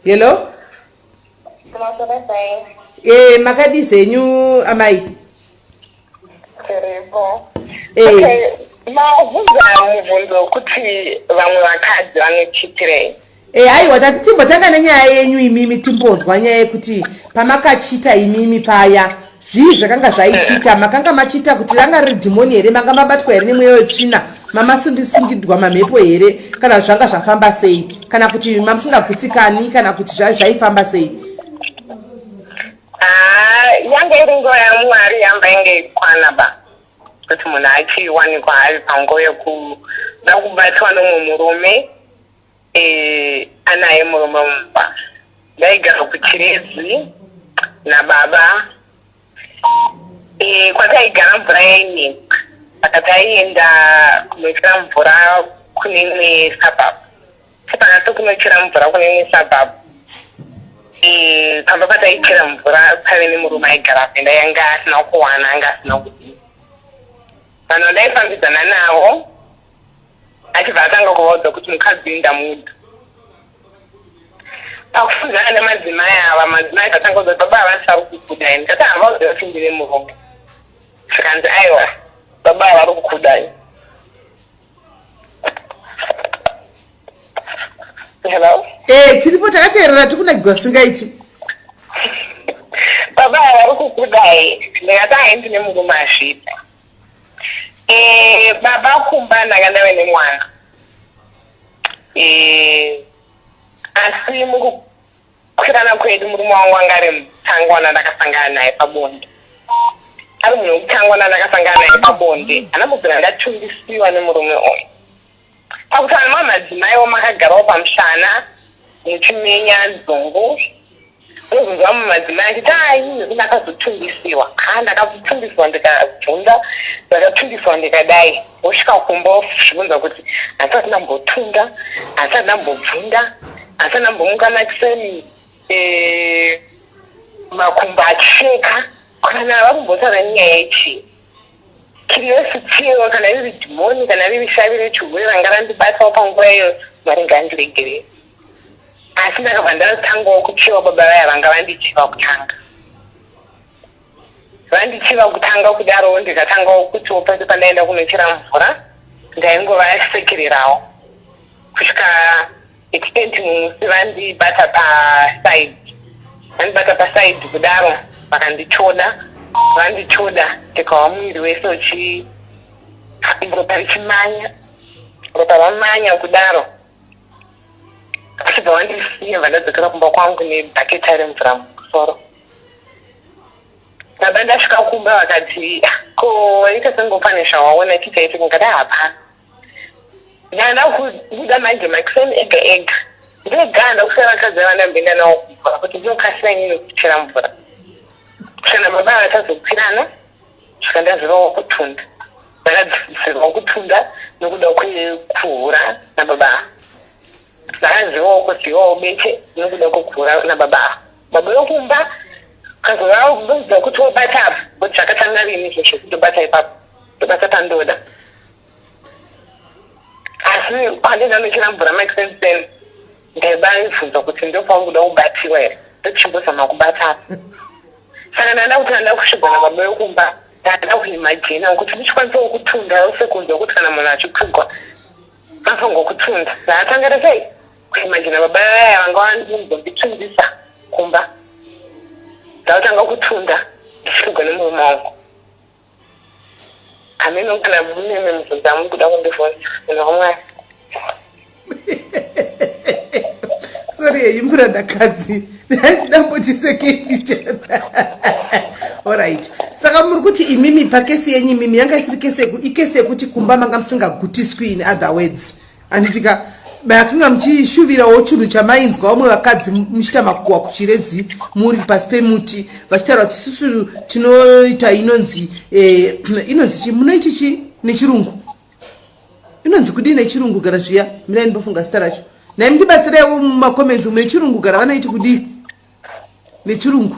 Hello. Eh, makadii zvenyu amai? Tiripo. Eh. Okay, mabvunza mubvunzo wekuti vamwe vakadzi vanochitirei. Eh, aiwa tati timbotanga nenyaya yenyu imimi timbonzwa nyaya yekuti pamakachita imimi paya zvii zvakanga zvaitika makanga machiita kuti ranga riri dhimoni here manga mabatwa here nemweya wetsvina mamasingidwa mamhepo here kana zvanga zvafamba sei kana kuti mamusingagutsikani kana kuti zvaifamba sei ah, yanga iri nguva yamwari yamba inge ikwana ba kuti munhu achiwanikwa ari panguva yekuda kubatwa nomwe murume Eh, anaye murume mumba ndaigara kuchiredzi nababa eh, kwataigara mvura yainetsa saka taienda kunochera mvura kune imwe suburb sepakati kunochera mvura kune imwe suburb eh, pamba pataichera mvura paive nemurume aigara penda yanga asina kuwana anga asina kudii vanhu vandaifambidzana navo achibva atanga kuvaudza kuti mukadzi uyu ndamuda pakufunzana nemadzimai ava madzimai akatanga kuudza kuti baba havasi vari kukudai ndikati havaudza kuti ndine murume zvikanzi aiwa baba ava vari kukudai hello eh tiripo takateerera tikunagirwa singaiti baba ava vari kukudai ndikati hai ndine murume azviita Eh, baba kumba ndanga ndave nemwana eh, asi mukukwirana kwedu murume wangu anga ari mutangwana ndakasangana naye pabonde ari munhu wekutangwana ndakasangana naye pabonde hana kubvira ndatundisiwa nemurume uyu pakuti vanhu mamadzimaiwo makagarawo pamushana muchimenya dzungu unozonzwa vamwe madzimai achiti ai nekuti ndakazotundisiwa ha ndakatundisiwa ndikabvunda ndakatundisiwa ndikadai wosvika kumba wozvibvunza kuti handisati ndambotunda handisati ndambobvunda handisati ndambomuka makiseni eh, makumbo achisheka kana vakumbotaura nyaya yechii Curiosity kana riri dhimoni kana riri shavi rechihure ranga randibatawo panguva iyo Mwari ngaandiregerere. Asi ndakabva ndatangawo kuchiva baba vaya vanga vandichiva kutanga. Vandichiva kutanga kudarowo ndikatangawo kutiwo pese pandaenda kunochera mvura ndaingovasekererawo kusvika extent mumusi vandibata paside vandibata paside kudaro vakandichoda vandichoda ndikawa muviri wese uchi ropa richimanya ropa ramanya kudaro vachibva vandisiya vandadzokera kumba kwangu nebhaketa remvura mumusoro baba ndasvika kumba vakati ko waita sengopane zvawaona chichaitika ngada hapana Ndanda kubuda manje makuseni ega ega ndega ndakusara vakadzi vandamboenda nawo kumvura kuti ndinokasira inini kuchera mvura kana baba vatazokwirana svika ndazivawo kutunda ndakadzivawo kutunda nokuda kwekuhura nababa ndakazivawo kuzivawo beche nokuda kwekuhura nababa baba vekumba kazovaudza kuti wobata apa kuti zvakatanga rini izvozvo kutobata ipapo tobata pandoda asi pandenda nochera mvura maextensen ndaibaibvunza kuti ndopauri kuda kubatiwa here ndochimbozama kubata apa saka ndanda kuti ndanda kusvigwa nababa vekumba ndanda kuimajina kuti ndichikwanisawo kutunda sekunzwa kuti kana munhu achipfugwa anofanirwa kutunda ndaatanga sei kuimajina baba vaya vanga vandimbonditundisa kumba ndakutanga kutunda ndichipfugwa nemurume wangu Hameno kana mune imwe mibvunzo yamuri kuda kundibvunza munhu waMwari. Sorry yenyu murandakadzi ndambotisekei chena. Alright. Saka muri kuti imimi pakesi yenyu imimi yanga isiri kesi ikesi yekuti kumba manga musingagutiswi in other words. Anditika makanga muchishuvirawo chinhu chamainzwa vamwe vakadzi muchiita makuhwa kuchiredzi muri pasi pemuti vachitaura kuti isusu tinoita inonzi eh, inonzi chi munoiti chi nechirungu inonzi kudii nechirungu gara zviya mirai ndimbofunga zita racho nhai mundibatsireiwo mumacomments umu nechirungu gara vanoiti kudii nechirungu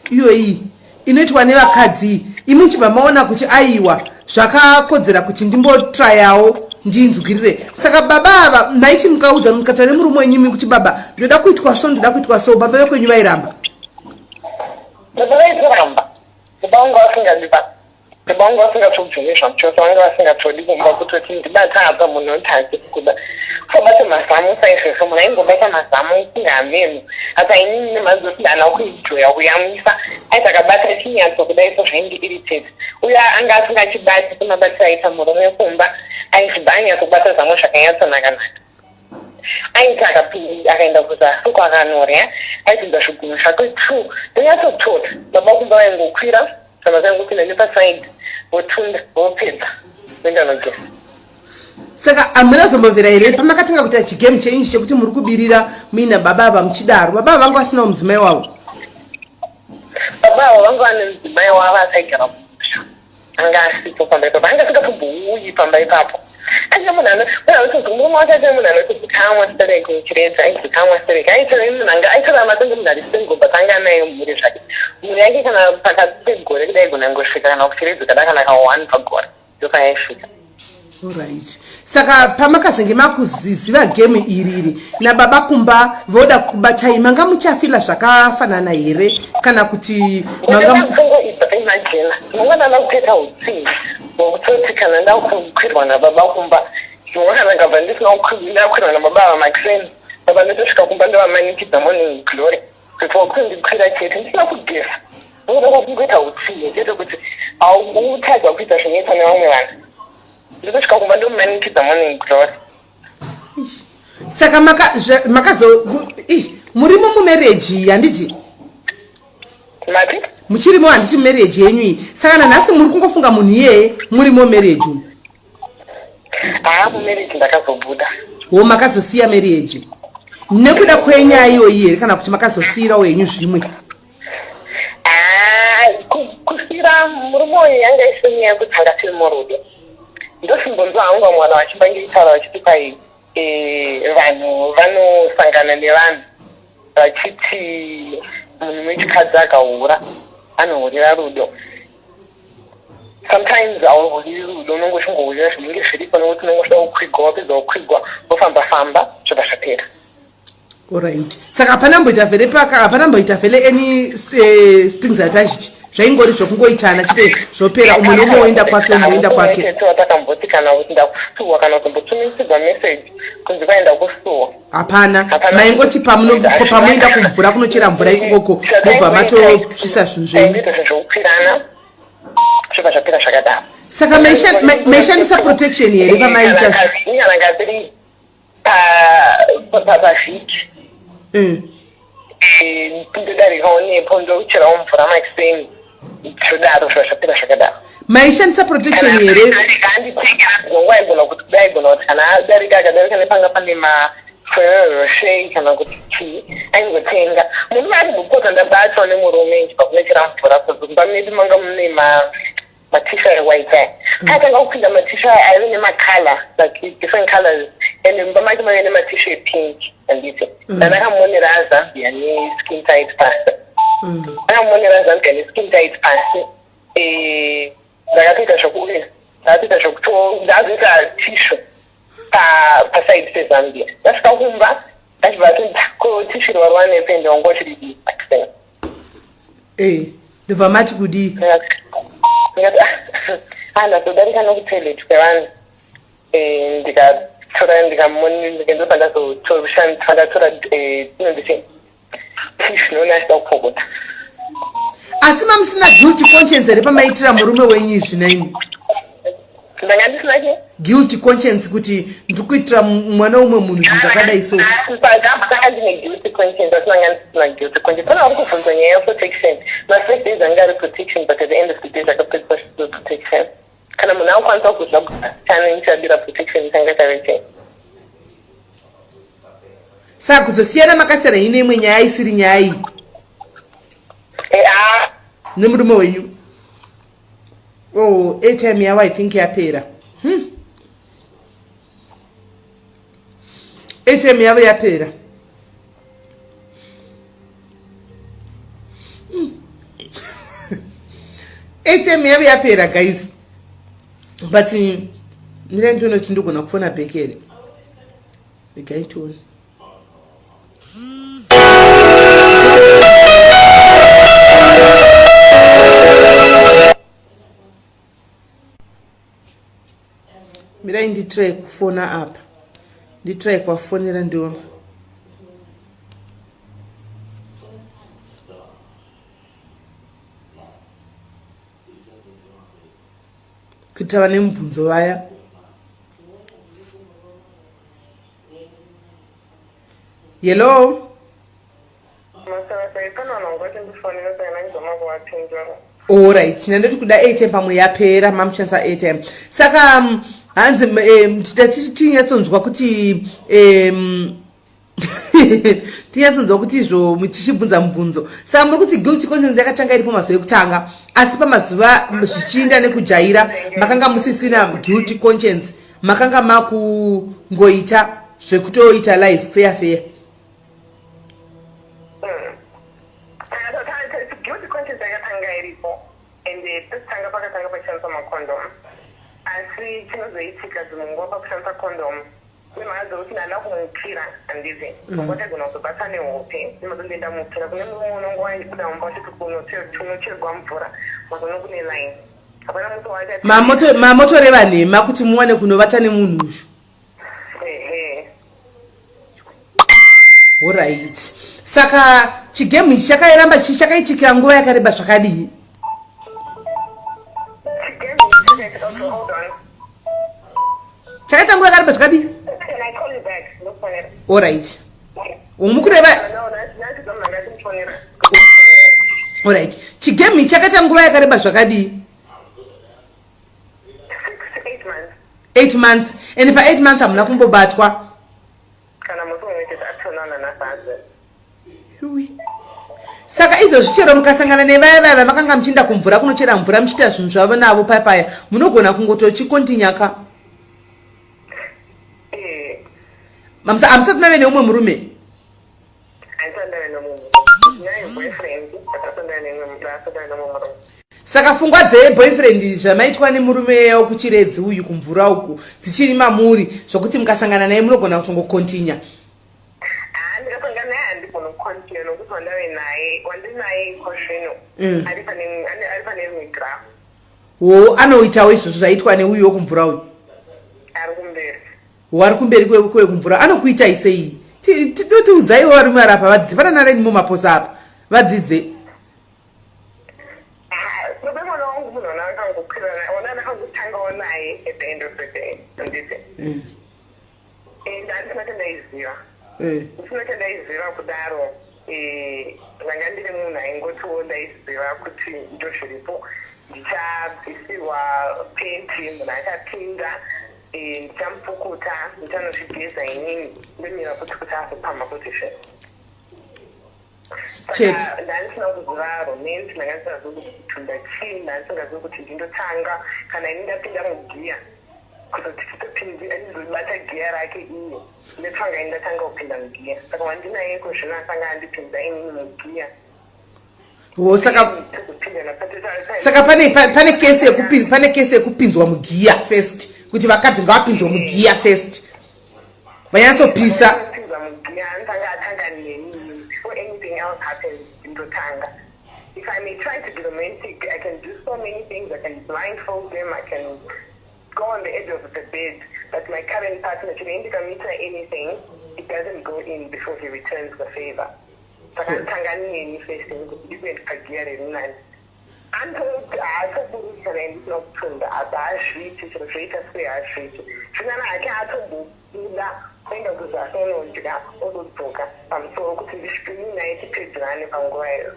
iyo iyi inoitwa nevakadzi imi muchibva maona kuti aiwa zvakakodzera kuti ndimbotrayawo Ndinzwirire. Saka baba ava maiti mukaudza mukataura nemurume wenyu imi kuti baba ndoda kuitwa so ndoda kuitwa so baba vekwenyu vairamba? Baba vaitoramba. Baba vangu vasingadi ba. Baba vangu vasingatobvumi zvamuchose vanga vasingatodi kumba kutoti ndibata apa munhu oti hasi kuda. Kusabata mazamu saizvozvo munhu aingobata mazamu kunge hameno. Apa inini nemazoti ndana kuenjoya kuyamwisa aiti akabata chinyatso kudai so zvaindiirritate. Uyo anga asingachibati semabatiro aita murume kumba aizviba ainyatsobata zamo zvakanyatsonaka-naka. Aiti akapinda akaenda kuzasi uko akanorya aipinza zvigunwe zvake two ndonyatsotota baba kumba vaingokwira kana vaingopinda nepasaidi votunda vopedza voenda nogeza. Saka hamuna zombobvira here pamakatanga kuita chigame chenyu chekuti muri kubirira muina baba ava muchidaro baba ava vanga vasinawo mudzimai wavo? Baba ava vanga vane mudzimai wavo asaigara kumusha anga asipo pamba ipapo anga asingatombouyi pamba ipapo aite munhu ano munhu anototi murume wacho aite munhu anoti kamwa stereki muchiredzi aiti kamwa stereki aitove munhu anga aitoramba senge munhu ari single but anga anayo mhuri zvake mhuri yake kana pakati pegore kudai gona ngosvika kana kuchiredzi kada kana ka one pagore ndopayaisvika. Alright. Saka pamakazenge makuziziva game iri iri nababa kumba voda kukubatai manga muchafila zvakafanana here kana kuti manga imagine mangwana ndakutoita utsinye hwekutoti kana ndakukwirwa nababa kumba kana ndikabva ndisina ndakwirwa nababa ava makuseni baba ndotosvika kumba ndovamanikidza morning glory before kundikwira chete ndisina kugeza ndoda kungoita utsinye chete kuti hautadza kuita zvinoitwa nevamwe vanhu ndotosvika kumba ndomanikidza morning glory. Saka makazo murimo mumarriage handiti? Mati? Muchirimo handiti mumarriage yenyu iyi. Saka nanhasi muri kungofunga munhu iyeye murimo marriage umu? Haa mumarriage ndakazobuda. Wo makazosiya marriage nekuda kwenyaya iyoyi here kana kuti makazosiyirawo henyu zvimwe? Kusiyira murume uyu yanga isiri nyaya yekuti anga tiri murudo. Ndosimbonzwa hangu vamwe vanhu vachimbangitaura vachiti kwai vanhu vanosangana nevanhu vachiti munhu wechikadzi akahura anohurira rudo. Sometimes hauhuriri rudo unenge uchingohurira zvinenge zviripo nekuti unenge uchida kukwigwa wapedza kukwigwa wofamba famba zvobva zvapera. Alright. Saka hapana mboita vhele paka hapana mboita vhele any strings attached zvaingori zvokungoitana chete zvopera umwe neumwe woenda kwake umwe woenda kwake. Takamboti kana kuti ndakusuwa kana kutombotumidzirwa message kunzi kwaenda kusuwa. Hapana maingoti pamunoenda kumvura kunochera mvura ikokoko mobva matosvisa zvinhu zvenyu. Zvobva zvapera zvakadaro. Saka maishandisa protection here pamaiita? Pavhiki ndodarikawo nepo ndocherawo mvura makuseni zvodaro zviva zvapera zvakadaro. Maishandisa protection here? Anditengera aigona kuti kudai aigona kuti kana adarika akadarika nepanga pane maFerrero Rocher kana kuti chii aingotenga. Murume arimbopota ndabatwa nemurume ndichibva kunochera mvura kumba medu manga mune matisha ewhite aya paatanga kupinda matisha aya aive nemacolor like different colors and mumba make maive nematisha epink handiti ndandakamonera azambia neskin tight pasi ndakamonera azambia neskin tight pasi ndakatoita zvoku ndakatoita zvokuto ndazoita tishu pasaidi pezambia ndasvika kumba achibva ati ko tishu riwarwa nepende wanga uchidii akisena. Ndobva mati kudii? Ndikati ah ndazodarika nokutoilet kwevanhu ndikatora ndikamonindobva ndazotora inonzi chii tishu noona achida kupfokota. Asi mamusina guilty conscience here pamaitira murume wenyu izvi naimi? Ndanga ndisina chii? Guilty conscience kuti ndiri kuitira mwana umwe munhu zvinhu zvakadai so. Ndanga ndine guilty conscience asi ndanga ndisina guilty conscience. Pane vari kubvunza nyaya yeprotection. Mafirst days anga ari protection but at the end of the day zvakapedziswa zvisiri protection. Kana munhu akukwanisa kudya chane ndichadira protection changa chave chei. Saka kuzosiyana makasiyana ine imwe nyaya isiri nyaya iyi. Nemurume wenyu. Oh, airtime yavo I think yapera. Airtime yavo yapera. Airtime yavo yapera guys. But Mirai ndione kuti ndigona kufona back here. Regai tione. Mirai nditry kufona apa. Nditry kuvafonera ndione. Kuitira vane mubvunzo vaya. Hello. Alright, ndandoti kuda airtime pamwe yapera mamushandisa airtime. Saka hanzi tinyatsonzwa kuti tinyatsonzwa kuti izvo tichibvunza mubvunzo. Saka muri kuti guilty conscience yakatanga iripo mazuva ekutanga, asi pamazuva zvichiinda nekujaira makanga musisina guilty conscience, makanga makungoita zvekutoita life fair fair. Guilty conscience yakatanga iripo, ende pekutanga pakatanga pachishandiswa macondom, asi chinozoitika dzimwe nguva pakushandisa condom nemhaka dzekuti ndanda kumukira handiti, wataigona kuzobata nehope nemazondoenda mukira kune murume unonge waibuda mumba uchiti kunocherwa mvura mazono kune line, hapana musi wacha. Mamotoreva nhema kuti muwane kunovata nemunhu uyu. Ehe. Alright, saka chigame ichi chakairamba chakaitikira nguva yakareba zvakadii? Chigame chakaitika, okay, hold on. Chakaita nguva yakareba zvakadii? Can I call you back? Ndokufonera. Alright, mukureva. No, ndatizomunhu. Alright, chigame ichi chakaita nguva yakareba zvakadii? 6 to 8 months. 8 months, and pa8 months hamuna kumbobatwa? Kana musi umwe chete atonana nasadze. Yui. Saka izvozvi chero mukasangana nevaya vaya vamakanga muchienda kumvura kunochera mvura muchiita zvinhu zvavo navo paya, munogona kungotochikontinyaka? Eh. Hamusati mave neumwe murume? Handisati ndave nemumwe, naye boyfriend, but asati ndave nemumwe, asati ndave nemumwe murume. Saka pfungwa dzeboyfriend, zvamaitwa nemurume wekuChiredzi uyu kumvura uku, dzichiri mamuri zvokuti mukasangana naye munogona kutongokontinya? Haa, ndikasangana naye handigoni kucontinue nokuti wandave naye, wandinaye iko zvino ari pane rimwe graph. Wo anoitawo izvozvo zvaitwa neuyu wekumvura uyu? Ari kumberi. Wari kumberi kwekumvura anokuitai sei? Totiudzaiwo varume vari apa vadzidze pana nareni mumaposa apa vadzidze. Baba, mwana wangu munhu ona akangokwira naye, ona ndakangotangawo naye at the end of the day, handiti? And handisina chandaiziva. Ndisina chandaiziva kudaro, ndanga ndiri munhu aingotiwo ndaiziva kuti ndozviripo, ndichabvisirwa penti, munhu achapinda, ndichamupukuta, ndichanozvigeza inini, ndomira kuti azopamha kuti zve. Chete. Saka ndandisina kuziva romance, ndanga ndisingazivi kuti kutunda chii, ndandisingazivi kuti ndindotanga kana ini ndapinda mugiya, kuzoti titopindi andizobata giya rake iye ndotanga ini ndatanga kupinda mugiya. Saka wandinaye iko zvino asanga andipinza inini mugiya. Wo saka tozopindana. Saka pane kesi yekupinzwa mugiya first, kuti vakadzi ngavapinzwe mugiya first vanyatsopisa. Pinza mugiya, anotanga atanga neni before anything else happens, ndotanga. If I may try to be romantic, I can do so many things. I can blindfold them, I can go on the edge of the bed, but my current partner, chinoindikamuita anything, it doesn't go in before he returns the favor. Saka anotanga neni first kuti ndikuende pagiya rerinani. Haatoburukisa naye ndisina kutunda apa, hazviiti. Chero zvoita sei, hazviiti. Zvinana hake atombobuda kuenda kuzasi unodya ododzoka pamusoro kuti ndisvike naye tipedzerane panguva iyo.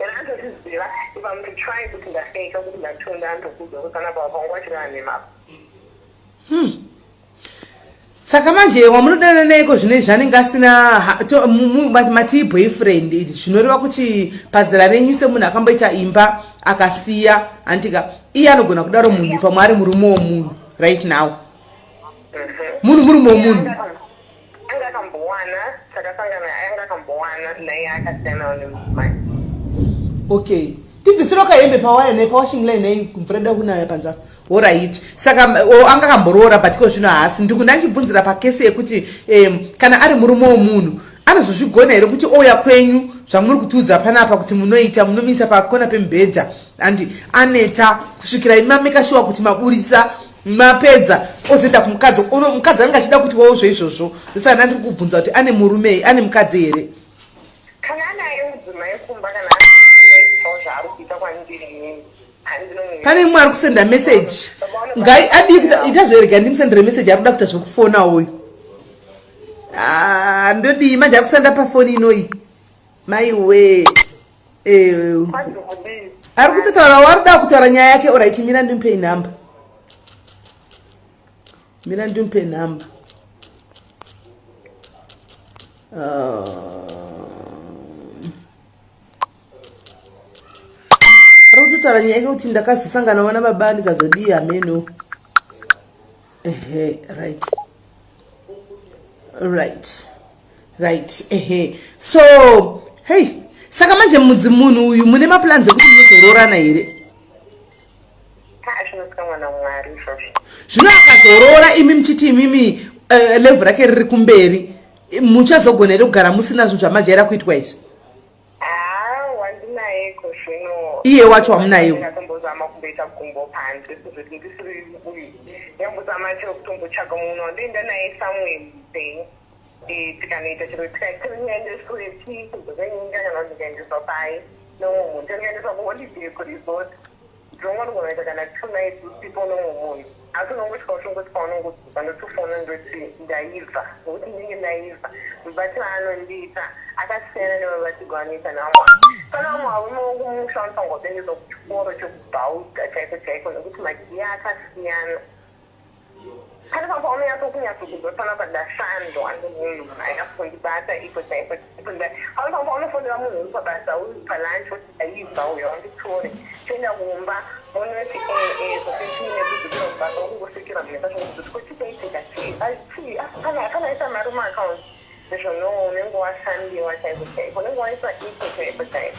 And anotozviziva if I'm to try kuti ndafeka kuti ndatunda, anotokuudza kuti panapa panguva chireva nemapa. Saka manje wamunodana naiko zvino izvi anenge asina mati boyfriend, zvinoreva kuti pazera renyu semunhu akamboita imba akasiya, handika? Iye anogona kudaro munhu pamwe ari murume womunhu right now, munhu murume womunhu. Anga akambowana, takasangana, anga akambowana naye, akasiyanawo nemudzimai. Okay. Tibvisiro kahembe pawaya nei pawashing line nei mvura ida kunaya panze apa. Horaiti. Saka o, anga akamboroora but iko zvino haasi. Ndiku ndanchibvunzira pakesi yekuti um, kana ari murume womunhu anozozvigona here kuti ouya kwenyu zvamuri kutiudza panapa kuti munoita munomisa pakona pemubhedha and aneta kusvikira imi mameka shuwa kuti maburitsa mapedza ozoenda kumukadzi uno mukadzi anenge achida kuti wawo zveizvozvo saka ndandiri kubvunza kuti ane murume ane mukadzi here Kana anaye mudzimai kumba kana asinoitawo zvaari kuita kwandiri inini pane mumwe ari kusenda message ngai adii kuita ita zverega ndimusendere message ari kuda kuita zvekufona uyu ah, ndodii manje ari kusenda pafoni inoyi maiwe eh, ari kutotaura wari kuda kutaura nyaya yake orit mira ndimupei number mira ndimupe number ari kutotaura nyaya yake kuti ndakazosangana wana baba ndikazodii hameno ehe right right right ehe so hey saka manje mudzi munhu uyu mune maplans ekuti munozoroorana here Zvino akazoroora imi muchiti imimi uh, level rake riri kumberi muchazogona here kugara musina zvinhu zvamajaira kuitwa izvi? Iye wacho wamunayewo ndakambozama kumboita gumbo panze kuzoti ndisiri uyu ndambozama chero kutombotsvaga munhu wandoenda naye somewhere mupenyu eh, tikanoita chero tikaendeswe chii kudzokenyika kana kuti ndikaendeswa pai nomwe munhu tikaendeswa kuholiday kuresort Ndinongonoita kana two nights usipo nomwe munhu asi unongosvika uchingoti paunongodzoka ndotofona ndoti ndaibva nokuti ndinenge ndaibva mubatiro aanondiita akasiyana nemabatirwo anoita nevamwe pane vamwe varume vokumusha vanofanirwa kuendeswa kuchikoro chekubhauda chaiko chaiko nekuti magiya akasiyana Pane pamwe paunonyatso kunyatso kunzwa panapa ndashandwa nemunhu munhu ainyatsondibata ipo chaipo chaipo nda pane pamwe paunofonera munhu uri pabasa uri palunch woti ndaibva uya unditore toenda kumba monoti eh eh zvokuti nekudzokera kubasa wokungosekera munhu akazvongokuti ko chii chaitika chii chii asi pane hapana aisa mari muaccount izvo no unenge washandiwa chaiko chaiko unenge waiswa ipo chaipo chaipo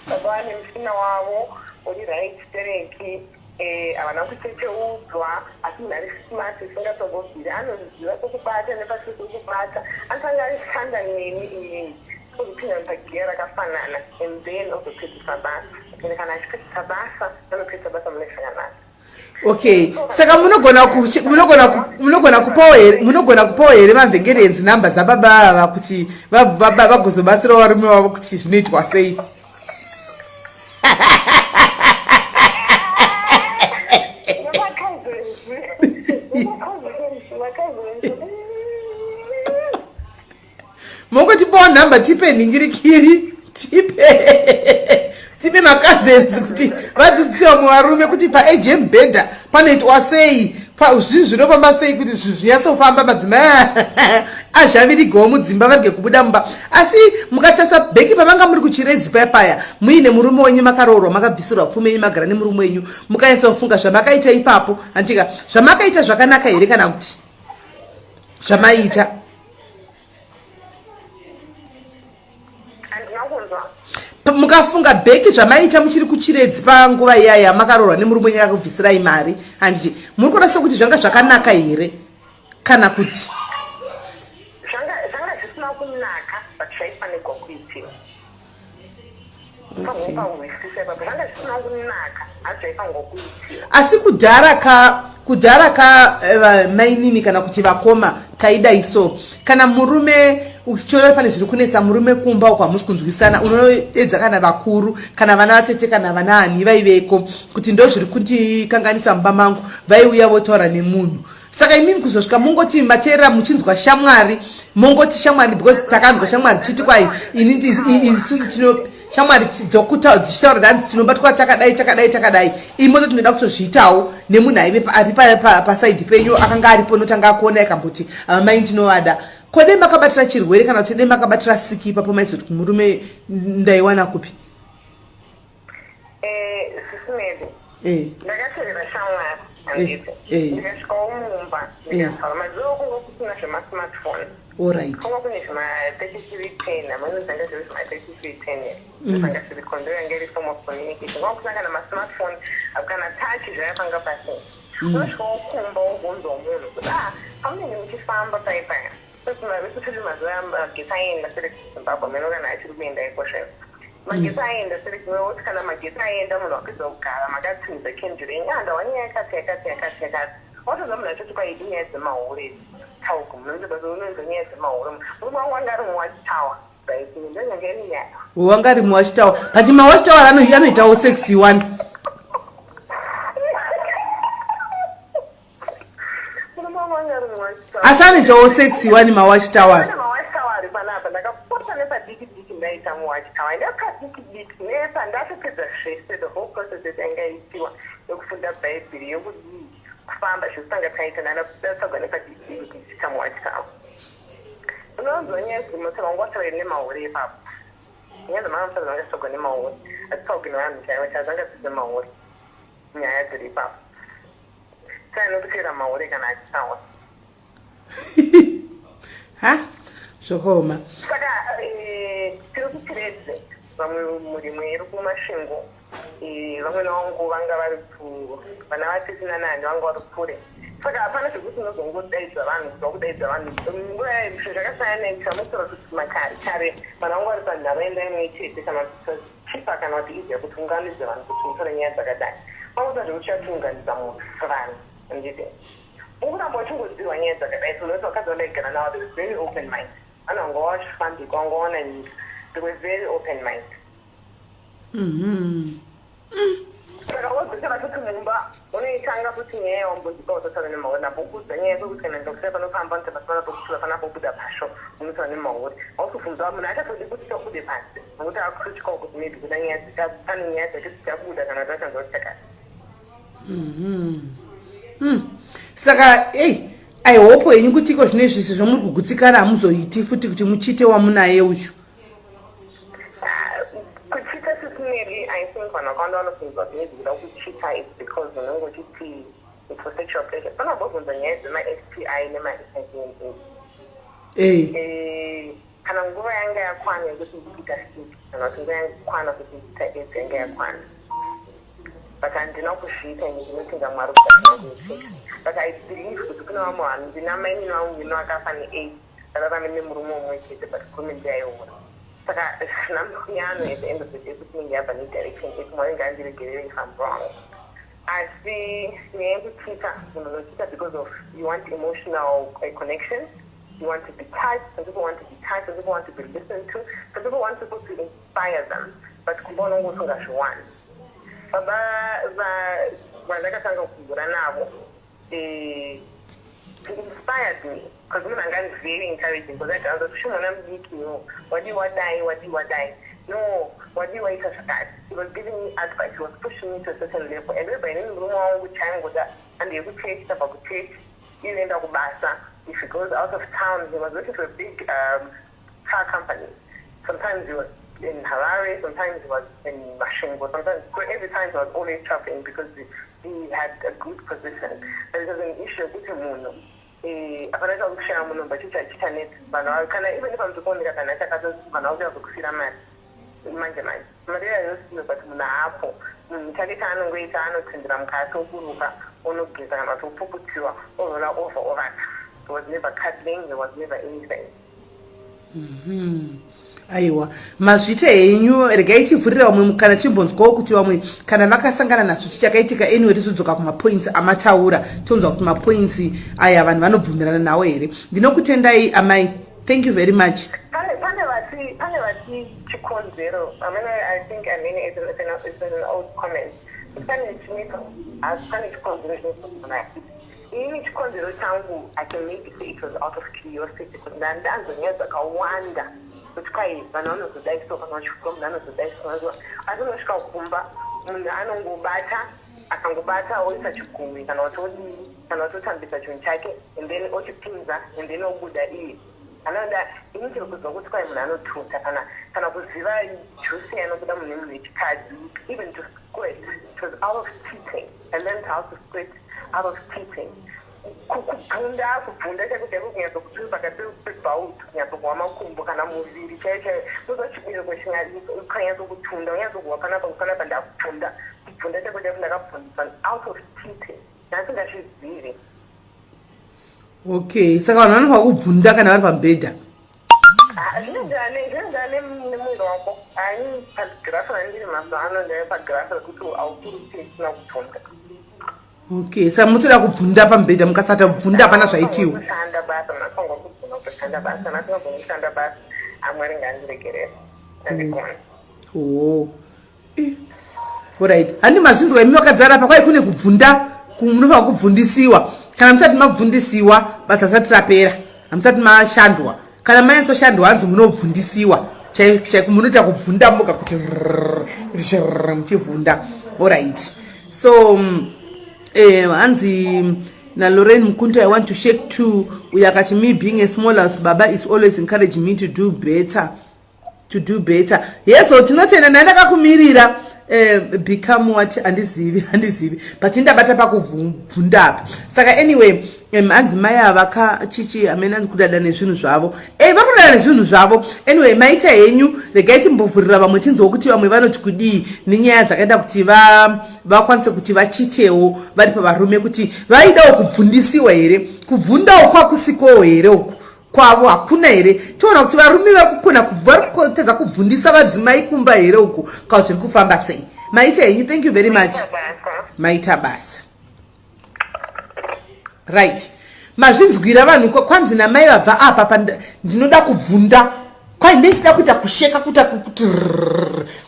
baba vane musina wavo uri right stereki Eh, havana kuchecheudzwa asi munhu ari smart isingatombobviri anoziva pekubata nepasiri pekubata anotanga ashanda neni inini ozopinda pagiya rakafanana and then ozopedzisa basa and kana achipedzisa basa anopedzisa basa mune zvakanaka okay saka munogona munogona kupawo here munogona kupawo here mamvengerenzi nhamba dzababa ava kuti vagozobatsirawo varume vavo kuti zvinoitwa sei Mongotipawo nhamba tipe nhingirikiri tipe tipe makazens kuti vadzidzise vamwe varume kuti paage yemubhedha panoitwa sei zvinhu zvinofamba sei kuti zvinhu zvinyatsofamba madzimai azhavirigawo mudzimba varege kubuda mumba asi mukatarisa bheki pamanga muri kuchiredzi paya paya muine murume wenyu makaroorwa makabvisirwa pfuma yenyu magara nemurume wenyu mukanyatsofunga zvamakaita ipapo hantika zvamakaita zvakanaka here kana kuti zvamaiita mukafunga bheki zvamaiita muchiri kuchiredzi panguva iya yamakaroorwa nemurume wenyu akakubvisirai mari handiti muri kuona sekuti zvanga zvakanaka here kana kuti zvanga zvisina kunaka but zvaifanirwa kuitiwa asi kudhara ka kudhara ka eh, mainini kana kuti vakoma taidai so kana murume uchiona pane zviri kunetsa murume kumba uko hamusi kunzwisana unoedza kana vakuru kana vana vatete kana vana ani vaiveko kuti ndo zviri kundikanganisa mumba mangu vaiuya votaura nemunhu saka imimi kuzosvika mongoti mateerera muchinzwa shamwari mongoti shamwari because takanzwa shamwari chiti kwai ini isusu tino shamwari dzokuta dzichitaura danzi tinobatwa takadai takadai takadai imi mototi ndinoda kutozviitawo nemunhu aive ari pasaidi penyu akanga aripo notanga akuona ikamboti ava mai ndinovada ko dai makabatira chirwere kana kuti dai makabatira siki ipapo maizoti kumurume ndaiwana kupi eh, sisi Mary eh. ndakatevera shamwari handiti eh, ndikasvikawo mumba kumba ndikataura, mazuva kunge kusina zvemasmartphone. Allright. Kunga kune zvima3310, amene zvanga zviri zvima3310, zvanga zviri kondo, yanga iri form of communication. Kunga kusina kana masmartphone kana touch, zvayapanga pasina. Unosvikawo kumba wobvunzawo munhu kuti, "Ah, pamunenge muchifamba pai paya?" Vekutoti mazuva magetsi aenda sere kuZimbabwe, meno kana achiri kuenda ikosvevo magetsi aenda sere. Woti kana magetsi aenda, munhu wapedza kugara, makatsimidza kenduru yenyu, "Ah, ndawa nyaya yakati yakati yakati yakati." Watoza munhu achoti, "Kwaidi nyaya dzemahure tauku munonzwa nyaya dzemahure." Murume wangu anga ari muwatchtower, right? Ndonyanga iri nyaya. Wanga ari muwatchtower, but mawatchtower anoitawo sex one. Murume wangu anga ari muwatchtower. Asi anoitawo sex one mawatchtower. Pane mawatchtower ari panapa. Ndakapota nepadiki diki, ndaita muwatchtower, ndapadiki diki nepa ndatopedza zvese, the whole process yese yanga iitiwa yokufunda Bhaibheri, yokudii, kufamba zvekutanga taita, ndandatsagwa nepadiki diki kuti ndichiita muwatchtower. Unonzwa nyaya dzimotsa vangu vataura nemahure ipapo. Nyaya dzamanga vanga tsagwa nemahure, hadzitsauki nevanhu chaivo chaivo, dzanga dzidze mahure, nyaya dziri ipapo. Sai nokutera mahure kana achitaura. Ha, zvakaoma. Saka tiri kuChiredzi, vamwe murimo iri kuMasvingo. Vamwe vangu vanga vari ku vana vatisina nani, vanga vari kure. Saka hapana zvekuti unozongodaidza vanhu, kubva kudaidza vanhu nguva zvinhu zvakasiyana. Chamutsura kuti makare kare vanhu vanga vari panharaunda imwe chete, kana chipa kana kuti easier kuti unganidze vanhu kuti mutore nyaya dzakadai. Pakuta zvekuti chatiunganidza munhu vanhu, handiti ukuramba uchingodzirwa nyaya dzakadai? So nokuti vakadzi vandaigara navo, they were very open mind. Vanhu vanga vachifambika, vanga vaona nyika, they were very open mind. Saka wodzosera futi mumba, unoitanga futi nyaya yawambonzika, utotaura nemahure. Ndambokudza nyaya yekuti kana ndakusira panofamba notapasana pokutura panapobuda pasho, unotaura nemahure. Hausibvunza munhu achatodi kuti tobude panze, nokuti akutotyawo kuti maybe kuna nyaya, pane nyaya dzake dzichabuda kana kuti achanzwa kuti chakati. Saka ei, I hope henyu kuti iko zvino izvi sezvo muri kugutsikana, hamuzoiti futi kuti muchite wamunaye uchu. Kuchita sisineri, I think vanhu vakawanda vanobvunzwa kuti maybe kuda kuchita, it's because unenge uchiti it's for sexual pleasure. Panambobvunza nyaya dzema-STI nema-HIV and AIDS. Kana nguva yanga yakwana yekuti ndikuita sick, kana kuti nguva yakwana kuti ndiita AIDS yanga yakwana, but handina kuzviita. Ini ndinotenga Mwari kuti handina kuitika, but I believe kuti kune vamwe vanhu. Ndina mainini vangu ino akafa neAIDS, akararame nemurume umwe chete, but murume ndiaiura. Saka zvina musiyano at the end of the day kuti inenge yabva nedirection ipi. Mwari ngaandiregerere if I'm wrong, asi nyaya yekuchita, munhu unochita because of you want emotional connection, you want to be touched. Some people want to be touched, some people want to be listened to, some people want people to inspire them, but kumba unonge usingazviwani. Baba vandakatanga kugura navo, he inspired me because munhu anga ari very encouraging, because aitaura kuti, "Shimona mudiki, no wadii wadai, wadii wadai, no wadii waita zvakati." He was giving me advice, he was pushing me to a certain level, and whereby inini murume wangu chaingoda andiye kuchechi, tabva kuchechi, inoenda kubasa. If he goes out of town, he was working for a big car company. Sometimes he was in Harare, sometimes he was in Masvingo, sometimes, so every time he was always traveling because he had a good position. But it was an issue yekuti munhu hapana chakushaya munhu chicha chichanetsa vanhu. Kana even if amutikuoneka kana chakato, vanhu vakuya kukusira mari manje manje, mari iyayo yosiyo, but munhu haapo. Munhu chake chaanongoita, anotendera mukati, oburuka, onogeza kana kuti opuputiwa, orola over, ovata. There was never cuddling, there was never anything. Aiwa, mazvita henyu. Regai tivhurire vamwe kana timbonzwawo kuti vamwe kana vakasangana nazvo chichakaitika. Anyway, tizodzoka kumapoints amataura, tonzwa kuti mapoints aya vanhu vanobvumirana nawo here. Ndinokutendai amai, thank you very much. Pane vati chikonzero, I mean, I think, I mean, it's an old comment. Pane chinoita, asi pane chikonzero chinoita. Inini chikonzero changu, I can maybe say it was out of curiosity, kuti ndandanzwa nyaya dzakawanda kuti kwai vanhu vanozodai so kana vachifura, munhu anozodai so. Asi unosvika kumba, munhu anongobata, akangobata oisa chigumwe kana kuti odii, kana kuti otambisa chinhu chake and then ochipinza and then obuda iye anoda. Ini chiri kuzwa kuti kwai munhu anotuta kana kuziva juice anobuda munhu nemunhu wechikadzi, even to squirt. It was out of cheating. I learned how to squirt out of cheating. Kubvunda, kubvunda chaiko chaiko, kunyatsokuti pakati pebhaudhi, kunyatsokuwa makumbo kana muviri chaiyo chaiyo. Unoziva chibereko ukanyatsokutunda, unyatsogwa panapa, panapa ndakubvunda, kubvunda chaiko chaiko. Ndakabvundiswa out of cheating, ndasingazvizivi. Okay, saka vanhu vanofanira kubvunda kana vari pamubhedha? Zvinoenderana nemuviri wako. Ani pagraph randiri mazuva ano, ndave pagraph rekuti haukuruti isina kubvunda. Okay, saka mutoda kubvunda pamubhedha, mukasata kubvunda hapana zvaitiwa. Kushanda basa, mafanirwa kubvuma kutoshanda basa. Nasingagoni kushanda basa, amwari ngaandiregerera, andigoni. Oh, alright, handi mazvinzwa imi vakadzara pa kwai kune kubvunda, munofanira kubvundisiwa. Kana musati mabvundisiwa, basa risati rapera, hamusati mashandwa. Kana manyatsoshandwa, hanzi munobvundisiwa chaiko, munoita kubvunda moga kuti kuti muchivhunda. Alright, so hanzi naLoren Mukunto, "I want to shake too." Uyo akati, "Me being a small house baba is always encouraging me to do better, to do better." Yeso, tinotenda, ndandakakumirira. Become what? Handizivi, handizivi, but indabata pakubvundapa. Saka anyway, hanzi mai ava chichi amene, hanzi kudada nezvinhu zvavo. Vari kudada nezvinhu zvavo. Anyway, maita henyu. Regai timbovhurira vamwe, tinzwa kuti vamwe vanoti kudii nenyaya dzakaita kuti vakwanise kuti vachitewo vari pavarume, kuti vaidawo kubvundisiwa here, kubvundawo kwakusikowo here, uku kwavo hakuna here. Tiona kuti varume vari kukona, vari kutadza kubvundisa vadzimai kumba here uku, kana zviri kufamba sei. Maita henyu, thank you very much, maita basa. Right, mazvinzwira vanhu. Kwanzi namai vabva apa, ndinoda kubvunda. Kwai ndechida kuita kusheka, kuita kuti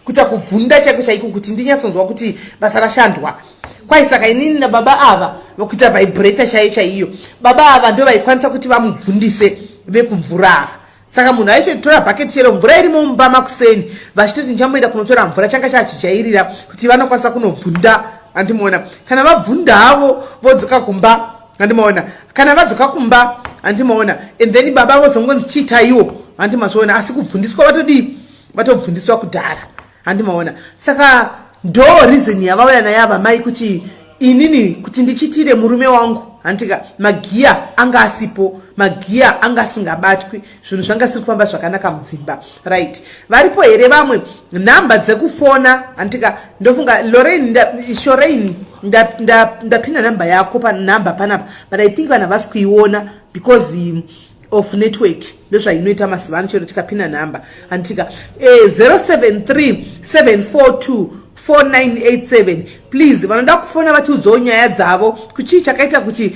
kuita kubvunda chaiko chaiko, kuti ndinyatsonzwa kuti basa rashandwa. Kwai saka inini nababa ava kuita vibrator chaiyo chaiyo. Baba ava ndo vaikwanisa kuti vamubvundise vekumvura ava. Saka munhu aitotora bhaketi, chero mvura irimo mumba makuseni, vachitoti ndichamboenda kunotora mvura. Changa chachijairira kuti vanokwanisa kunobvunda. Handimuona kana vabvunda havo vodzoka kumba. Handimaona kana vadzoka kumba, handimaona. And then baba vozongonzi chiitaiwo, handimazviona. Asi kubvundiswa vatodii, vatobvundiswa kudhara, handimaona. Saka ndo reason yavauya naye ava mai, kuti inini kuti ndichitire murume wangu, handika magiya anga asipo, magiya anga asingabatwi, zvinhu zvanga siri kufamba zvakanaka mudzimba. Right, varipo here vamwe? Nhamba dzekufona, handika ndofunga Lorraine, Shorain, ndapinda nhamba yako panhamba panapa, but I think vanhu havasi kuiona because of network. Ndozvainoita mazuva ano, chero tikapinda nhamba, handitika 073 742 4987. Please, vanoda kufona vatiudzawo nyaya dzavo, kuchii chakaita kuti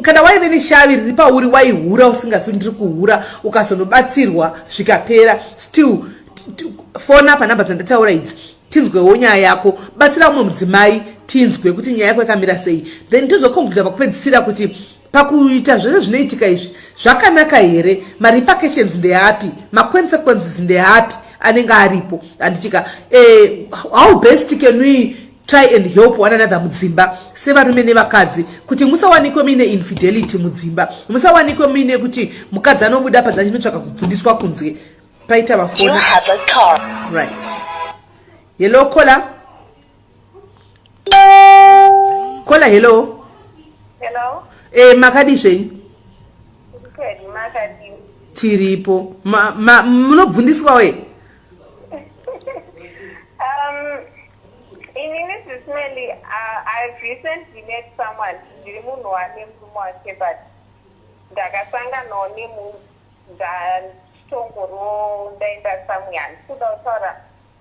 kana waive neshavi riri pauri, waihura usingasi, ndiri kuhura, ukazonobatsirwa zvikapera, still fona panhamba dzandataura idzi, tinzwewo nyaya yako. Batsira umwe mudzimai, tinzwe kuti nyaya yako yakamira sei. Then tizoconcluda pakupedzisira kuti pakuita zvese zvinoitika izvi zvakanaka here, marepercussions ndeapi, maconsequences ndeapi anenge aripo, handitika? How best can we try and help one another mudzimba sevarume nevakadzi, kuti musawanikwe muine infidelity mudzimba, musawanikwe muine kuti mukadzi anobuda panze achinotsvaka kubvundiswa kunze. Paita vafona. Right, hello caller, caller, hello. Hello. Makadi zvenyu? Good, makadi. Tiripo. Munobvundiswa we? Inini Sismeli, I've recently met someone. Ndiri munhu wane murume wake, but ndakasanganawo nemunhu ndachitongoro ndaenda somewhere. Handisi kuda kutaura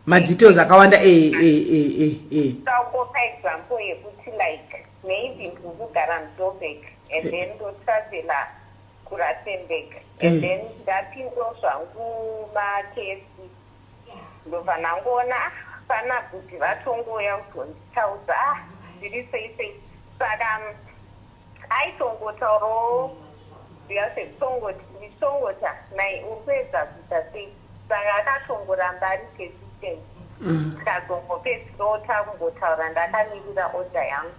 madetails akawanda e e e e e Tangopa example yekuti like maybe ndiri kugara muJoburg and then ndotravela kuRustenburg and then ndapindawo zvangu maKFC, ndobva ndangoona, ah, pana bhudhi vatongouya kuzonditaudza, ah, ndiri sei sei. Saka aitongotaurawo zviya zvekutongoti ndichitongota nai, uri kuedza kuita sei. Saka akatongoramba ari persistent. Tikazongopedzisirawo takungotaura ndakamirira order yangu.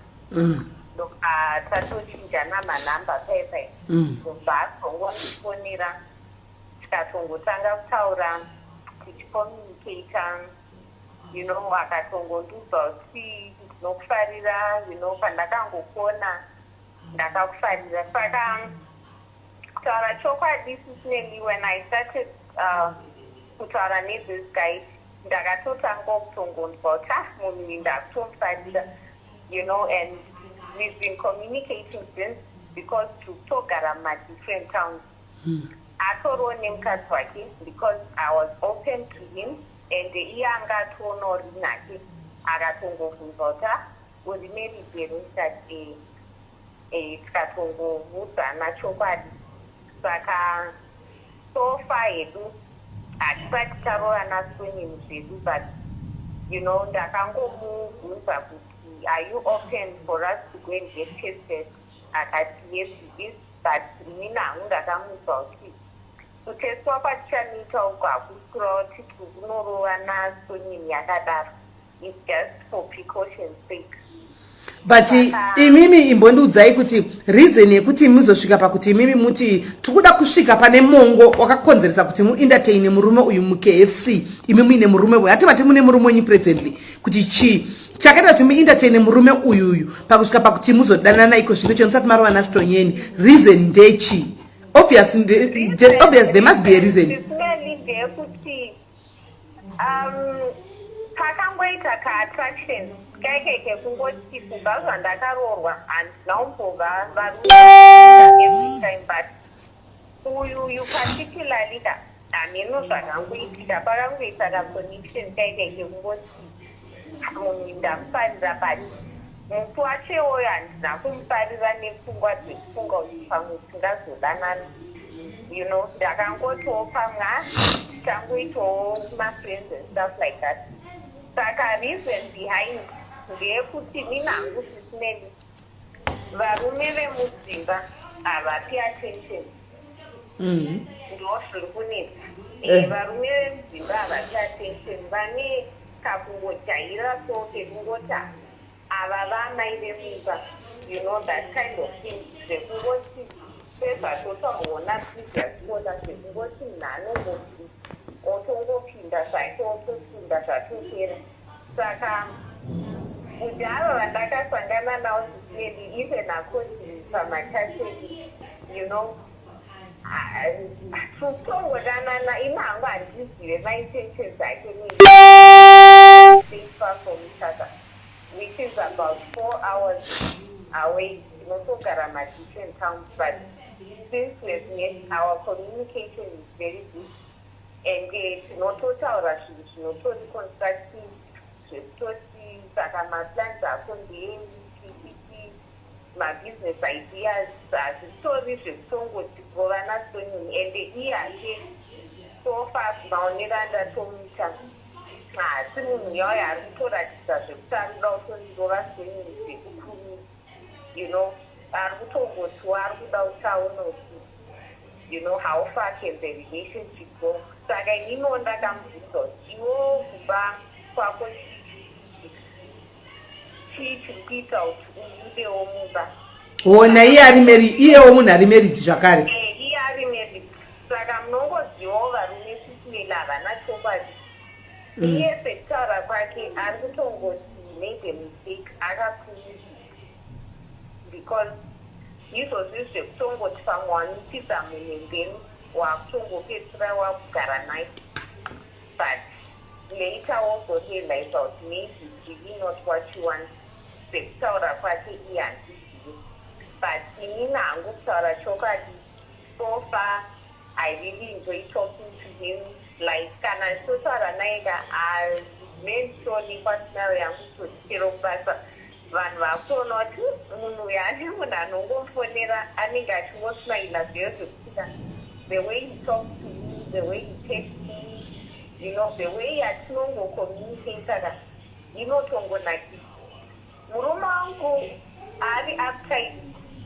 Ndobva tatochinjana manhamba pai pai. Ndobva azongondifonera, tikatongotanga kutaura tichicommunicata. Akatongondiudza kuti ndinokufarira, pandakangokona. Ndakakufarira. Saka kutaura chokwadi, Sis Melly, when I started kutaura nethis guy, ndakatotanga kutongonzwa kuti, ah, munhu uyu ndakutomufarira, and we've been communicating since, because tokutogara mumadifferent towns. Atoriwo nemukadzi wake, because I was open to him, and iye anga atoonawo rinake, akatongobvunza kuti, "Ah, uri married here?" Ndikati, "Eh." Tikatongovudzana chokwadi. Saka so far hedu hatisati tarovana swimming zvedu, but ndakangomubvunza kuti, "Are you open for us to go and get tested?" Akati yes, he is. But inini hangu ndakamuudza kuti kutestwa kwatichanoita uko hakusi kureva kuti tiri kunorovana swimming yakadaro. It's just for precaution sake. But imimi imbondiudzai kuti reason yekuti muzosvika pakuti imimi muti tikuda kusvika pane mongo wakakonzeresa kuti muentertain murume uyu muKFC, imi muine murume uyu, hativati mune murume wenyu presently, kuti chii chakaita kuti muentertain murume uyuyu pakusvika pakuti muzodanana iko zvino, chemusati marova nastonyeni? Reason ndechi? Obvious, there must be a reason. Sis Melly, ndeyekuti pakangoita kaattraction kaikeke, kungoti kubva zvandakaroorwa handina kumbova varume every time, but uyuyu particularly ka, hameno zvakangoitika, pakangoita kaconnection kaikeke, kungoti munhu ndamufarira. But musi wacho iwoyo handina kumufarira nepfungwa dzekufunga kuti pamwe tingazodanana. Ndakangotiwo pamwe tichangoitawo mafriends and stuff like that. Saka reason behind ndeyekuti nini hangu, Sis Melly, varume vemudzimba havapi attention. Ndo zviri kunetsa. Varume vemudzimba havapi attention, vane kakungojaira, so kekungoti ava vamai vemumba, that kind of thing, zvekungoti sezvatotomboona previous caller, zvekungoti munhu anongoti otongopinda zvake, otopinda, zvatopera. Saka kuti ava vandakasangana navo, Sis Melly, even according pamachat edu, kutongodanana, ini hangu handizive maintentions ake. Far from each other, which is about 4 hours away, tinotogara madifferent towns, but since we've met, our communication is very good, and tinototaura zvinhu zvinotori constructive, zvekutoti saka maplans ako ndei, ttt mabusiness ideas, hazvitori zvekutongoti govana sonyini. Ende iye hake, so far maonero andatomuita, haasi munhu yayo ari kutoratidza zvekuti ari kuda kutondirova sonyini zvekupfumi. Ari kutongotiwo ari kuda kuti aone kuti how far can the relationship go. Saka ininiwo ndakamubvunza kuti, iwo kumba kwako chii chiri kuita kuti ubudewo mumba? Ona, iye ari married, iyewo munhu ari married zvakare. Iye ari married. Saka munongozivawo varume, Sis Melly, havana chokwadi. Iye sekutaura kwake ari kutongoti made a mistake, akakumisa, because izvozvi zvekutongoti pamwe wanipidza munhu and then wakutongopedzisira wakugara naye, but later wozorealiza kuti maybe it's really not what you want. Sekutaura kwake iye handizivi, but inini hangu, kutaura chokwadi, so far I really enjoy talking to him. Like kana ndichitotaura naye ka, mentoonekwa smile yangu kutoti chero kubasa vanhu vakutoona kuti munhu uyu ane munhu anongomufonera anenge achingosmaila zviyo, zvekutika the way he talks to me, the way he texts me, the way yatinongocommunicata ka, inotongonakisa. Murume wangu ari uptight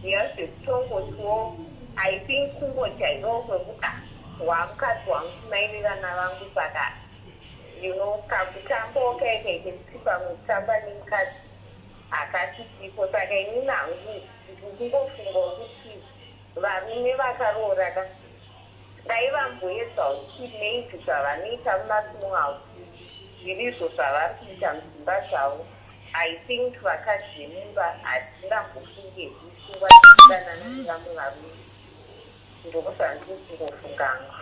ziya, zvekutongotiwo I think kungojairawo kwekuti wamukadzi wangu mai vana vangu. Saka kakutambawo kaikaite kuti pamwe kutamba nemukadzi hakasisipo. Saka inini hangu ndikungofungawo kuti varume vakaroora ka, dai vamboedzawo kuti maybe zvavanoita mumasmall house zvirizvo zvavari kuita mudzimba dzavo. I think vakadzi vemumba hatingambofunge pfungwa dzekudanana nevamwe varume. Ndozvandiri kungofunga hangu.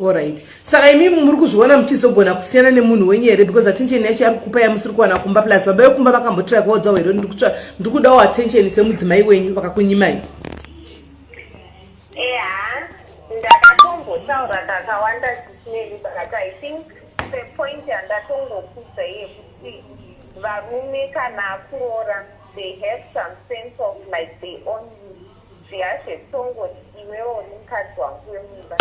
Alright, saka imimi muri kuzviona muchizogona kusiyana nemunhu wenyu here? Because attention yacho yari kukupa yamusiri kuwana kumba, plus baba vekumba vakambotirai kuvaudzawo here, ndiri kudawo attention semudzimai wenyu, vakakunyimai? Eha, ndakatombotaura kakawanda chisineli, but I think sepoint yandatongokudza yekuti varume kana akuroora, they have some sense of like they own you. Zviya zvekutongoti iwewo uri mukadzi wangu wemumba,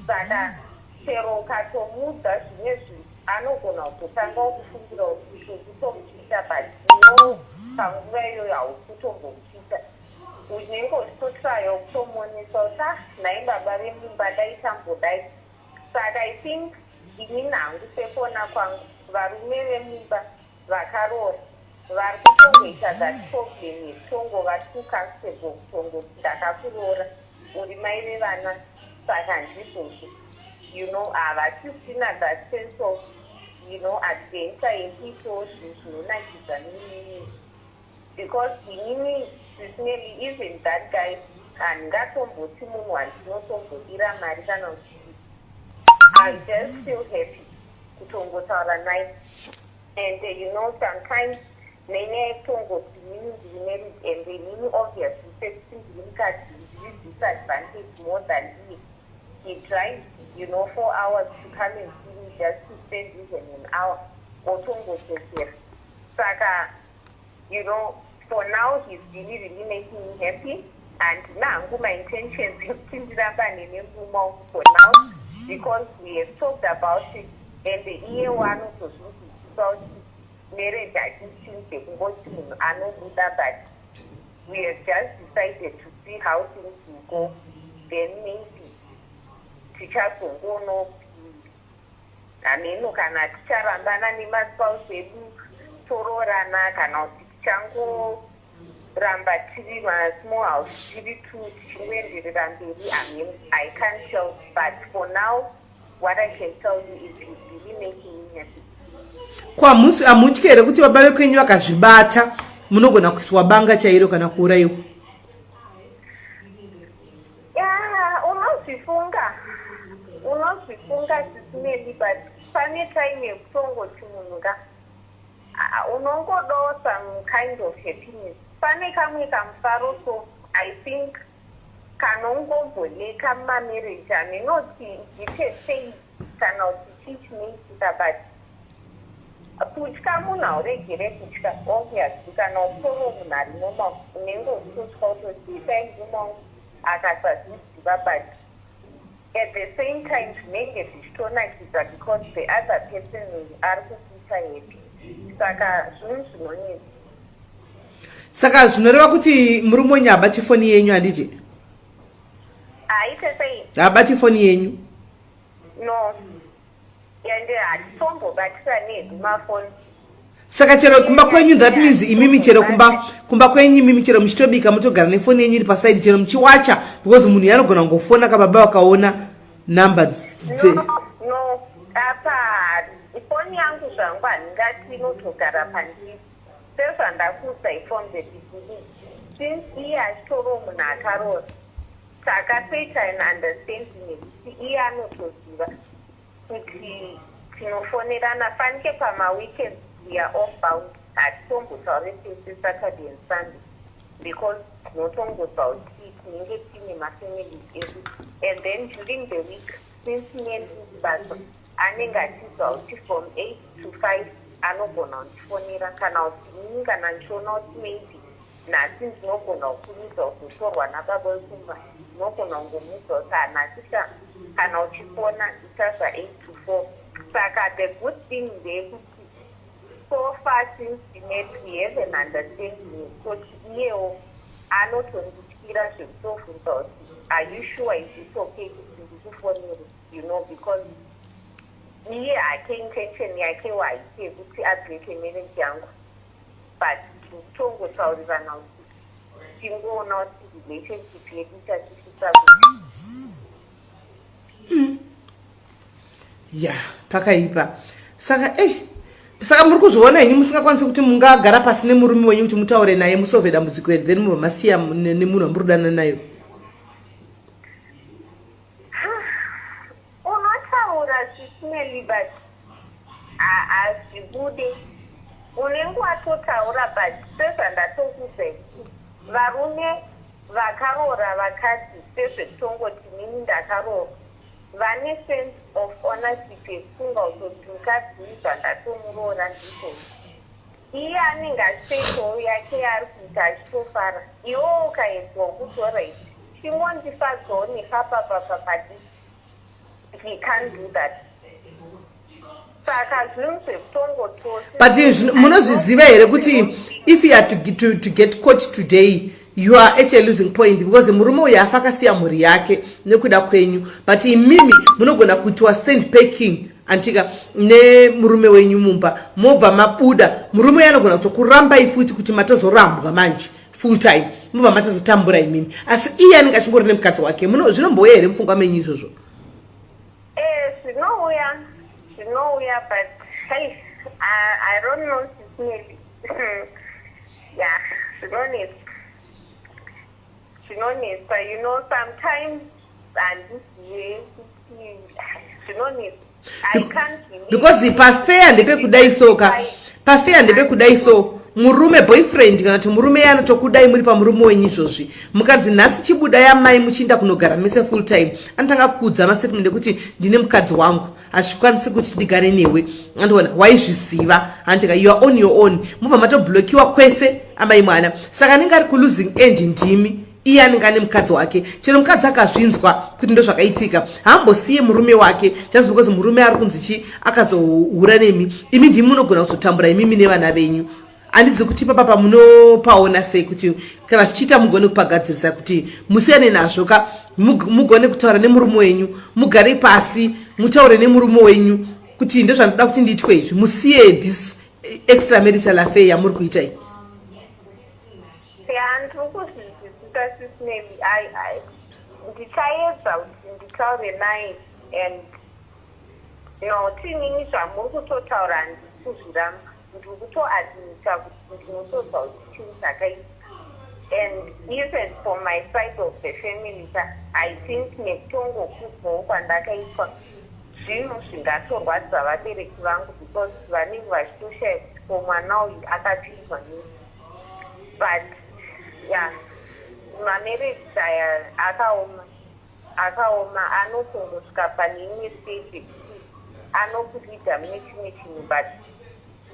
saka chero ukatomuudza zvimwe zvinhu anogona kutotanga kufungira kuti kutomuchita, but iwewo panguva iyoyo hausi kutombomuchita. Unenge uchitotrayawo kutomuonesa kuti, "Ah, nhai baba vemumba, dai tambodai." Saka I think inini hangu, sekuona kwangu, varume vemumba vakaroora vari kutongoita that problem yekutongova too comfortable kutongoti, "Ndakakuroora, uri mai vevana, saka ndizvozvo." Havasisina that sense of adventure yekuitawo zvinhu zvinonakidza neimini, because inini sincerely, even that guy, handingatomboti munhu wandinotombodira mari kana kuti. I just feel happy kutongotaura naye. And sometimes nenyaya yekutongoti inini ndiri married and inini obviously sekuti ndiri mukadzi, ndiri disadvantage more than iye. He drives 4 hours to come and see me, just to spend even an hour, otongodzokera. Saka for now he's really, really making me happy, and nangu my intentions ekuti ndirambane nemurume wangu for now, because we have talked about it and iye wanotozvinzwisisa kuti marriage hachisi chinhu chekungoti munhu anobuda, but we have just decided to see how things will go. Then maybe tichazongono hameno kana ticharambana nemaspouse edu toroorana, kana kuti tichangoramba tiri masmall house, tiri two, tichingoenderera mberi. Hameno, I can't tell, but for now what I can tell you is he's really making me happy. Kwamusi hamutyi here kuti baba vekwenyu vakazvibata munogona kuiswa banga chairo kana kuurayiwa? Ya, unozvifunga, unozvifunga chisineli, but pane time yekutongoti munhu ka unongodawo some kind of happiness. Pane kamwe kamufaro, so I think kanongomboleka mumamarriage. Haminoti zite sei kana kuti chii chinoitika, but kutya munhu hauregere kutya. Obviously kana utoro munhu ari normal, unenge uchitotya kutoti dai murume wangu akasazviziva, but at the same time zvinenge zvichitonakidza because the other person ari kukuita happy. Saka zvinhu zvinonetsa. Saka zvinoreva kuti murume wenyu habati foni yenyu, handiti? Aite sei? Habati foni yenyu. No, ende hatitombobatisa nedu mafoni. Saka chero kumba kwenyu, that means imimi chero kumba kwenyu imimi, chero muchitobika, mutogara nefoni yenyu iri pasaidi, chero muchiwacha, because munhu yanogona kungofona kababa vakaona namba dze No, apa foni yangu zvangu handingati inotogara pandiri. Sezvandakuudza from the beginning, since iye achitoriwo munhu akaroora, takatoita an understanding yekuti iye anotoziva kuti tinofonerana fanike pamaweekends. We are off bound, hatitombotaure tese Saturday and Sunday because tinotongobva kuti tinenge tiine mafamilies edu. And then during the week, since nendibasa, anenge achiziva kuti from 8 to 5 anogona kundifonera, kana kuti inini kana ndichiona kuti maybe nhasi ndinogona kukurumidza kuzotorwa nababa wekumba, ndinogona kungomuudza kuti, "Hanhasi sha, kana uchifona ita zva8 to 4." Saka the good thing ndeyekuti so far since we met, we have an understanding yekutoti iyewo anotondityira zvekutobvunza kuti, "Are you sure, is it okay kuti ndikufonere?" Because iye hake intention yake waiti yekuti abreake marriage yangu, but tokutongotaurirana kuti tingoona kuti relationship yedu ichatisvitsa kuti. Ya, pakaipa. Saka ei, Saka muri kuzviona henyu musingakwanisi kuti mungagara pasi nemurume wenyu kuti mutaure naye musove dambudziko iri, then mubva masiya nemunhu wamuri kudanana nayo? Unotaura, Sis Melly, but hazvibude. Unenge watotaura, but sezvandatokuudza kuti varume vakaroora vakadzi, sezvetongoti nini ndakaroorwa, vane sense of ownership yekufunga kutoti mukadzi uyu zvandatomuroora ndizvozvo. Iye anenge achitoitawo yake yaari kuita achitofara. Iwewo ukaedzwa kuti, "Alright, chingondifadzawo nepapapapapadi," he can't do that. Saka zvinhu zvekutongototi But munozviziva here kuti if you are to get caught today, you are at a losing point, because murume uyu afa akasiya mhuri yake nekuda kwenyu, but imimi munogona kuitiwa send packing antika nemurume wenyu mumba, mobva mabuda. Murume uyu anogona kutokurambai futi kuti matozorambwa manje full time, mobva matozotambura imimi, asi iye anenge achingori nemukadzi wake. Zvinombouya here mupfungwa menyu izvozvo? Zvinouya, zvinouya, but hey, I don't know, Sis Melly. Yeah, zvinonetsa, zvinonetsa. Sometimes handizive kuti zvinonetsa. I can't believe- Because pafair ndepekudai soka, pafair ndepekudai. So murume, boyfriend kana kuti murume anotokudai muri pamurume wenyu izvozvi, mukadzi nhasi chibuda yamai muchiinda kunogara mese full time, anotanga kuudza mastatement ekuti, "Ndine mukadzi wangu, hazvikwanisi kuti ndigare newe." Andiona waizviziva, handika? You are on your own, mubva matoblokiwa kwese, amai mwana. Saka anenge ari kulosing end ndimi. Iye anenge ane mukadzi wake. Chero mukadzi akazvinzwa kuti ndo zvakaitika, haambosiye murume wake just because murume ari kunzi chi akazohura nemi. Imi ndimi munogona kuzotambura, imimi nevana venyu. Handizi kuti ipapa pamunopaona sei kuti kana zvichiita mugone kupagadzirisa kuti musiyane nazvo ka, mugone kutaura nemurume wenyu, mugare pasi mutaure nemurume wenyu kuti ndozvandoda kuti ndiitwe izvi, musiye this extra marital affair yamuri kuita iyi. Ya, ndiri kuzvinzwisisa, Sis Melly. Ndichaedza kuti nditaure naye and nokuti inini zvamuri kutotaura handisi kuzviramba. Ndiri kutoadmita kuti ndinotodza kuti chinhu chakaitika, and even for my side of the family ka, I think nekutongokudzawo kwandakaitwa, zvinhu zvingatorwadza vabereki vangu because vanenge vachitoshaya kuti ko mwana uyu akapindwa nei. But yeah, mamarriage aya akaoma, akaoma. Anotongosvika pane imwe stage yekuti anokuleada mune chimwe chinhu, but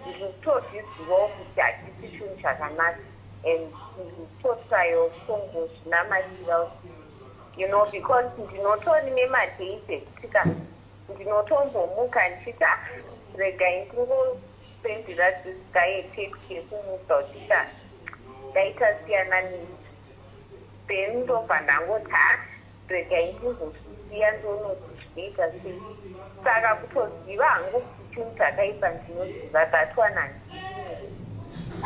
ndikutozvizivawo kuti hachisi chinhu chakanaka and ndikutotrayawo kutongozvinamatira because ndinotori nemadays ekuti ka ndinotombomuka ndichiti, "Ah, regai ndingosendera this guy a text yekumuudza kuti ka ndaita siyana nini." Then ndobva ndangoti, "Ha, regai ndingozvisiya, ndonoti zvinoita sei." Saka kutoziva hangu kuti chinhu chakaipa ndinoziva, that one handii.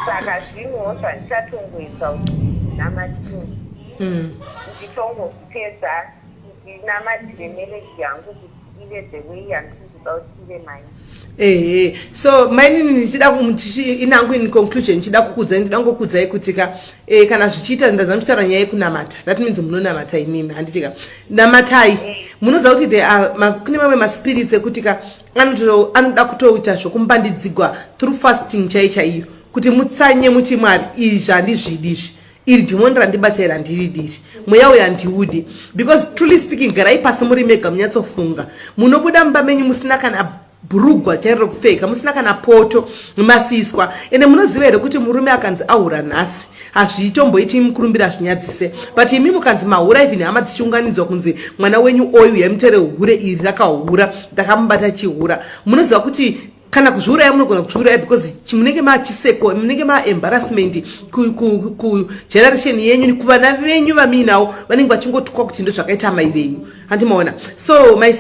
Saka zvinhuwo zvandichatongoedza kuti ndinamatire, nditongozvipedza, ndinamatire marriage yangu kuti ive the way yandiri kuda kuti ive nayo. Ehe, so mainini, ndichida inangu in conclusion, ndichida kukudzai, ndida ngokudzai kuti ka kana zvichiita, ndaza muchitaura nyaya yekunamata, that means munonamata imimi, handiti ka? Namatai. Munoziva kuti there are kune mamwe maspirits ekuti ka anoda kutoita zvokumbandidzigwa through fasting chai chaiyo, kuti mutsanye muti, "Mwari, izvi handizvidi izvi, iri dhimoni randibata iri handiridiri, mweya uyu handiudi." Because truly speaking, garai pasi muri mega munyatsofunga. Munobuda mumba menyu musina kana bhurugwa chairo rekupfeka, musina kana poto, masiswa. Ende munoziva here kuti murume akanzi ahura nhasi, hazvitomboiti mukurumbira, zvinyadzise, but imi mukanzi mahura, even hama dzichiunganidzwa kunzi mwana wenyu oyu yamutere hure iri rakahura, ndakamubata chihura, munoziva kuti kana kuzviuraya munogona kuzviuraya, because munenge machiseko, munenge maembarrassment kugeneration yenyu, kuvana venyu vamuinawo, vanenge vachingotukwa kuti ndo zvakaita mai venyu, handimaona? So my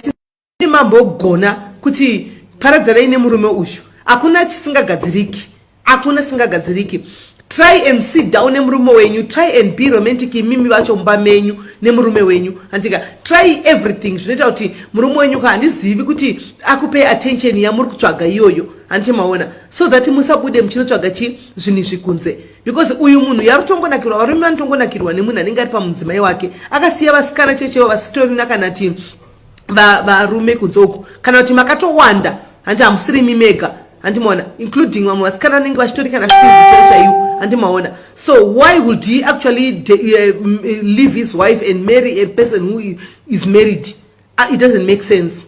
mambogona kuti paradzanai nemurume uyu. Hakuna chisingagadziriki, hakuna singagadziriki. Try and sit down nemurume wenyu, try and be romantic imimi vacho mumba menyu nemurume wenyu, handika? Try everything zvinoita kuti murume wenyu ka, handizivi kuti akupei attention yamuri kutsvaga iyoyo, handiti maona? So that musabude muchinotsvaga chi zvinhu izvi kunze, because uyu munhu yarutongonakirwa. Varume vanotongonakirwa nemunhu anenge ari pamudzimai wake, akasiya vasikana chechevo vasitorina kana ti varume kunze uku, kana kuti makatowanda, handi? Hamusirimi mega, handimaona? Including vamwe vasikana vanenge vachitori kana single chai chaiwo, handimaona? So why would he actually leave his wife and marry a person who is married? It doesn't make sense.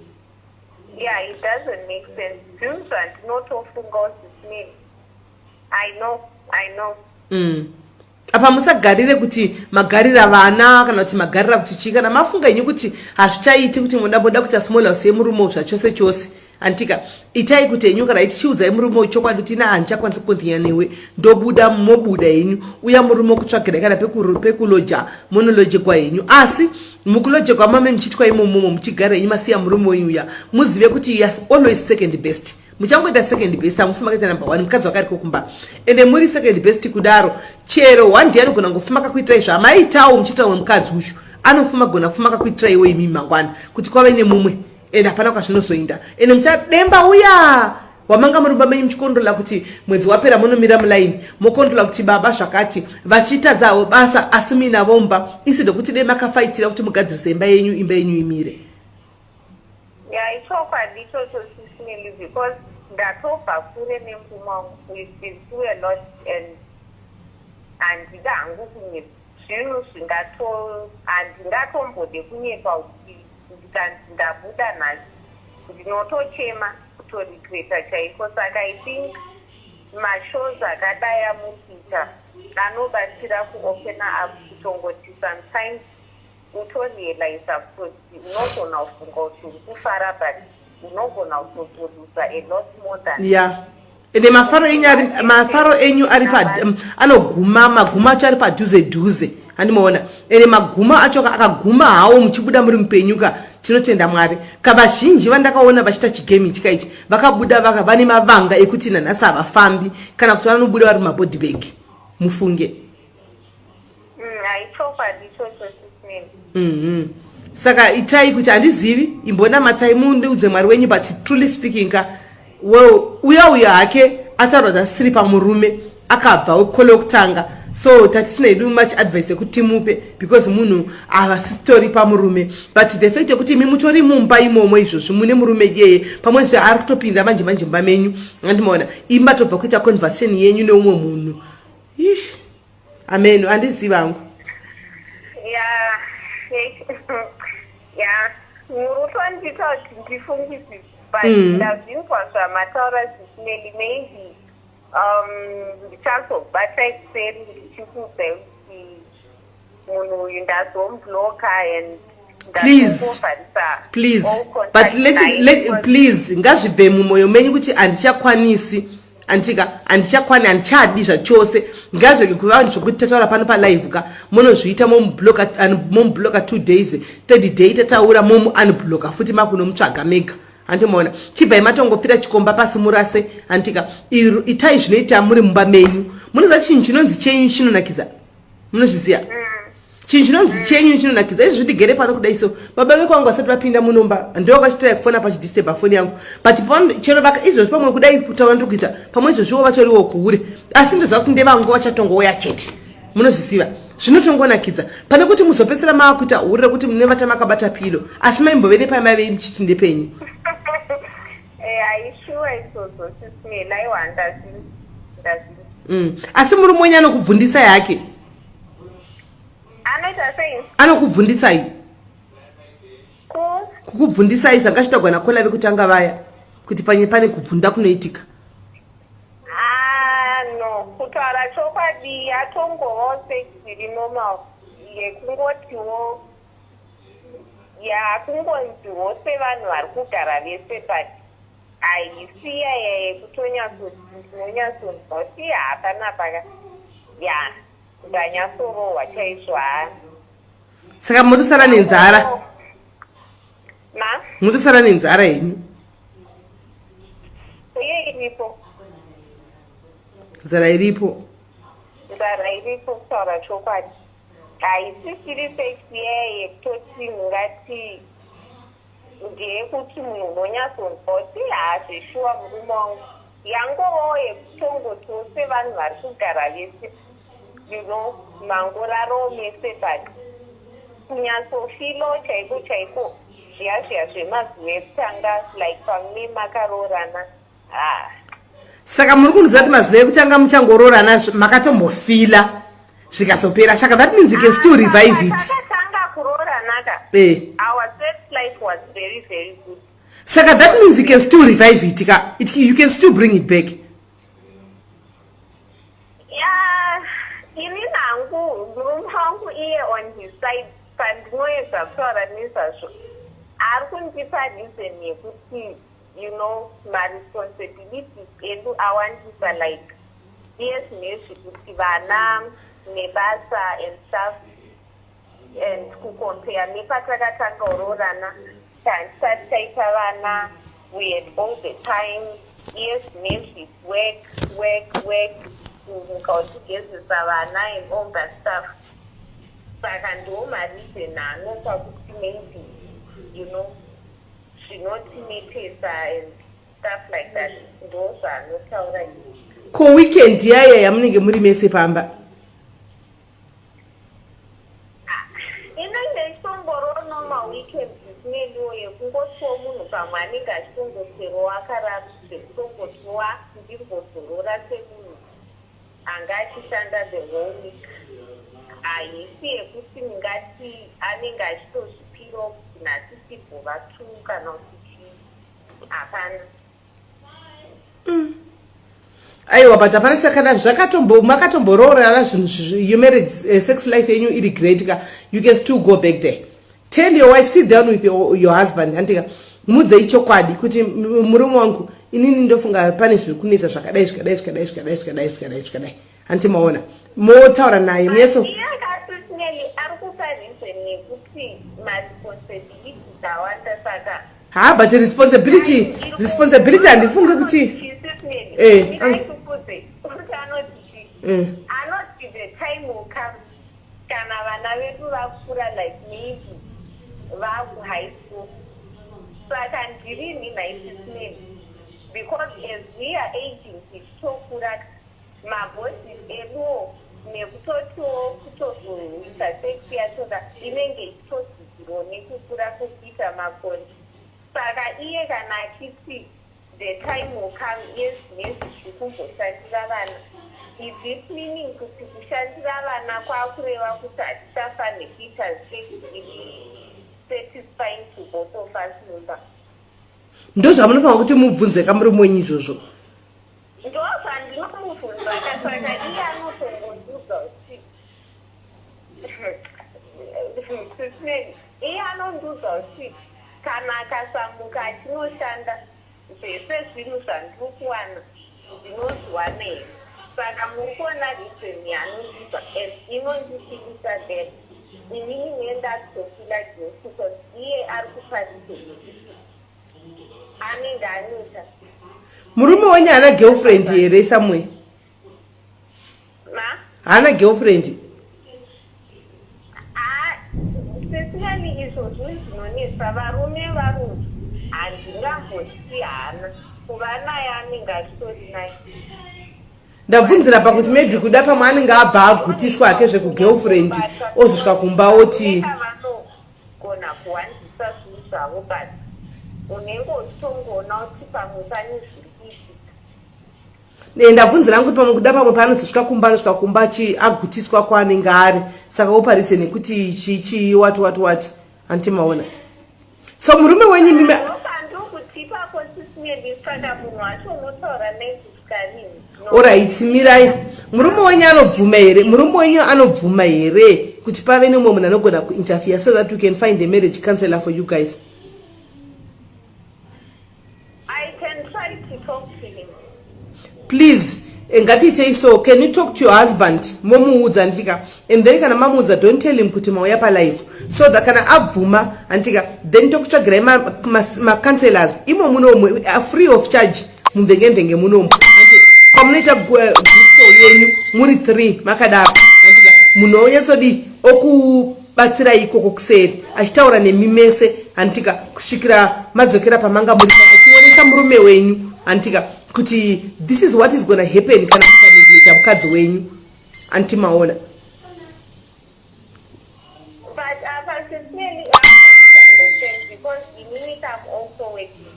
Yeah, it doesn't make sense. Zvinhu zvandinotofungawo, Sis Melly. I know, I know. Apa musagarire kuti magarira vana kana kuti magarira kuti chii. Kana mafunga inyu kuti hazvichaiti, kuti muda kuita small house yemurume zvachose chose, antika? Itai kuti henyu kana tichiudzai murume chokwadi kuti ina handichakwanisi kukontinya newe, ndobuda, mobuda henyu. Uya murume kutsvagirai kana pekuloja, monolojekwa henyu. Asi mukulojekwa mame muchiitwa imomomo, muchigara henyu masiya murume wenyu uya, muzive kuti you are always second best. Muchangoita second best, hamufi makaita number one. Mukadzi wakariko kumba, ende muri second best kudaro, chero one day anogona ngofuma kakuitirai zvamaitawo muchiita umwe mukadzi uyu, anofuma gona kufuma kakuitiraiwo imi mangwana kuti kwave nemumwe, ende hapana kwazvinozoinda. Ende muchademba uya wamanga muri mumba menyu muchikondola kuti mwedzi wapera munomira mulaini, mokondola kuti baba zvakati, vachitadzawo basa, asi muinavo mumba, instead yekuti dei makafaitira kuti mugadzirise imba yenyu, imba yenyu imire. Ya, ichokwadi ichocho, Sis Melly, because ndatobva kure nemurume wangu. We've been through a lot and handida hangu kunyepa. Zvinhu zvingato, handingatombode kunyepa kuti ndikanzi ndabuda nhasi, ndinotochema, kutoregreta chaiko. Saka I think mashows akadai amuri kuita anobatsira kuopena up, kutongoti sometimes utorealiza kuti unogona kufunga kuti uri kufara, but unogona kutotoluza a lot more than Ya, ende mafaro enyu ari anoguma, magumo acho ari padhuze dhuze, handimaona? Ende magumo acho akaguma hawo muchibuda muri mupenyuka, tinotenda Mwari. Kavazhinji vandakaona vachiita chigame ichi kaichi, vakabuda vane mavanga ekuti nanhasi havafambi, kana kuti vanobuda vari mumabody bag, mufunge. Haichokwadi ichocho, Sis Melly. Saka itai kuti, handizivi, imbonamatai mundiudze Mwari wenyu. But truly speaking ka, well, uya uya hake ataura kuti asiri pamurume, akabva wekukole wekutanga, so tatisina hedu much advice yekuti timupe, because munhu havasitori pamurume. But the fact yekuti imi mutori mumba imomo izvozvi, mune murume iyeye, pamwe zve ari kutopinda manje manje mumba menyu, andimaona? Imi matobva kuita conversation yenyu neumwe munhu. Ish, ameno, handizivi hangu. Ya, muri kutondiita kuti ndifungisise, but ndazvinzwa zvamataura, Sis Melly. Maybe ndichazobata kuseri ndichikuudzai kuti munhu uyu ndazomubloka and Please. ndatongovharisa Please. all contact But let, naye let, please, ngazvibve mumwoyo menyu kuti handichakwanisi, anditika handichakwani, handichadi zvachose. Ngazvege kuva zvokuti tataura pano palive ka, munozviita, momubloka 2 days, third day tataura, momu unblocka futi, makunomutsvaga mega, handimaona? Chibvai matongopfira chikomba pasi murase, handitika? Itai zvinoita muri mumba menyu. Munoziva chinhu chinonzi chenyu chinonakidza, munozviziva? Chinhu chinonzi chenyu chinonakidza. Izvi zvindigere pano kudai so, baba vekwangu vasati vapinda munomba, ndo vakachitira kufona pachidisturba foni yangu. But chero vaka izvozvi pamwe kudai kutaura ndiri kuita, pamwe izvozviwo vatoriwo kuhure, asi ndoziva kuti ndevangu vachatongouya chete. Munozviziva, zvinotongonakidza pane kuti muzopedzisira maakuita hure rekuti mune vata makabata pillow, asi maimbove nepamaive muchiti ndepenyu. Haishuwa izvozvo, Sis Melly. Aiwa, ndazvinzwa. Asi murume wenyu anokubvundisai hake? Anoita sei? Anokubvundisai? Ku Kukubvundisai zvanga zvitagwa nakola vekutanga vaya, kuti pane kubvunda kunoitika. Ah, no, kutaura chokwadi yatongovawo sexiri normal, yekungotiwo yakungonziwo sevanhu vari kugara vese, but haisi yaya yekutonyatsoti ndinonyatsonzwa kuti hapana paka ya ndanyatsorohwa chaizvo, ha. Saka motosara nenzara? Ma? Motosara nenzara henyu? Uye iripo. Nzara iripo. Nzara iriko kutaura chokwadi. Haisisiri sex iya yekutoti mungati ndeyekuti munhu unonyatsonzwa kuti haa zveshuwa murume wangu. Yangovawo yekutongotiwo sevanhu vari kugara vese mangorarawo mese but kunyatsofilawo chaiko chaiko zviya zviya zvemazuva ekutanga like pamune makaroorana haa. Saka muri kundiudza kuti mazuva ekutanga muchangoroorana makatombofila zvikazopera, saka that means you can still revive it. Takatanga kuroorana ka, our sex life was very very good. Saka that means you can still revive it ka, you can still bring it back. Yeah, ini nangu murume wangu iye on his side pandinoedza kutaura nezvazvo ari kundipa reason yekuti maresponsibilities edu awandisa, like iye zvinezvi kuti vana nebasa and stuff, and kucompare nepatakatanga kuroorana, handisati taita vana, we had all the time. Iye zvinezvi work, work, work, kumuka uchigezesa vana and all that stuff. Saka ndo mareason anopa kuti maybe zvinotinetesa and stuff like that. Ndo zvaanotaura. Ko weekend yaya yamunenge muri mese pamba? Inenge ichitongoriwo normal weekend isineliwo yekungotiwo munhu pamwe anenge achitongoswerawo akarara, zvekutongotiwa ndimbozorora semunhu anga achishanda the whole week. Haisi yekuti ndingati anenge achitozvipirawo kuti nhasi tibhova two kana kuti chii, hapana. Aiwa, but hapana. Saka kana zvakatombo makatomboroorana zvinhu, your marriage sex life yenyu iri great ka, you can still go back there. Tell your wife, sit down with your husband, handika? Mudzei chokwadi kuti murume wangu, inini ndofunga pane zviri kunetsa zvakadai, zvikadai, zvikadai, zvikadai, zvikadai, zvikadai, zvikadai, hanti maona? Motaura naye munyatso. Iye akasisineli ari kupa reason yekuti maresponsibilities awanda, saka Ha, but responsibility handifungi kuti Anoti anoti the time will come kana vana vedu vakura, like maybe vakuhigh school. Saka ndirini naisisineni? Because as we are aging, tichitokura, mabodies eduwo nekutotiwo kutozoita sex yachoka inenge ichitodzikirwo nekukura kwekuita makore. Saka iye kana achiti the time will come, yes, nezvi tiri kumboshandira vana, is it meaning kuti kushandira vana kwakureva kuti hatichafanhi kuita sex iri satisfying to both of us mumba? Ndo zvamunofanira kuti mubvunze kamurume wenyu izvozvo. Ndo zvandinomubvunza ka. Saka iye anotongondiudza kuti, iye anondiudza kuti kana akasamuka achinoshanda, zvese zvinhu zvandiri kuwana ndinozviwanei? Saka muri kuona reason yaanondiudza and inondifilisa that inini nendakutofila guilty because iye ari kupa reason yekuti anenge anoita. Murume wenyu haana girlfriend here somewhere? Ma? Haana girlfriend? Sesiyani, izvo zvinhu zvinonetsa varume. Varume handingamboti hana kuva naye, anenge achitori naye. Ndabvunzira pakuti maybe kuda pamwe anenge abva agutiswa hake zvekugirlfriend, ozosvika kumba oti Vanogona kuwanzisa zvinhu zvavo, but unenge uchitongoona kuti pamwe pane zviri kuitika. Ndabvunzira kuti pamwe kuda pamwe paanozosvika kumba, anosvika kumba agutiswa kwaanenge ari, saka oparidze nekuti chii chii, wati wati wati, hanti maona? So murume wenyu mime Ndokandikuti ipapo sisinedi, saka munhu wacho unotaura naye kusvika rini? Alright, mirai. Murume wenyu anobvuma here? Murume wenyu anobvuma here kuti pave nemumwe munhu anogona kuinterfere so that we can find a marriage counselor for you guys? I can try to talk to him. Please, ngatiitei so. Can you talk to your husband, momuudza, handika? And then kana mamuudza, don't tell him kuti mauya palive, so that kana abvuma, handika, then tokutsvagirai macounselors imo munomu, free of charge, mumvengemvenge munomu, kwamunoita group call. yenyu muri 3 makadaro munhu onyatsodii okubatsirai ikoko kuseri achitaura nemi mese handitika kusvikira madzokera pamanga muri achionesa murume wenyu handitika kuti this is what is gonna happen kana mukanegleta mukadzi wenyu anti maona But apa sincerely I don't understand because inini I'm also working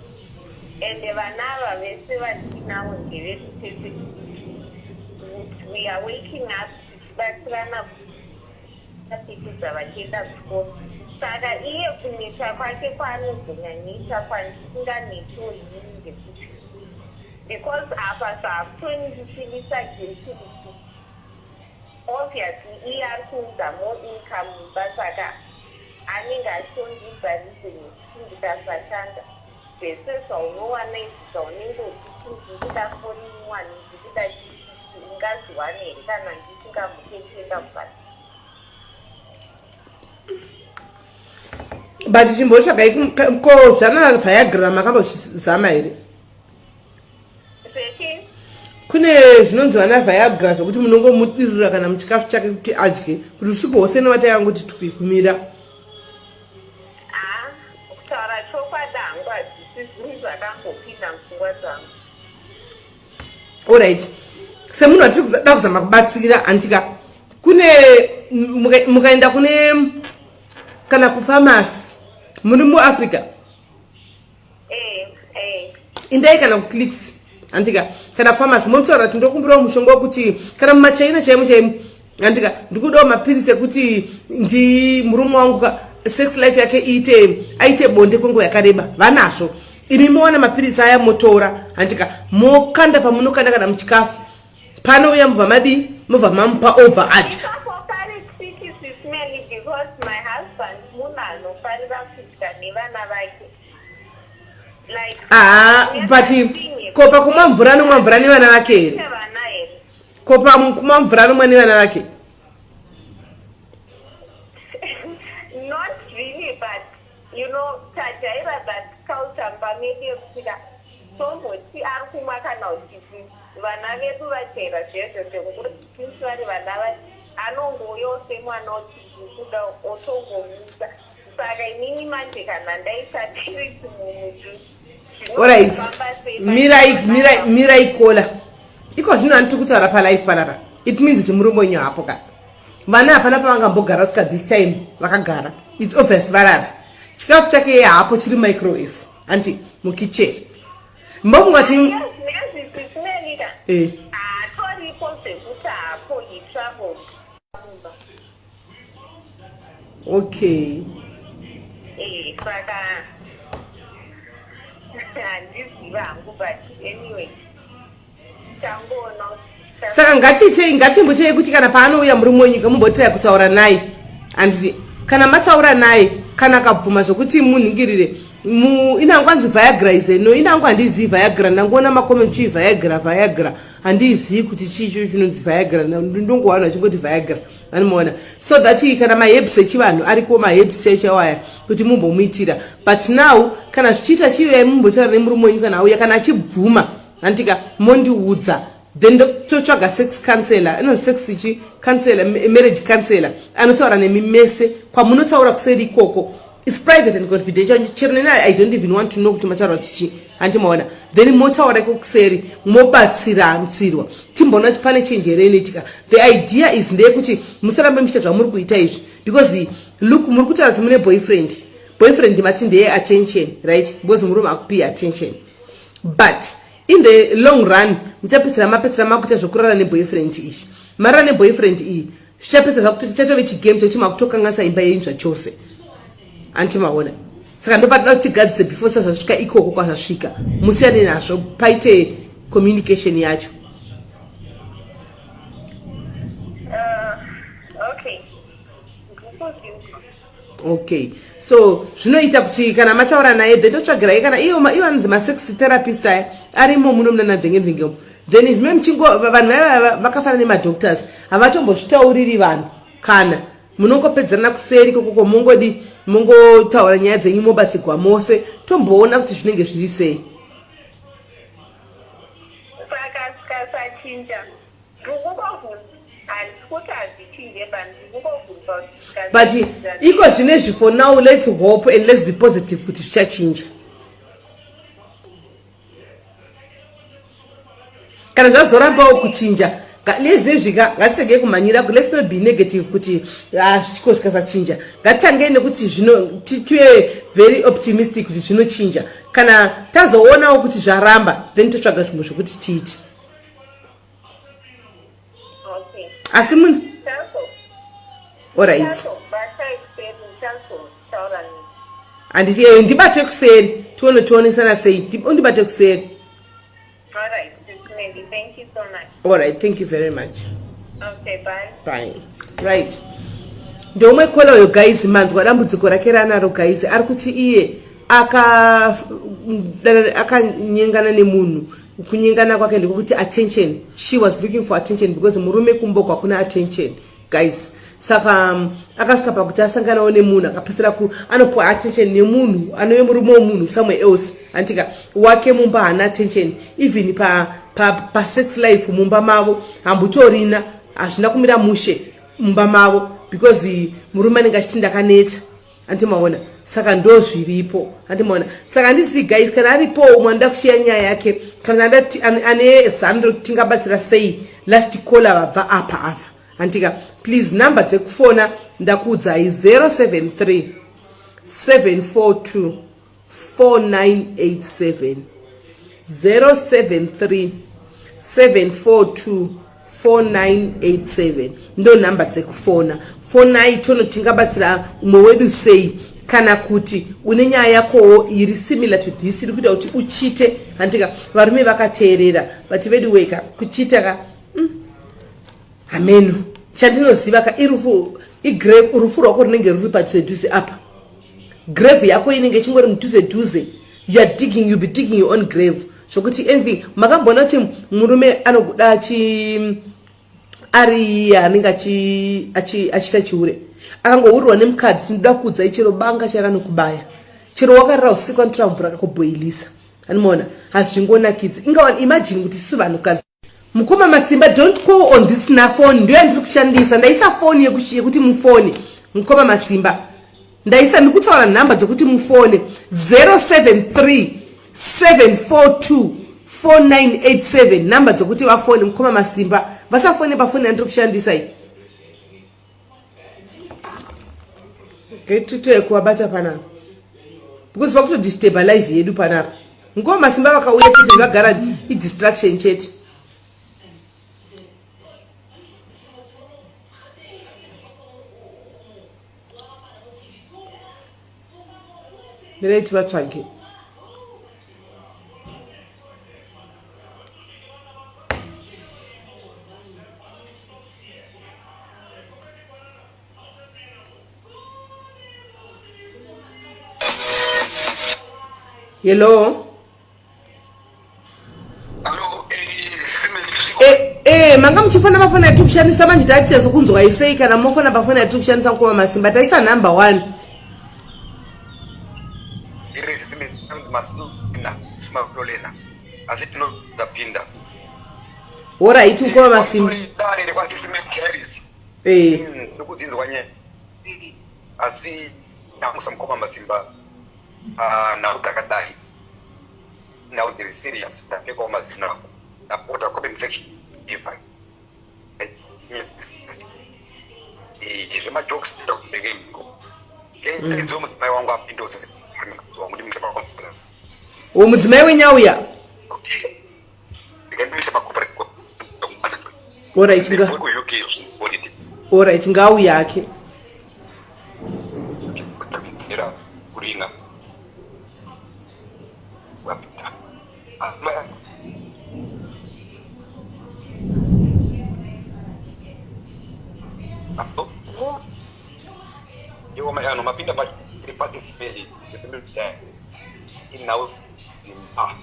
and vana ava vese vandinavo ndevedu tese we are waking up tichibatsirana kupikidza vachienda kuchikoro saka iye kunetsa kwake kwaanozonyanyisa kwandisinganetiwo inini ndekuti because apa zvakutondifilisa guilty kuti Obviously iye ari kuunza more income mumba saka anenge achitondiudza reason yekuti ndikasashanda zvese zvaunowana izvi zvaunenge uchiti ndikuda foni nyowani ndikuda chichichi ungazviwane here kana ndisingamuke ndichienda kubasa. But chimbotsvagai ko zvana viagra makambozvizama here? Kune zvinonzi vana viagra zvekuti munongomudirira kana muchikafu chake kuti adye kuti usiku hwose novata yangoti twi kumira. Ah, kutaura chokwadi hangu hadzisi zvinhu zvakambopinda mupfungwa dzangu. Alright, semunhu atiri kuda kuzama kubatsira handika kune mukaenda kune kana kufamasi muri muafrica Eh, eh. Indai kana kuclicks andika kana pharmacy motaura kuti ndokumbirawo mushonga wekuti kana mumachaina chaimo chaimo andika ndikudawo mapiritsi ekuti ndi murume wangu ka sex life yake iite aite bonde kwenguva yakareba vanazvo imi mowana mapiritsi aya motora handika mokanda pamunokanda kana muchikafu panouya mubva madii mobva mamupa obva adya Ipapo pari tricky Sis Melly because my husband munhu anofarira kudya nevana vake. Like aa but ko pakumwa mvura anomwa mvura nevana vake here vana here? ko pakumwa mvura anomwa nevana vake Not really but you know tajaira that culture mumba medu yekuti ka tomboti ari kumwa kana kuti vana vedu vajaira zvezvo zvekungoti since vari vana vati anongouyawo semwana oti ndikuda otongomusa saka inini manje kana ndaisa piritsi mumujuice Alright. Mirai mirai mirai kola. Iko zvino anditi kutaura pa life panapa. It means kuti murume wenyu hapo ka. Vana hapana pavangambogara kusvika this time vakagara. It's obvious varara. Chikafu chake iye hapo chiri microwave. Anti mukitchen. Mbofunga kuti Yes, yes, it's eh Hatoripo zvekuti hapo he traveled kumba. Okay. Eh, saka handiziva hangu but anyway tangoona Saka ngatiitei ngatimbotei kuti kana paanouya murume wenyu kamumbotaya kutaura naye. Handiti kana mataura naye kana akabvuma zvokuti munhingirire inangu anzi viagra is no inangu handizivi viagra ndangoona macomment chii viagra viagra handizivi kuti chii cho chinonzi viagra ndongowana vachingoti viagra vanomuona so that kana maherbs echivanhu ariko maherbs chaichaiwo aya kuti mumbomuitira but now kana zvichiita chiuyai mumbotaura nemurume wenyu kana auya kana achibvuma handitika mondiudza then ndototsvaga sex counselor inonzi sex chi counselor marriage counselor anotaura nemi mese kwamunotaura kuseri ikoko its private and confidential chero neni i don't even want to know kuti mataura kuti chii hanti maona then motaura iko kuseri mobatsirantsirwa timboona kuti pane change here inoitika the idea is ndeyekuti musarambe muchiita zvamuri kuita izvi because look muri kutaura kuti mune boyfriend boyfriend mati ndeye attention right because murume akupi attention but in the long run muchapedzisira mapedzisira makuita zvekurara neboyfriend izvi marara neboyfriend iyi zvichapedzisira zvakuti chatove chigame chekuti makutokanganisa imba yenyu zvachose anti maona saka ndopatida kuti tigadzise before sa zvasvika ikoko kwazvasvika musiyane nazvo paite communication yacho Okay. Okay so zvinoita kuti kana mataura naye then totsvagirai kana iyo iyo anonzi masex therapist aya arimo muno muna nabvenge umu then zvime muchingo vanhu vaya vakafanana nemadoctors havatombozvitauriri vanhu kana munongopedzerana kuseri kokoko mongodi mongotaura nyaya dzenyu mobatsigwa mose tomboona kuti zvinenge zviri sei Saka zvikasachinja ndiri But iko zvinezvi for now let's hope and let's be positive kuti zvichachinja. Kana zvazorambawo kuchinja lezvinezvika ngatiregei kumhanyira let's not be negative kuti ah, zvichiko zvikasachinja ngatitangei nekuti zvino tive very optimistic kuti zvinochinja kana tazoonawo kuti zvaramba then totsvaga zvimwe zvokuti tiite asi munhu orit handiti eh, ndibate kuseri tione tionesana sei undibate kuseri Alright, thank you very much. Okay, bye. Bye. Right. Ndomwe kola uyo guys manzwa dambudziko rake ranaro guys ari kuti iye akanyengana nemunhu kunyengana kwake ndikokuti attention she was looking for attention because murume kumbo kwakuna attention guys saka um, akasvika pakuti asanganawo nemunhu akapesera ku anopuwa attention nemunhu anove murume wemunhu somewhere else antika wake mumba haana attention even pa, pa, pa sex life mumba mavo hambutorina hazvina kumira mushe mumba mavo because murume anenge achiti ndakaneta andimaona saka ndo zviripo andimaona saka handizii guys kana aripo umwe anoda kushiya nyaya yake kana ane zano rekuti tingabatsira sei last caller vabva apa afa handika please number dzekufona ndakuudzai 073 742 4987 073 742 4987 ndo nhamba dzekufona fonai tono tingabatsira umwe wedu sei kana kuti une nyaya yakowo iri similar to this iri kuita kuti uchite handika varume vakateerera but vedu weka kuchita ka mm, hameno chandinoziva ka irufu igrave rufu rwako runenge ruri padhuze apa grave yako inenge ichingori mudhuze dhuze you are digging you be digging your own grave zvokuti anything makamboona kuti murume anokuda achi ari iye anenge achiita chihure akangohurirwa nemukadzi tinoda kuudzai chero banga chero anokubaya chero wakarara usiku anotora mvura akakubhoilisa animoona hazvingonakidzi ingawa imagine kuti isu vanhukadzi Mukoma Masimba don't call on this na phone ndiyo yandiri kushandisa ndaisa phone yekuti mufone mukoma Masimba ndaisa ndikutaura nhamba dzekuti mufone 073 742 4987 nhamba dzekuti vafone mukoma Masimba vasafone pafoni yandiri kushandisa iyi titoye kuvabata panapa because vakutodisturba live yedu panapa Ngoma masimba vakauya chete vagara idistraction chete. Mirai tivatsvage. Hello. Hello, eh, eh, eh, manga muchifona mafoni atiri kushandisa manje tatichazokunzwai sei kana mofona pafoni atiri kushandisa mukoma masimba taisa number one horaiti mukoma masimba eh. Ndikudzinzwa nyaya asi ndamusa mukoma masimba ah, nhau dzakadai nhau dziri serious ndapfekawo mazino angu ndapota comment section ifa eh, zvemajokes ndakubekeko idzo mudzimai wangu apinde wangu ndimuise pakompura wo mudzimai wenyauya Alright, ngauya hake. Mapinda pasi inhau dzimba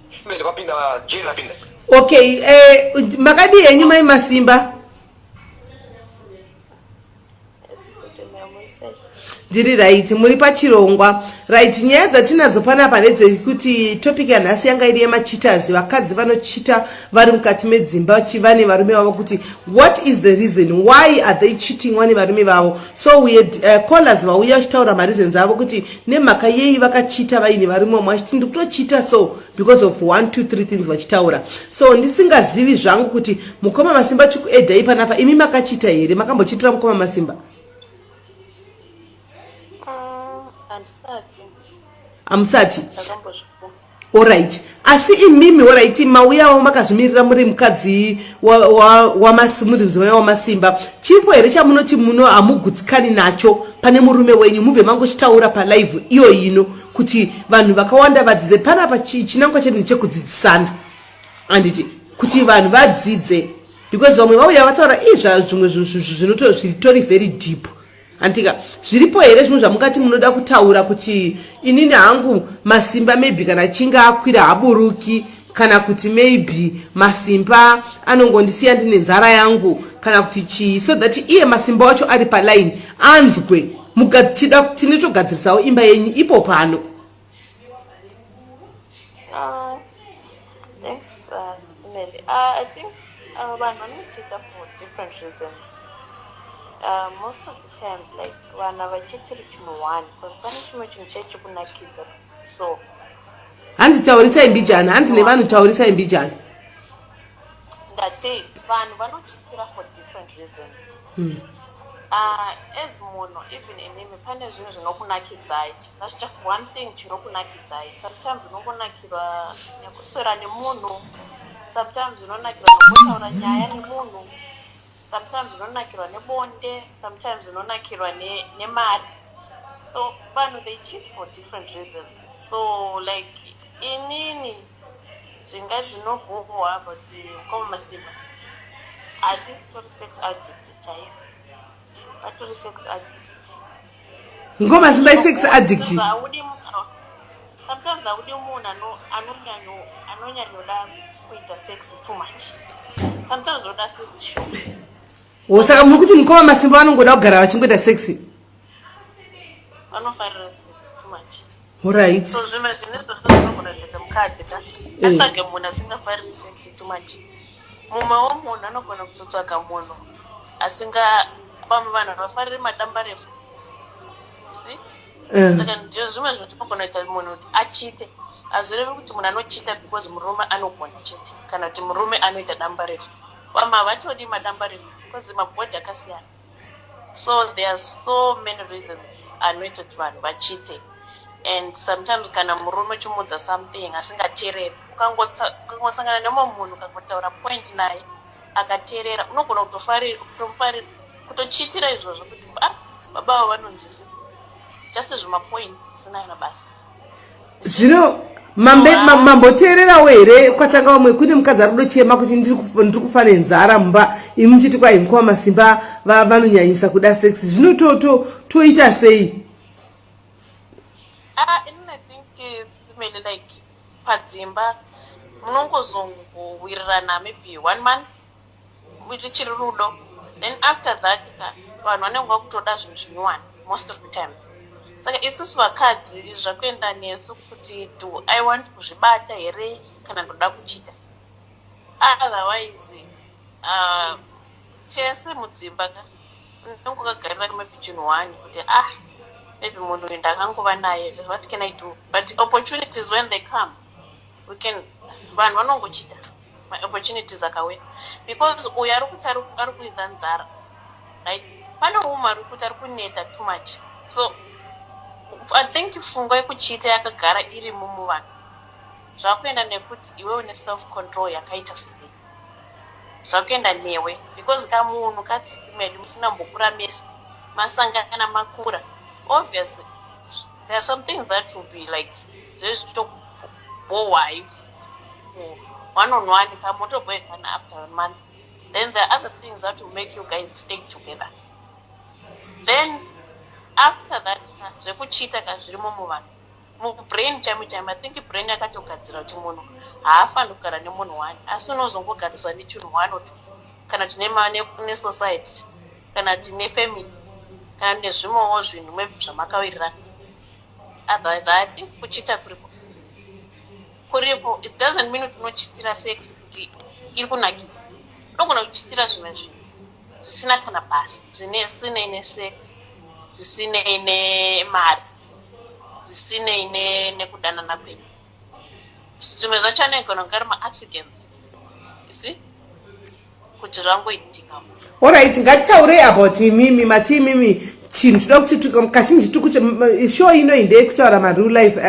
Smell vapinda jeri rapinda. Okay, eh makadii henyu mai Masimba? Sei? Ndiri right. Muri pachirongwa. Right, nyaya dzatinadzo panapa ndedzekuti topic yanhasi yanga iri yemacheaters, vakadzi vanochita vari mukati medzimba vane varume vavo, kuti what is the reason, why are they cheating vane varume vavo? So we had callers vauya vachitaura mareasons avo kuti nemhaka yei vakachita vaine varume vamwe, vachiti ndikutochita so because of one, two, three things vachitaura. So ndisingazivi zvangu kuti mukoma Masimba chikuedhai panapa, imi makachita here? Makambochitira mukoma Masimba? Handisati. Hamusati? Ndakambozvifunga. Alright, asi imimi, alright, mauyawo makazvimirira, muri mukadzi muri mudzimai waMasimba. Chiripo here chamunoti muno hamugutsikani nacho pane murume wenyu, mubve mangochitaura palive iyo ino kuti vanhu vakawanda vadzidze panapa? Chinangwa chedu ndechekudzidzisana, handiti, kuti vanhu vadzidze, because vamwe vauya vataura izva zvimwe zvinhu zvitori very deep, handika? Zviripo here zvimwe zvamungati munoda kutaura kuti inini hangu Masimba maybe kana achinge akwira haburuki, kana kuti maybe Masimba anongondisiya ndine nzara yangu, kana kuti chii, so that iye Masimba wacho ari paline anzwe? Tinotogadzirisawo imba yenyu ipo pano. Thanks, Simeli. I think vanhu vanochita for different reasons. Most of the times, like, vanhu havachitiri chinhu one because pane chimwe chinhu chechikunakidza, so Hanzi taurisai mbijana, hanzi nevanhu taurisai mbijana. Ndati vanhu vanochitira for different reasons. As munhu, even inimi, pane zvinhu zvinokunakidzai. That's just one thing chinokunakidzai. Sometimes unongonakirwa nekuswera nemunhu, sometimes unonakirwa nekutaura nyaya nemunhu, sometimes unonakirwa nebonde, sometimes unonakirwa nemari. So vanhu, they cheat for different reasons. So like inini zvinga zvinobhohwa, but mukoma Masimba, I think tori sex addict chaiyo, vatori sex addict. Mukoma Masimba isex addict? Sometimes haudi munhu anonyanyoda kuita sex too much. Sometimes unoda sex shoma. O, saka muri kuti mukoma Masimba vanongoda kugara vachingoita sex? Vanofarira sex too much. So zvimwe zvine zvose zvinogona kuita mukadzi ka atsvage munhu asingafariri sex too much. Mumwewo munhu anogona kutotsvaga munhu asinga, vamwe vanhu havafariri madamba refu, see? Saka ndizvo zvimwe zvinhu tinogona kuita munhu kuti achite. Hazvirevi kuti munhu anochita because murume anogona chete, kana kuti murume anoita damba refu. Vamwe havatodi madamba refu because mabhodhi akasiyana. So there are so many reasons anoita kuti vanhu vachite. And sometimes kana murume uchimudza something asingateereri, ukangosangana nemumwe munhu, ukangotaura point naye akateerera, unogona kutomufarira, kutochitira izvozvo kuti, ah, baba avo vanonzwisisa, just zvimapoint zvisina kana basa. Zvino mamboteererawo here kwatanga vamwe? Kune mukadzi ari kudochema kuti ndiri kufa nenzara mumba, imi muchiti kwai mukoma Masimba vanonyanyisa kuda sex. Zvino toita sei? Ah, inini I think simele, like padzimba munongozongowirirana maybe one month richiri rudo, then after that ka vanhu vanenge vakutoda zvinhu zvinyowani most of the times. Saka isusu vakadzi zvakuenda nesu kuti do I want kuzvibata here kana ndoda kuchita. Otherwise tese mudzimba ka unenge wakagarira maybe chinhu one kuti, ah, maybe munhu uyu ndakangova naye, what can I do? But opportunities, when they come, we can, vanhu vanongochita maopportunities akauya, because uyu ari kuti ari kuidza nzara, right? Pane umwe ari kuti ari kuneta too much. So I think pfungwa yekuchita yakagara irimo muvanhu. Zvakuenda nekuti iwe une self control yakaita sei. Zvakuenda newe, because kamunhu katsimedu musina mbokura mese, masangana makura, obviously there are some things that will be like zvezvitobohwai one on one, kamotobhoekana after a month. Then there are other things that will make you guys stay together. Then after that, zvekuchita ka zvirimo muvanhu, mubrain chaimo chaimo. I think brain yakatogadzira kuti munhu haafaniri kugara nemunhu one, asi unozongogariswa nechinhu one or two, kana tine nesociety, kana tine family. Kana nezvimwewo zvinhu maybe zvamakawirirana. Otherwise I think kuchita kuripo. Kuripo. It doesn't mean kuti unochitira sex kuti iri kunakidza. Unogona kuchitira zvimwe zvinhu zvisina kana basa, zvisinei nesex, zvisinei nemari, zvisinei nekudanana kwenyu. Zvimwe zvacho anogona kunge ari maaccidents, you see, kuti zvangoitika. Alright, ngatitaurei about imimi. Mati imimi chinhu toda kuti kazhinji tikuti show ino ndeyekutaura mareal life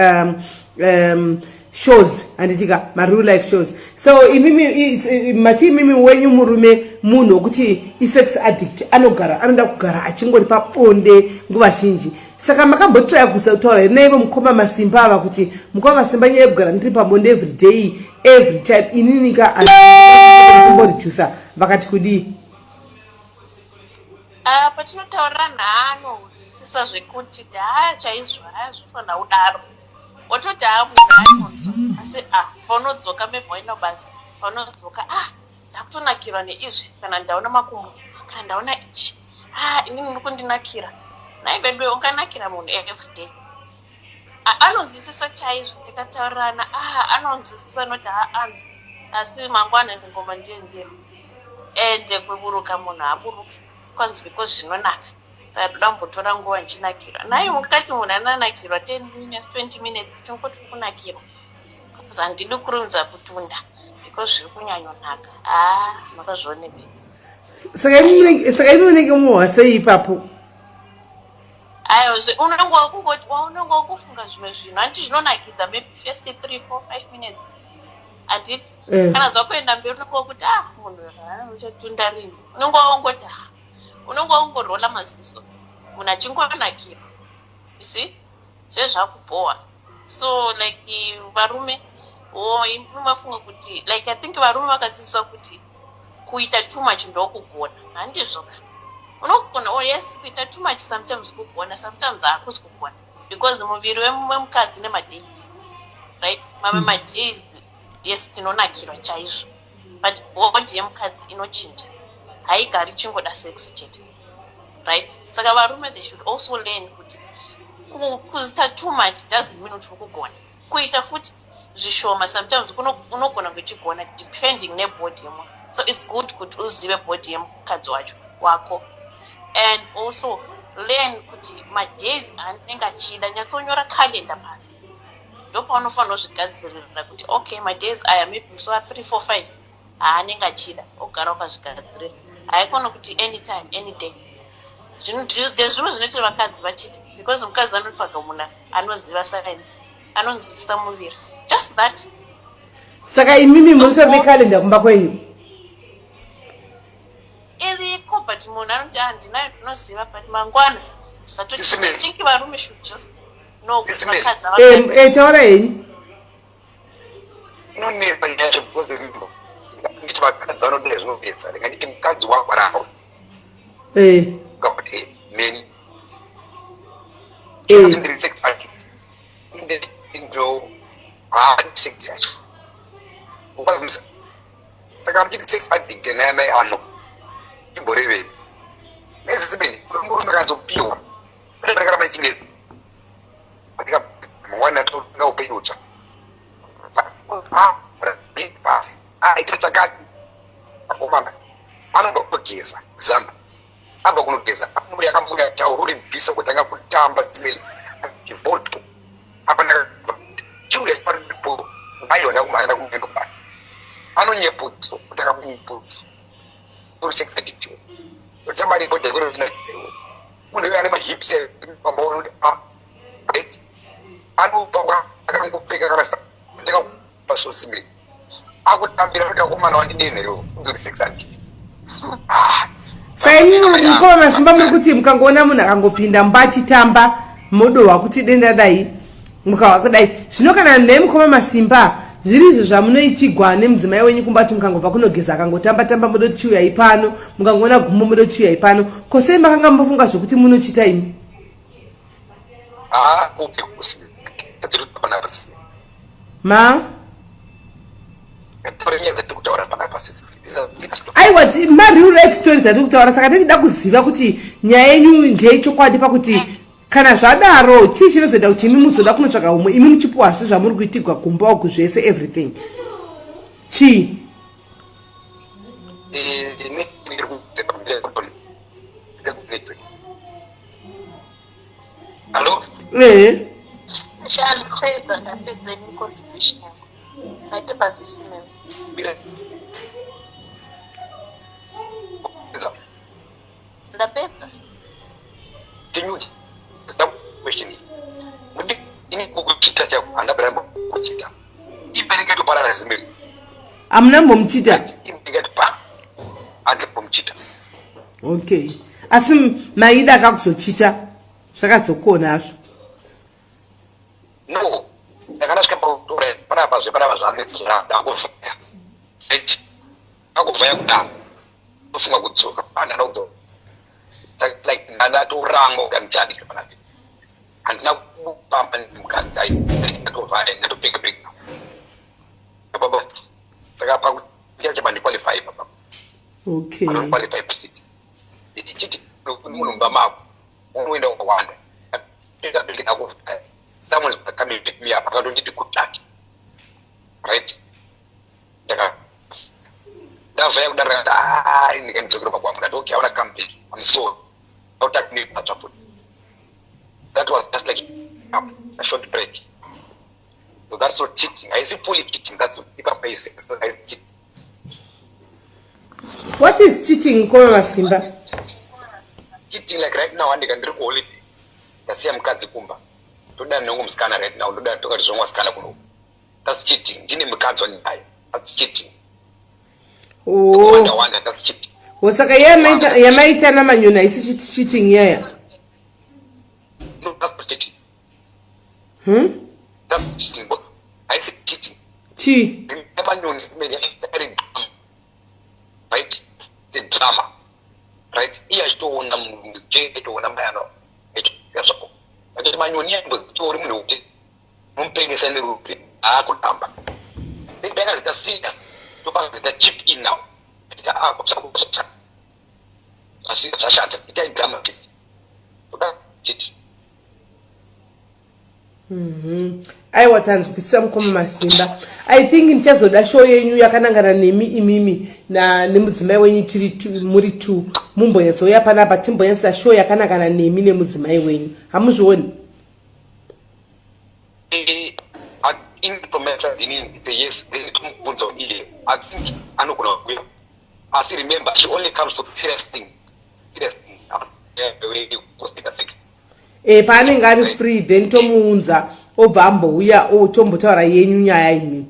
shows, handitika? Mareal life shows. So imimi mati imimi wenyu murume munhu wekuti isex addict, anogara anoda kugara achingori pabonde nguva zhinji. Saka makambotraya kutaura here naivo mukoma Masimba ava kuti, "Mukoma Masimba, nyaya yekugara ndiri pabonde every day, every time, ininika timboredusa"? Vakati kudii? Ah, patinotaurira anonzwisisa zvekuti ha, chaizvo, ha, zvofanira kudaro. Wototi ha, munhu anonzwa, asi a paunodzoka maybe waenda kubasa, paunodzoka, ah, ndakutonakirwa neizvi, kana ndaona makumbo, kana ndaona ichi, ah, inini uri kundinakira. Nai bedu, unganakira munhu everyday? Anonzwisisa chaizvo. Tikataurirana, ah, anonzwisisa noti ha, anzwa, asi mangwana ngoma ndiye ndiye ende kuburuka munhu haaburuki kwanzi because zvinonaka. Saka toda kumbotora nguva ndichinakirwa naye. Mukati munhu ananakirwa 10 minutes, 20 minutes, chingoti kunakirwa, because handidi kurumidza kutunda because zviri kunyanyonaka. Haa, makazvionepi? Saka imi munenge muhwa sei ipapo? Aiwa, unenge wakungoti, unenge wakufunga zvimwe zvinhu. Handiti zvinonakidza maybe first 3, 4, 5 minutes, handiti? Kana zvakuenda mberi, unenge wakuti, ah, munhu uchatunda rini? Unenge wangoti, ah, unenge wakungorola maziso munhu achingonakirwa, you see? Zvezvakubhowa. So like varume mafunga kuti, like, I think varume vakadzidziswa kuti kuita too much ndokugona. Handizvoka? Unogona, oh yes, kuita too much sometimes kugona, sometimes hakusi kugona, because muviri wemukadzi nemadays, right? Mamwe madays, yes, tinonakirwa chaizvo, but body yemukadzi inochinja, haigari ichingoda sex chete, right? Saka varume, they should also learn kuti kuita too much doesn't mean kuti uri kugona. Kuita futi zvishoma sometimes unogona kuchigona, depending nebody yemunhu. So it's good kuti uzive body yemukadzi wacho wako and also learn kuti madays anenge achida. Nyatsonyora calendar pasi, ndopaunofanira kuzvigadzirira kuti, okay, madays aya, maybe musi wa3, 4, 5 haanenge achida, ogara ukazvigadzirira. Haikona kuti anytime, any day. Ndezvimwe zvinoitira vakadzi vachiti because mukadzi anotsvaga munhu anoziva science, anonzwisisa muviri, just that. Saka imimi munotori nekalenda kumba kwenyu? Iriko, but munhu anoti handinayo, ndinoziva, but mangwana zvatothinki varume should just know kuti vakadzi Taura henyu. Inonetsa nyaya, because remember, nditi vakadzi vanoda zvinonetsa. Ndinganditi mukadzi wagwarawo ngakuti neni ndiri sex addict, ndo haadi sex yacho. Saka muchiti sex addict naamai ano imborevei nezisibeni? Murume kanzopiwa rakaramba ichinetsa, mangwana atoga upenyu utsva pasi aita chakati. Akomana anobva kunogeza zamba, abva kunogeza, anouya akabuda tauro ribvisa, kutanga kutamba simeli chivoto apa chiuya chiparipo. Aiwa, ndakumhanya kuenda basa, anonyepudzwa, kutanga kunyepudzwa uri sex addict, kutamba ripo. Munhu uyo ane mahips pambaona kuti, ah, right, anobva akangopfeka kana tanga pasosimeli akutambira kuti akomana wandidenheyo unzori sex addict. Saka imimi, mukoma Masimba, muri kuti mukangoona munhu akangopinda mumba achitamba, modohwa kuti denda dai mukahwa kudai. Zvino kana nhai, mukoma Masimba, zviri izvo zvamunoitigwa nemudzimai wenyu kumba, kuti mukangobva kunogeza akangotamba tamba, modoti chiuyai pano, mukangoona gumbo modoti chiuyai pano, kosei makanga mufunga zvokuti munochita imi? Haa, kupi dziri panapa? Ma Taura nyaya dzatiri kutaura. kutaura panapa sisi. Aiwa, mareal life stories atiri kutaura, saka tichida kuziva kuti nyaya yenyu ndeyechokwadi, pakuti kana zvadaro, chii chinozoita kuti imi muzoda kunotsvaka umwe, imi muchipiwa zvese zvamuri kuitigwa kumba uku, zvese, everything, chii? Eh, ndiri kuudza network. Hallo? Ehe. Chandipedza, ndapedza ini contribution yangu. Maite pazvisimeo. Mira. Ndapedza. Can you stop question? Mundi ini kukuchita chako handabira kuchita. Ipereke toparara zimiri. Hamuna mbomuchita? Ipereke pa. Handimbomuchita. Okay, asi maida akakuzochita, zvakazokona zvo? No. Ndakandasvika pakutora panapa zvepanapa zvanetsera, ndakuvhaya. Ndakuvhaya kudaro. Ndofunga kudzoka pandada kudzoka. Saka like ndandatorangwa kuti handichadi panapa. Handina kufamba nemukadzi ayi ndatovhaya, ndatopeka peka. Baba, saka pakuti pandiqualify baba. Anoqualify pachiti. Ichiti munhu mumba mako unoenda wakawanda. Ndakuvhaya. Someone is coming pick me up, akatonditi good luck. Right? Ndaka ndavhaya kudaro, ndakati ah, ndikandidzokera pakwangu. Ndati okay, I wanna come back. I'm sorry. Autaki me patsvapo. That was just like a short break. So that's not cheating. Haisi fully cheating. That's ipapo haisi cheating. What is cheating, koma Masimba? Cheating, like right now andika ndiri kuholiday, ndasiya mukadzi kumba, ndoda nengu musikana right now, ndoda tokati zvongo vasikana kuno. That's cheating. Ndine mukadzi wandinaye. That's cheating. Oh. Wanda wanda, that's cheating. Oh, saka yamaita namanyoni haisi cheating yaya? No, that's not cheating. That's cheating, boss. Haisi cheating. Chii? Manyoni simene ari drama. Right? The drama. Right? Iye achitoona munhu, achitoona mayano. Achitoona. Achiti manyoni yamboziva uri munhu wekuti mumupengesa nerupi haakutamba. Then pakazita serious, topakazita chip in now. Achiti ah, asi zvashata, itai drama chete. Toda chete. Aiwa, tanzwisisa, mukoma Masimba. I think ndichazoda show yenyu yakanangana nemi imimi nemudzimai wenyu, tiri muri two, mumbonyatsouya panapa, timbonyatsa show yakanangana nemi nemudzimai wenyu. Hamuzvioni? Information inini, it's a yes, then tomubvunza iye. I think anogona kuuya, asi remember, she only comes for serious thing, serious thing. Kusika sika. Paanenge ari free, then tomuunza, obva ambouya, tombotaura yenyu nyaya imi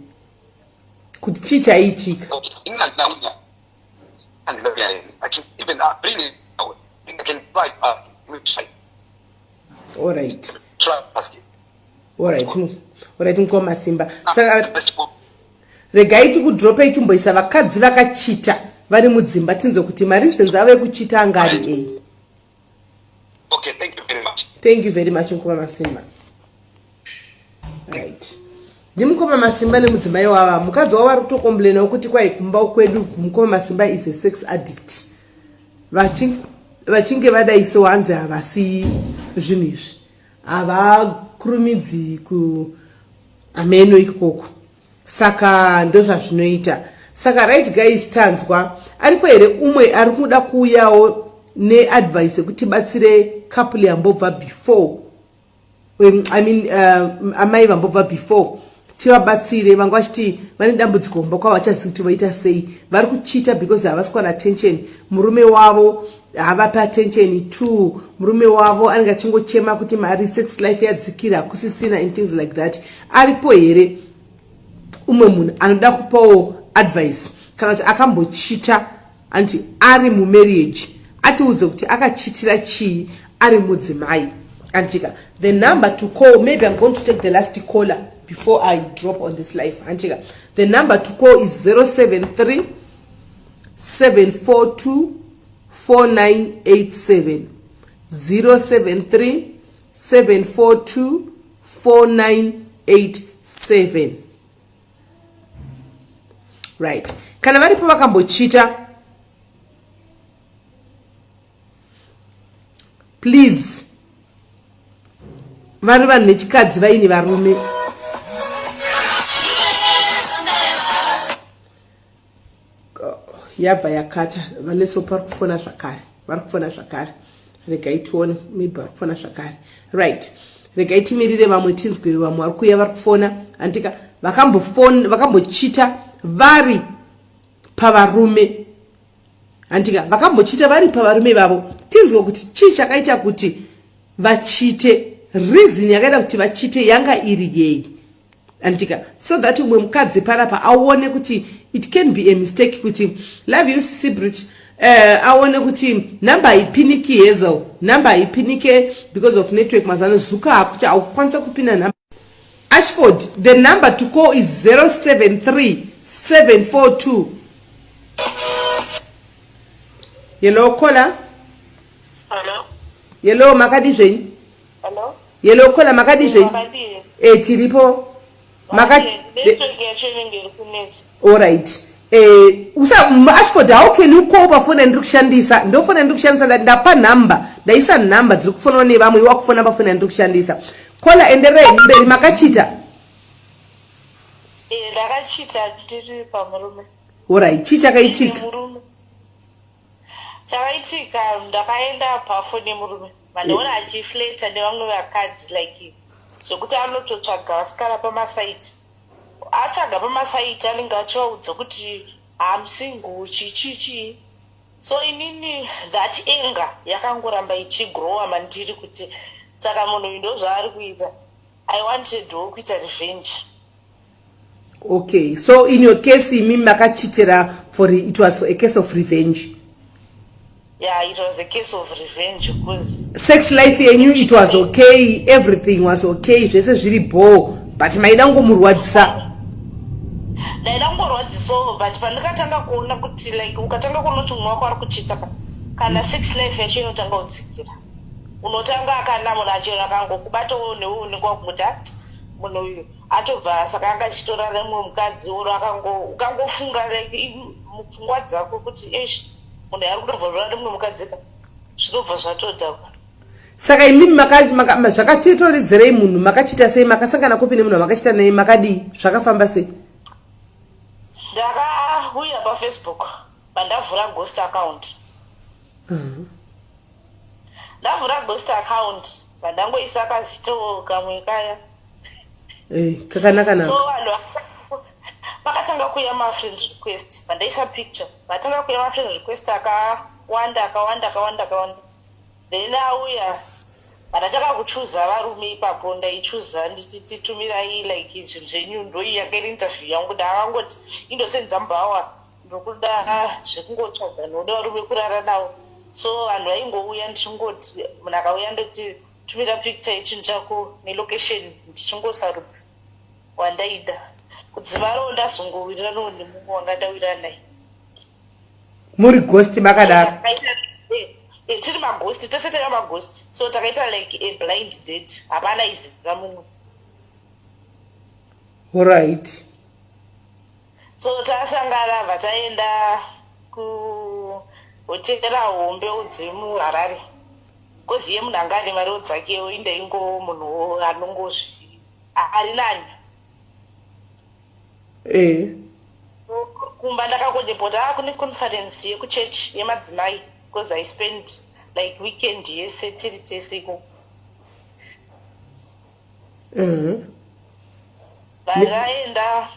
kuti chii chaiitika. Okay, ini handina kunya, handina kunya. I can even bring it. I can try to ask. Let me try. Alright. Try ask it. Alright, mukoma Masimba, saka regai tikudropei, timboisa vakadzi vakachita vari mudzimba, tinzwe kuti mareasons avo ekuchita anga ari ei. Okay, thank you very much. Thank you very much, mukoma Masimba. Right, ndimukoma Masimba nemudzimai wava. Mukadzi wavo ari kutocomplainawo kuti kwai kumba kwedu mukoma Masimba is a sex addict. Vachinge vadaiso, hanzi havasi zvinhu izvi, havakurumidzi kuhameno ikoko, saka ndozvazvinoita. Saka right guys, tanzwa. Aripo here umwe ari kuda kuuyawo neadvice yekuti batsire couple yambobva before, I mean, amai vambobva before, tivabatsire? Vanga vachiti vane dambudziko kumba kwavo, vachazivi kuti voita sei. Vari kuchita because havasi kuwana attention, murume wavo havapi attention. Two, murume wavo anenge achingochema kuti mari, sex life yadzikira, hakusisina and things like that. Aripo here umwe munhu anoda kupawo advice, kana kuti akambochita anti ari mumarriage, atiudze kuti akachitira chii ari mudzimai antika? The number to call, maybe I'm going to take the last caller before I drop on this live, antika. The number to call is 073 742 4987, 073 742 4987. Right, Kana varipo vakambochita, please, vari vanhu vechikadzi vaine varume. Yabva yakata. Vanesopo vari kufona zvakare, vari kufona zvakare. Regai tione, maybe vari kufona zvakare. Right, regai timirire vamwe, tinzwe vamwe vari kuuya, vari kufona. Andika vakambofona, vakambochita vari pavarume, handika vakambochita vari pavarume vavo, tinzwe kuti chii chakaita kuti vachite, reason yakaita kuti vachite yanga iri yei, andika, so that umwe mukadzi panapa aone kuti it can be a mistake kuti, love you sibrit, aone kuti nhamba haipiniki. Hazel, nhamba haipinike because of network. Mazano zuka hakuti haukwanisa kupinda nhamba. Ashford, the number to call is 073 742. Hello, caller. Hello. Hello, makadi zvenyu? Hello. Hello, caller, makadi zvenyu? Makadii? E, tiripo. Network yacho inenge iri kunetsa. Alright. Usa Ashford, how can you call pafoni yandiri kushandisa? Ndofoni yandiri kushandisa, ndapa nhamba, ndaisa nhamba dziri kufonawo nevamwe, iwe wakufona pafoni yandiri kushandisa. Caller, enderei mberi, makachita. Eh, ndakachita ndiri pamurume. Alright, chii chakaitika? Murume. Chakaitika, ndakaenda pafoni yemurume, mandiona achiflirta nevamwe vakadzi, like zvekuti anototsvaga vasikana pamasaiti. Atsvaga pamasaiti, anenge achivaudza kuti I'm single, chii chii. So inini that anger yakangoramba ichigrowa mandiri kuti saka munhu uyu ndo zvaari kuita. I wanted kuita revenge. Okay, so in your case imi makachitira for, it was a case of revenge? Yeah, it was a case of revenge because Sex life yenyu, it was okay, everything was okay, zvese zviri bho, but maida ngomurwadzisa. Ndaida kungorwadzisawo, but pandikatanga kuona kuti, like, ukatanga kuona kuti mumwe wako ari kuchita kana sex life yacho inotanga kudzikira, unotanga kana munhu achero akangokubatawo newe unenge wakunguti, "Ah, munhu uyu atobva." Saka anga achitora nemumwe mukadzi oro ukangofunga like mupfungwa dzako kuti ish, munhu ari kutobva rora nemumwe mukadzi ka, zvinobva zvatodhakwa. Saka imimi zvakatitoredzerei munhu, makachita sei? Makasangana kupi nemunhu wamakachita naye? Makadii? Zvakafamba sei? Ndakauya paFacebook, pandavhura ghost account. Ndavhura ghost account, pandangoisa kazito kamwe kaya. Eh, kakanaka naka. So vanhu vakatanga kuuya mafriend request. Pandaisa picture, vatanga kuuya mafriend request akawanda, akawanda, akawanda, akawanda. Then auya, pandatanga kuchuza varume ipapo, ndaichuza ndichiti tumirai like zvinhu zvenyu. Ndoi yanga iri interview yangu. Ndakangoti indosenza mubhawa, ndokuda zvekungotsvaga, nokuda varume kurara navo. So vanhu vaingouya, ndichingoti munhu akauya ndoti tumira picture yechinhu chako nelocation, ndichingosarudza wandaida. Kudzimarawo ndazongowiriranawo nemumwe wanga ndawirana naye. Muri ghost makadaro? Tiri maghost tese, taiva maghost. So takaita like a blind date, hapana iziva mumwe. Alright. So tasangana, bva taenda kuhotera hombe dzemuHarare, koziye munhu anga ane mariwo dzakewo, indaingo munhuwo anongozvi ari nani. Kumba ndakakondepota, ah, kune conference yekuchechi yemadzimai, because I spent like weekend yese tiri tese ikoko. Vakaenda,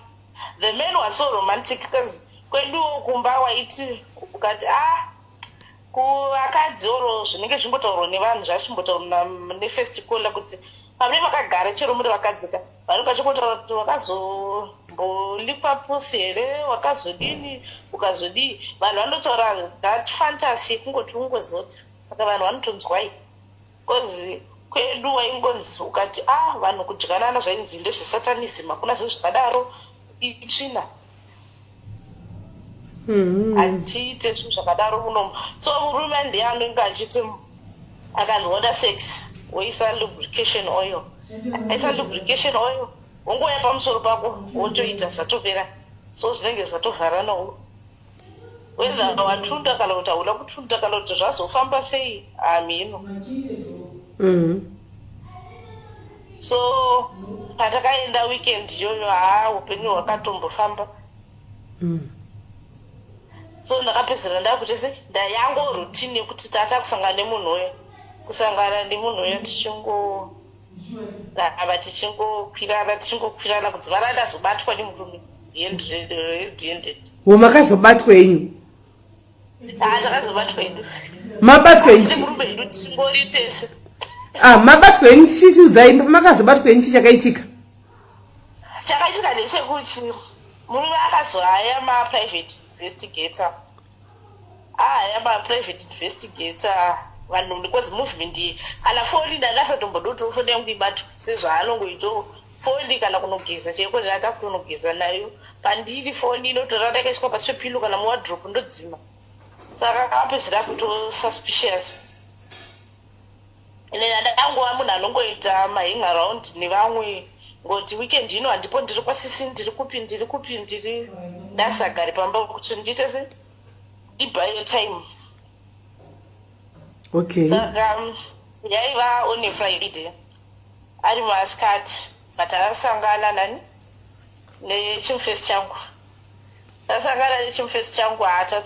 the man was so romantic, because kweduwo kumba waiti ukati, ah, kuvakadzi oro zvinenge zvimbotaurwa nevanhu, zvazvimbotaurwa nefirst caller kuti pamune makagara chero muri vakadzika, vanenge vachingotaura kuti wakazombolipa pusi here, wakazodini, ukazodii. Vanhu vanotaura that fantasy yekungoti ungozoti, saka vanhu vanotonzwai, because kwedu waingonzi ukati, ah, vanhu kudyanana zvainzi ndezvesatanism, hakuna zvinhu zvakadaro, itsvina. Hatiite zvinhu zvakadaro munomu. So murume ndiye anenge achiti akanzi woda sex, woisa lubrication oil, aisa lubrication oil, wongouya pamusoro pako, wotoita, zvatopera. So zvinenge zvatovharanawo. Whether watunda kana kuti hauna kutunda kana kuti zvazofamba sei hamhino. So patakaenda weekend iyoyo haa upenyu hwakatombofamba. So ndakapedzisira ndakuti se ndayango routine yekuti tata kusangana nemunhu uyo kusangana nemunhu uyo tichingo ava tichingokwirana tichingokwirana kudzimara ndazobatwa nemurume red-handed. Wo makazobatwa henyu? Ah, takazobatwa hedu. Mabatwa henyu? Nemurume hedu tichingori tese. Ah, mabatwa henyu chichiudzai makazobatwa henyu chakaitika? Chakaitika ndechekuti murume akazohaya maprivate investigator. Ahaya maprivate investigator vanhu because movement iyi kana foni ndakasatombodi kuti foni yangu ibatwe sezvaanongoitawo foni kana kunogeza chaiko ndata kutonogeza nayo pandiri foni inotora ndakaiswa pasi pepilo kana muwardrobe ndodzima saka akapedzera kuto suspicious ine ndangova munhu anongoita mahang around nevamwe ngoti weekend ino handipo ndiri kwasisi ndiri kupi ndiri kupi ndiri ndasagari pamba kuti ndiite se ndibuye time. Okay. Saka yaiva on a Friday ari masikati but akasangana nani nechimufesi changu tasangana nechimufesi changu hata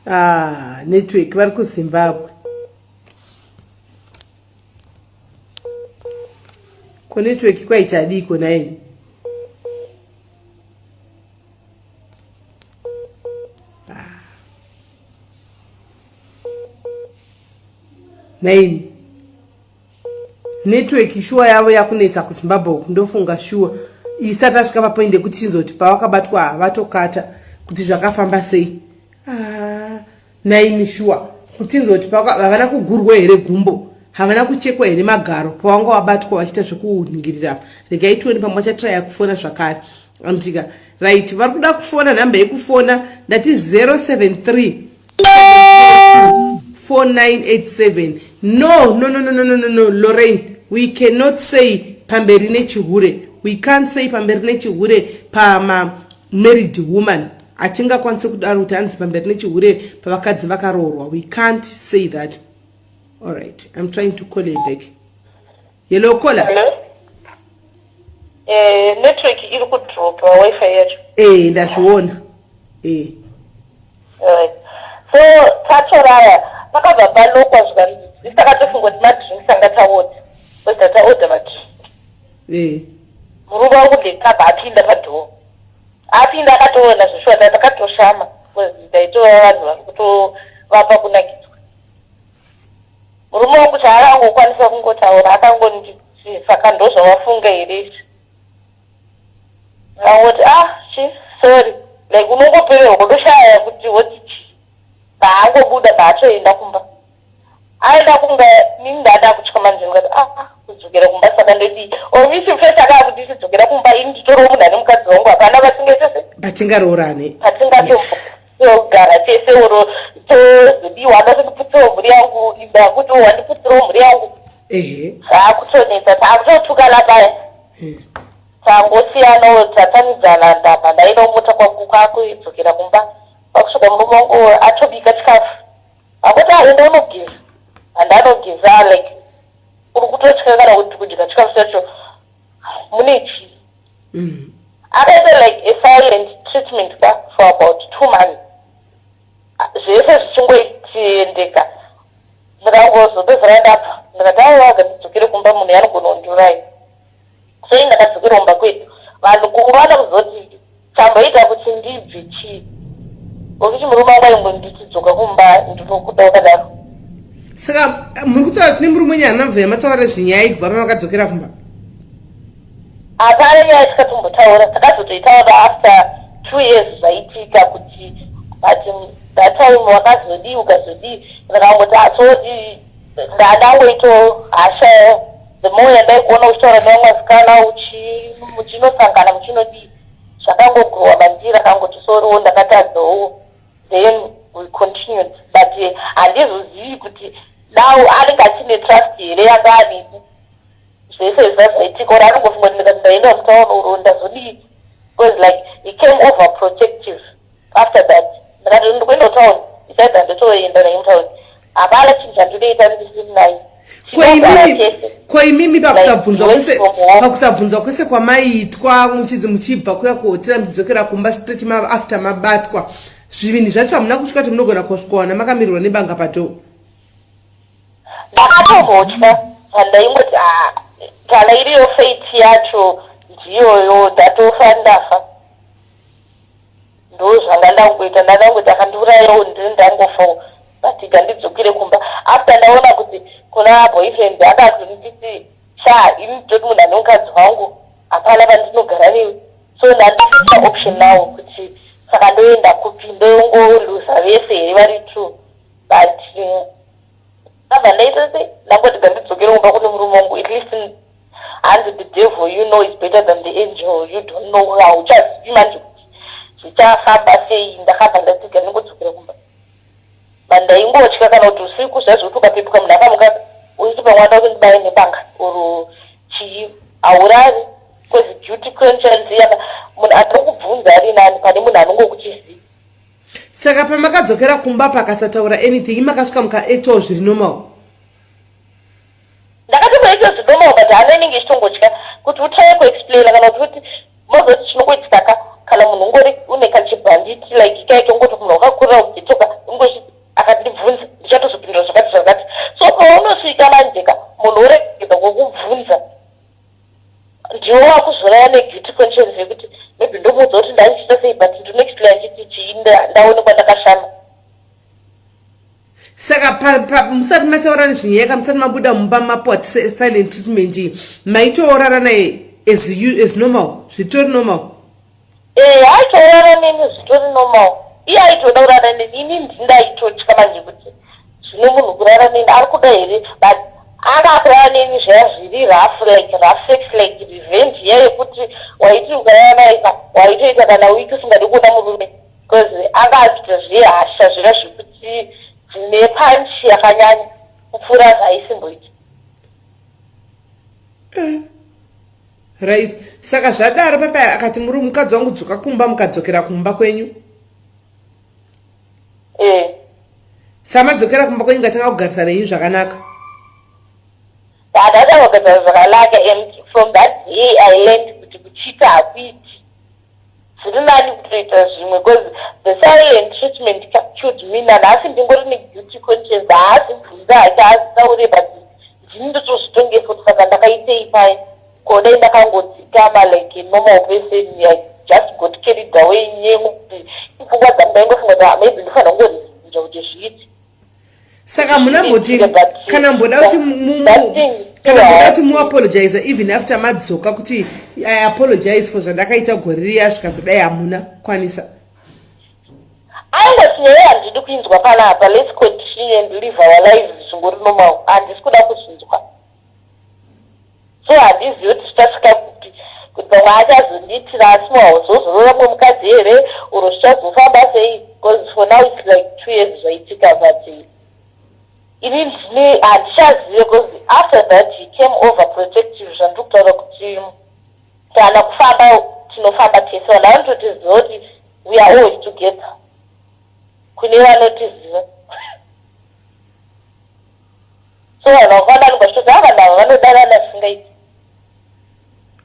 Ah, network vari kuZimbabwe. Ko network kwaita diko naini? Ah. Naini. Network shuwa yavo yakunetsa kuZimbabwe uku ndofunga shuwa. Isati tasvika papoint yekuti tinzoti pawakabatwa havatokata kuti zvakafamba sei. Ah, naini shuwa kutinzoti havana kugurwa here gumbo havana kuchekwa here magaro pawanga wabatwa vachiita zvekuningirira apa regai tione pamwe vachatraya kufona zvakare anditika right vari kuda kufona nhamba yekufona ndati 073 4987 no no no no no no no no Lorraine we cannot say pamberi nechihure we can't say pamberi nechihure pama married woman hatingakwanise kudaro kuti hanzi pamberi nechihure pavakadzi vakaroorwa we can't say that alright i'm trying to call her back hello caller Hello? Eh, network iri kudropa wifi yacho. Eh, ndazviona eh. Alright. So tatoraya pakabva palokwa zvikanzi isu takatofunga kuti madrinks anga taodha because tataodha madrinks. Eh. Murume wangu ndikabva apinda padhoo apinda akatoona zveshuwa takatoshama because taitova vanhu vari kutovapa kunakidzwa. Murume wangu chaakangokwanisa kungotaura akangonditi saka ndozvawafunga here izvi Ndangoti ah chi sorry like unongopererwa kutoshaya kuti woti chii paangobuda paatoenda kumba aenda kumba nini ndada kutya manje ndikati ah, ah kudzokera kumba saka ndodii or misi first akaakuti tidzokera kumba ini nditoriwo munhu ane mukadzi wangu hapana vatingaite se patingaroorane patingatogara tese oro tozodiwa anoda kundiputirawo mhuri yangu ndakuti wandiputirawo mhuri yangu ehe zvakutonetsa takutotukana paya Tangosiyanawo tatanidzana ndabva ndaenda kumota kwangu kwakudzokera kumba kwakusvika murume wangu atobika chikafu angoti ah enda unogeza handanogeza like uri kutotya kana kuti kudya chikafu chacho mune chii akaita like a silent treatment ka for about 2 months zvese zvichingoitendeka ndikangozopedzera ndabva ndikati aiwa ndidzokere kumba munhu yanogona kundiuraya sei ndakadzokera kumba kwedu vanhu kuvada kuzoti chamboita kuti ndibve chii okuti murume wangu aingonditi dzoka kumba ndinokuda wakadaro saka muri kutaura kuti nemurume wenyu haana mvura yamataura nezvenyaya iyi kubva pamakadzokera kumba hapana nyaya tikatombotaura takazotoitaura after 2 years zvaitika kuti but that time wakazodii ukazodii ndakangoti asodi ndandangoito hasha the more yandaikuona uchitaura nevamwe vasikana muchinosangana muchinodii zvakangogrowa mandiri akangoti sorrywo ndakatadzawo then we continued but handizozivi kuti now anenge achine trust here yanga anini. Zvese zvazvaitika, or anongofunga kuti ndikati ndaenda mutauni uro ndazodii, because like he came over protective after that. Ndikati ndikuenda kutauni, isaida ndotoenda naye mutauni, hapana chinhu chandinoita ndisiri naye. Ko imimi pakusabvunzwa kwese kwamaiitwa muchizi muchibva kuya kuhotera muchidzokera kumba straight after mabatwa, zvivindi zvacho hamuna kusvika kuti munogona kusvikawana makamirirwa nebanga pato? Ndakatombotya, pandaingoti, ah, kana iriyo fate yacho ndiyoyo, ndatofa, ndafa. Ndo zvanga ndangoita, ndandangoita akandiurayawo, ndiri ndangofawo, but gandidzokere kumba after ndaona kuti kuna boyfriend akazonditi, "Sha, ini nditoti munhu ane mukadzi wangu, hapana pandinogara newe." So ndandisina option now kuti saka ndoenda kupi, ndongoluza vese here vari two? But ndabva ndaita sei, ndangoti gandidzokere kumba kune murume wangu at least. Hanzi the devil you know is better than the angel you don't know. Hauchazivi manje kuti zvichafamba sei. Ndakabva ndatiga ndingodzokera kumba, but ndaingotya kana kuti usiku zvaizvo kuti ukapepuka munhu akamuka uchiti pamwe ada kundibaye nebanga or chii, haurari, because guilty conscience yaka munhu anokubvunza ari nani pane munhu anongokuchiziva. Saka pamakadzokera kumba pakasataura anything, imakasvika mukaactawo zviri normal? Ndakatomboita zviri normal, but hana inenge ichitongotya kuti utry kuexplaina kana kuti mozoti chinongoitika ka kana munhu ungori une kachibhanditi like kaike, ungoti munhu wakakurira kugetoka, ungochi akandibvunza ndichatozopindura zvakati zvakati. So paunosvika manjeka munhu uregedza kwokubvunza, ndiwo wakuzoraya neguilty conscience yekuti maybe ndomuudza kuti ndandichiita sei, but ndinoexplaina chiti chii, ndaonekwa ndakashama. Saka musati mataura nezvinyaya, musati mabuda mumba mapuwa silent treatment iyi, maitoorara naye as normal, zvitori normal? Eh, aitorara neni zvitori normal. Iye aitoda kurara neni, ini ndindaitotya manje kuti zvino munhu kurara neni ari kuda here? But anga kurara neni zvaya zviri rough, like rough sex, like revenge iya yekuti waiti ukarara naye waitoita kana wiki usingadi kuona murume, because anga achiita zvehasha zviya zvekuti dzine punch yakanyanya kupfuura zvaisimboita. Right, saka zvadaro papa akati muri mukadzi wangu, dzoka kumba, mukadzokera kumba kwenyu? Eh. Samadzokera kumba kwenyu, ngatanga kugarisana inyu zvakanaka? Ndatanga kugadzira zvakanaka, and from that day I learned kuti kuchita hakuiti, zviri nani kutoita zvimwe, because the silent treatment killed me. Nanhasi ndingori neguilty conscience. Haazibvunza hake, haazitaure, but ndini ndotozvitonge futi, saka ndakaitei pai? Kodai ndakangodzikama like a normal person. I just got carried away nyengu, pfungwa dzangu ndaingofunga kuti, ah, maybe ndifanira kungorizija kuti zviite. Saka munamboti kana mboda kuti muapologize even after madzoka, kuti I apologize for zvandakaita gore riya, zvikazodai, hamuna kwanisa? Aingoti nyaya handidi kuinzwa panapa, let's continue and live our lives zvingori normal, handisi kuda kuzvinzwa. So handizivi kuti zvichasvika kupi, kuti pamwe achazondiitira asi wazozorora mumwe mukadzi here uro zvichazofamba sei, because for now it's like 2 years zvaitika, but ini ndine handichazive, because after that he came over protective. Zvandiri kutaura kuti kana kufamba tinofamba tese, vanhu vanototiziva kuti we are always together, kune vanotiziva. So vanhu vakawanda vanenge vachitoti, a, vanhu ava vanodanana zvisingaiti.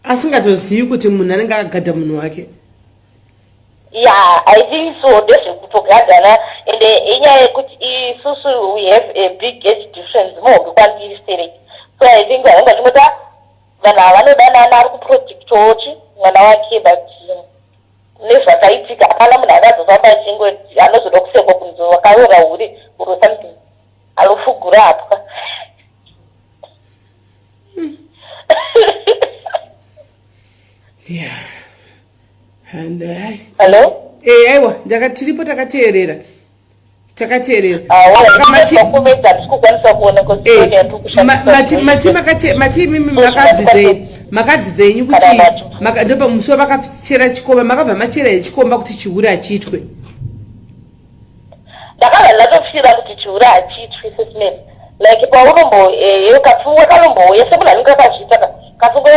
Asingatozivi kuti munhu anenge akagadha munhu wake. Yeah, I think so, ndezvekutogadhana, ende inyaya yekuti isusu we have a big age difference, muhombe kwandiri stereki. So I think vanenge vachingoti, "Ah, vanhu ava vanodanana, ari kuprotectawo chi mwana wake." But nezvakaitika hapana munhu akazofamba achingoti anozoda kusekwa kunzi wakaroora hure or something, anofugura hapwa. Yeah, and ai Hello? Eh, aiwa, tiripo, takateerera, takateerera. Macomments handisi kukwanisa kuona. Mati imimi makadzidzei, makadzidzei yenyu kuti ndopamusi wavakachera chikomba, makabva machera yechikomba kuti chihure hachiitwe? Ndakabva ndatofira kuti chihure hachiitwi, sesman, like paunombo kapfungwa kanombouya semunhu anenge akazviita ka.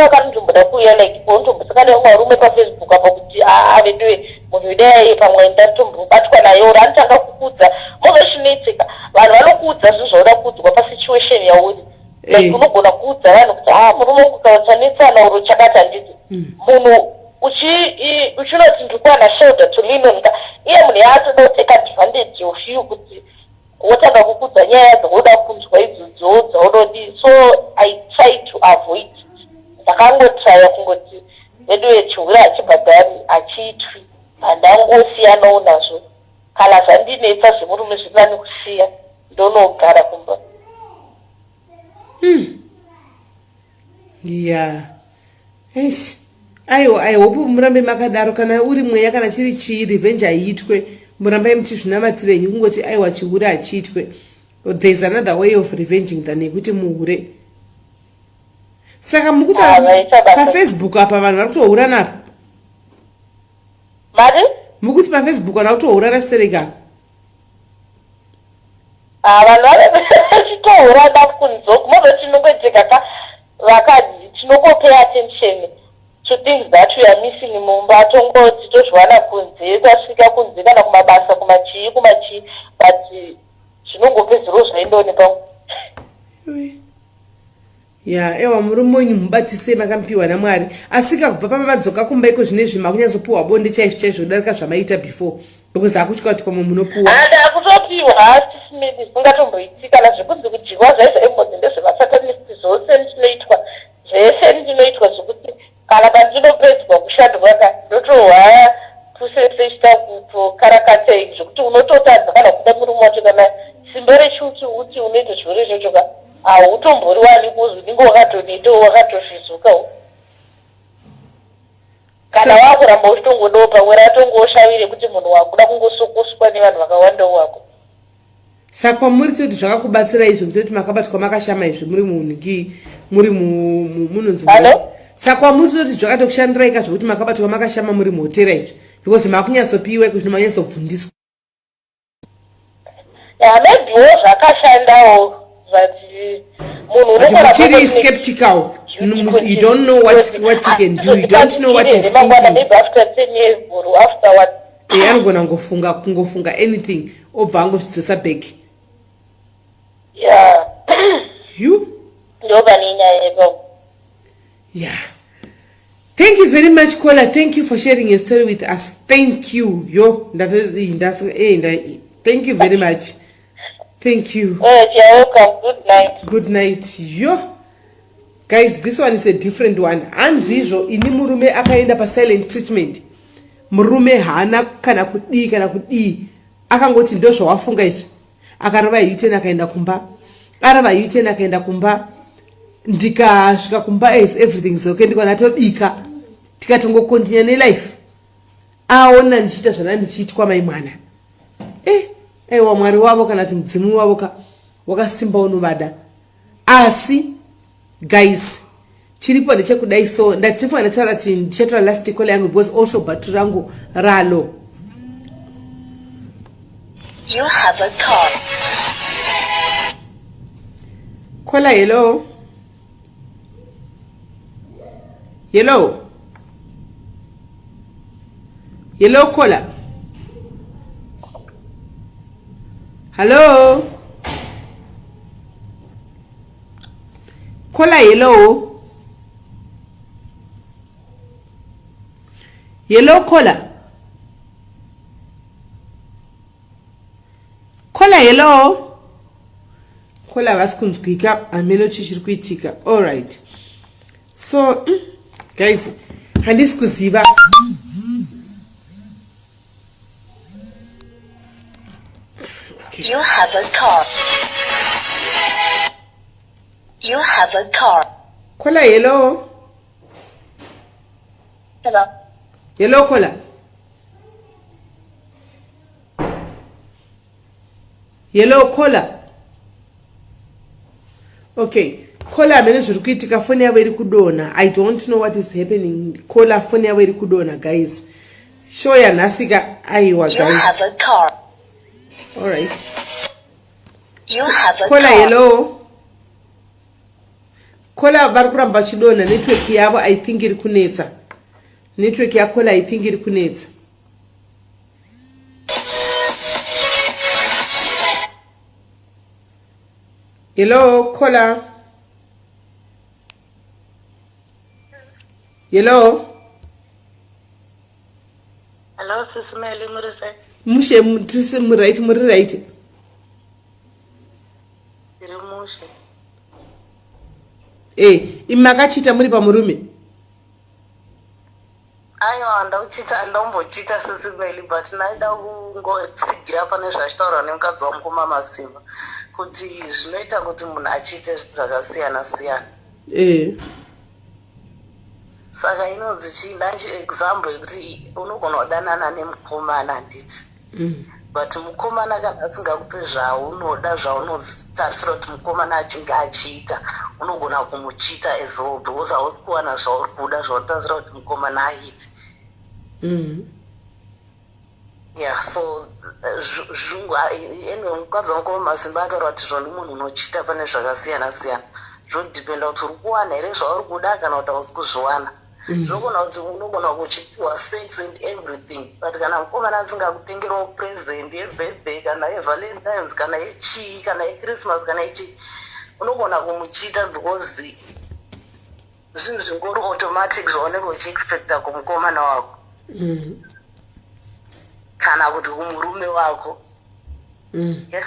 vakanotomboda kuuya like paunotombosangana nevamwe varume pafacebook apa kuti aa veduwe munhu idai pamwe ndatombobatwa naye or anotanga kukuudza mozva chinoitika vanhu vanokuudza zvinhu zvauda kuudzwa pasituation yauri like eh. unogona kuudza vanhu kuti a ah, murume wangu kana tanetsana uro chakati handiti mm. munhu uchinoti ndikuwana shoulder to lean on ka iye munhu yaatoda kutake advantage of you kuti wotanga kukudza nyaya dzaunoda kunzwa idzodzo dzaunodii so i try to avoid ndakangotraya kungoti veduwe chihure hachibhadhari hachiitwi handangosiyanawo nazvo kana zvandinetsa zvemurume zvirinani kusiya ndonogara kumba hmm. Yeah. Eish. Aiwa, I hope murambe makadaro kana uri mweya kana chiri chii revenge haiitwe. Murambai muchizvinamatira henyu kungoti aiwa chihure hachiitwe. There's another way of revenging than yekuti muhure. Saka mukuti Ah, vaita basa. pafacebook apa vanhu vari kutohurana apa. Mari? Mukuti pafacebook vanhu vari kutohurana stereka. Ah, vanhu vave vachitohurana kunze uku mozoti chinongoitika ka vakadzi tinongopay attention to things that we are missing mumba tongoti tozviwana kunze tasvika kunze kana kumabasa kumachii kumachii but zvinongopedzerawo zvaendawo nepamwe. Ya ewa murume wenyu mubatisei makamupiwa namwari asika kubva pamamadzoka kumba iko zvino izvi makunyatsopiwa bonde chaizvo chaizvo kudarika zvamaiita before because akutya kuti pamwe munopuwa Hada akutopiwa haasi smith zvisingatomboiti kana zvekunzi kudyiwa zvaizvo embodzi ndezvemasatanist zvose ndinoitwa zvese ndinoitwa zvekuti kana pandinopedzwa kushandwa ka ndotohwa pusese ichita kutokarakatei zvekuti unototadza kana kuda murume wacho kana simba rechiuti uti unoita chihure ichocho ka hautomboriwani kuzi unenge wakatonetawo wakatofizukawo kana wakuramba uchitongodawo pamwe ratongoshavi rekuti munhu wakuda kungosokoswa nevanhu vakawandawo wako Saka kwamuri toti zvakakubatsirai izvi kutoti makabatwa makashama izvi muri munhiki muri munonzi saka kwamuri toti zvakatokushandirai ka zvekuti makabatwa makashama muri muhotera izvi because makunyatsopiwa iko zvino manyatsobvundiswa Yeah, maybe wo zvakashandawo but munhu unogona uchiri skeptical you don't know what, what he can do you don't know what he's thinking maybe after 10 years or after what Eh, anogona kungofunga kungofunga anything obva angozvidzosa back yeah you ndopane nyaya yepo yeah thank you very much caller thank you for sharing your story with us thank you yo eh, thank you very much thank you oh, you're welcome. good night good night yo guys this one is a different one hanzi izvo ini murume akaenda pasilent treatment murume haana kana kudii kana kudii akangoti ndozvawafunga izvi akarova uten akaenda kumba arova uten akaenda kumba ndikasvika kumba as everything is okay ndikona tobika tikatongokontinya nelife aona ndichiita zvana ndichiitwa mai mwana eh aiwa mwari wavo kana kuti mudzimu wavo ka wakasimba unovada asi guys chiripo ndechekudai so ndatifa ndataura kuti ndichatora last call yangu because also battery rangu ralo You have a call. Caller, hello. Hello. Hello, caller. Hello. Caller, hello. Hello, caller. Caller, hello. Caller havasi kunzwika hameno chii chiri kuitika. All right. So, guys, handisi kuziva. Okay. You have a car. You have a car. Caller, hello. Hello. Hello, caller. Hello, caller. Okay. Caller hamene zviri kuitika foni yavo iri kudonha. I don't know what is happening. Caller foni yavo iri kudonha guys. Show yanhasi ka aiwa You have guys. a car. All right. You have a Caller, car. hello. Kola vari kuramba vachidonha network yavo I think iri kunetsa. Network yakola I think iri kunetsa. Hello kola. Hello. Hello sisi Meli muri sei? Mushe tisi muri right muri right. Ndiri mushe. Eh, imi makachita muri pamurume? Aiwa ndauchita ndombochita sisi Meli but ndaida kungotsigira pane zvachitaurwa nemukadzi wamukoma Masimba kuti zvinoita kuti munhu achiite zvakasiyana siyana. Eh. Saka inonzi chii ndachi example yekuti unogona kudanana nemukomana handiti but mukomana kana asingakupe zvaunoda zvaunotarisira kuti mukomana achinge achiita unogona kumuchita as well because hausi kuwana zvauri kuda zvaunotarisira kuti mukomana aite. Yeah, so anyway mukadzi wangu Masimba ataura kuti zvoni munhu unochita pane zvakasiyana siyana zvodhipenda kuti uri kuwana here zvauri kuda kana kuti hausi kuzviwana. Zvogona kuti unogona kuchipiwa sex and everything but kana mukomana asingakutengerawo present yebirthday kana yevalentines kana yechii kana yechristmas kana yechii unogona kumuchita because zvinhu zvingori automatic zvaunenge uchiexpecta kumukomana wako kana kuti kumurume wako. Yeah,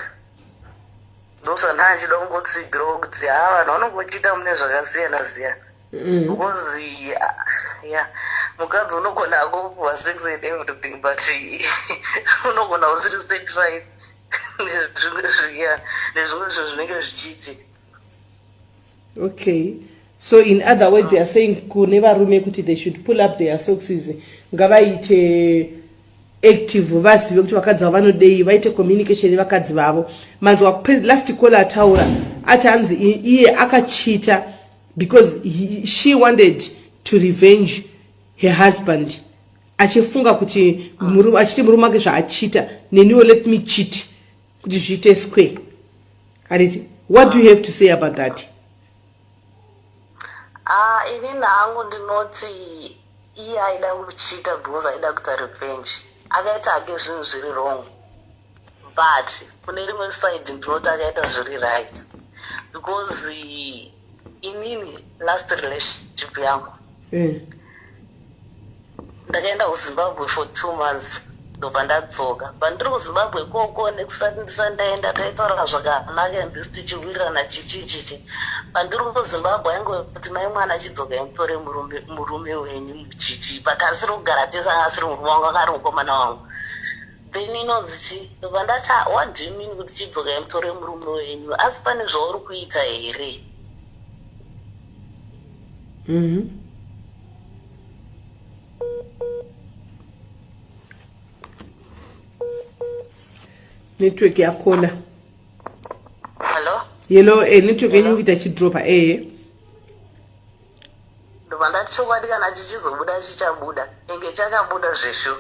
ndosaka ndichida kungotsigirawo kuti ha vanhu vanongochita mune zvakasiyana siyana because yeah, mukadzi unogona kupuwa sex and everything but unogona usiri satisfied nezvimwe zvinhu zvinenge zvichiitika. Okay, so in other words you are saying kune varume kuti they should pull up their socks, ngavaite active, vazive kuti vakadzi vavo vanodei, vaite communication nevakadzi vavo. Manzwa last call ataura ati hanzi iye akachita because she wanted to revenge her husband, achifunga kuti achiti murume wake zvaachita neniwo, let me cheat kuti zviite square, handiti? What do you have to say about that? Ah, inini hangu ndinoti iye aida kuchita because aida kuita revenge. Akaita hake zvinhu zviri wrong, but kune rimwe side ndinoti akaita zviri right because inini last relationship yangu ndakaenda kuZimbabwe for 2 months, ndobva ndadzoka. Pandiri kuZimbabwe ikoko, nekusati ndisati ndaenda taitaura zvakanaka and this tichiwirirana chichi chichi. Pandiri kuZimbabwe aingoti, "Mai mwana, achidzoka mutore murume wenyu," chichi, but asiri kugara tese, anga asiri murume wangu, anga ari mukomana wangu. Then inonzi chi ndobva ndati, "Ah, what do you mean kuti chidzokai mutore murume wenyu? Asi pane zvauri kuita here?" Network yakona. Hello? Hello, network yenyu kuita chidropa ehe. Ndobva ndati chokwadi kana chichizobuda chichabuda, enge chakabuda zvesho.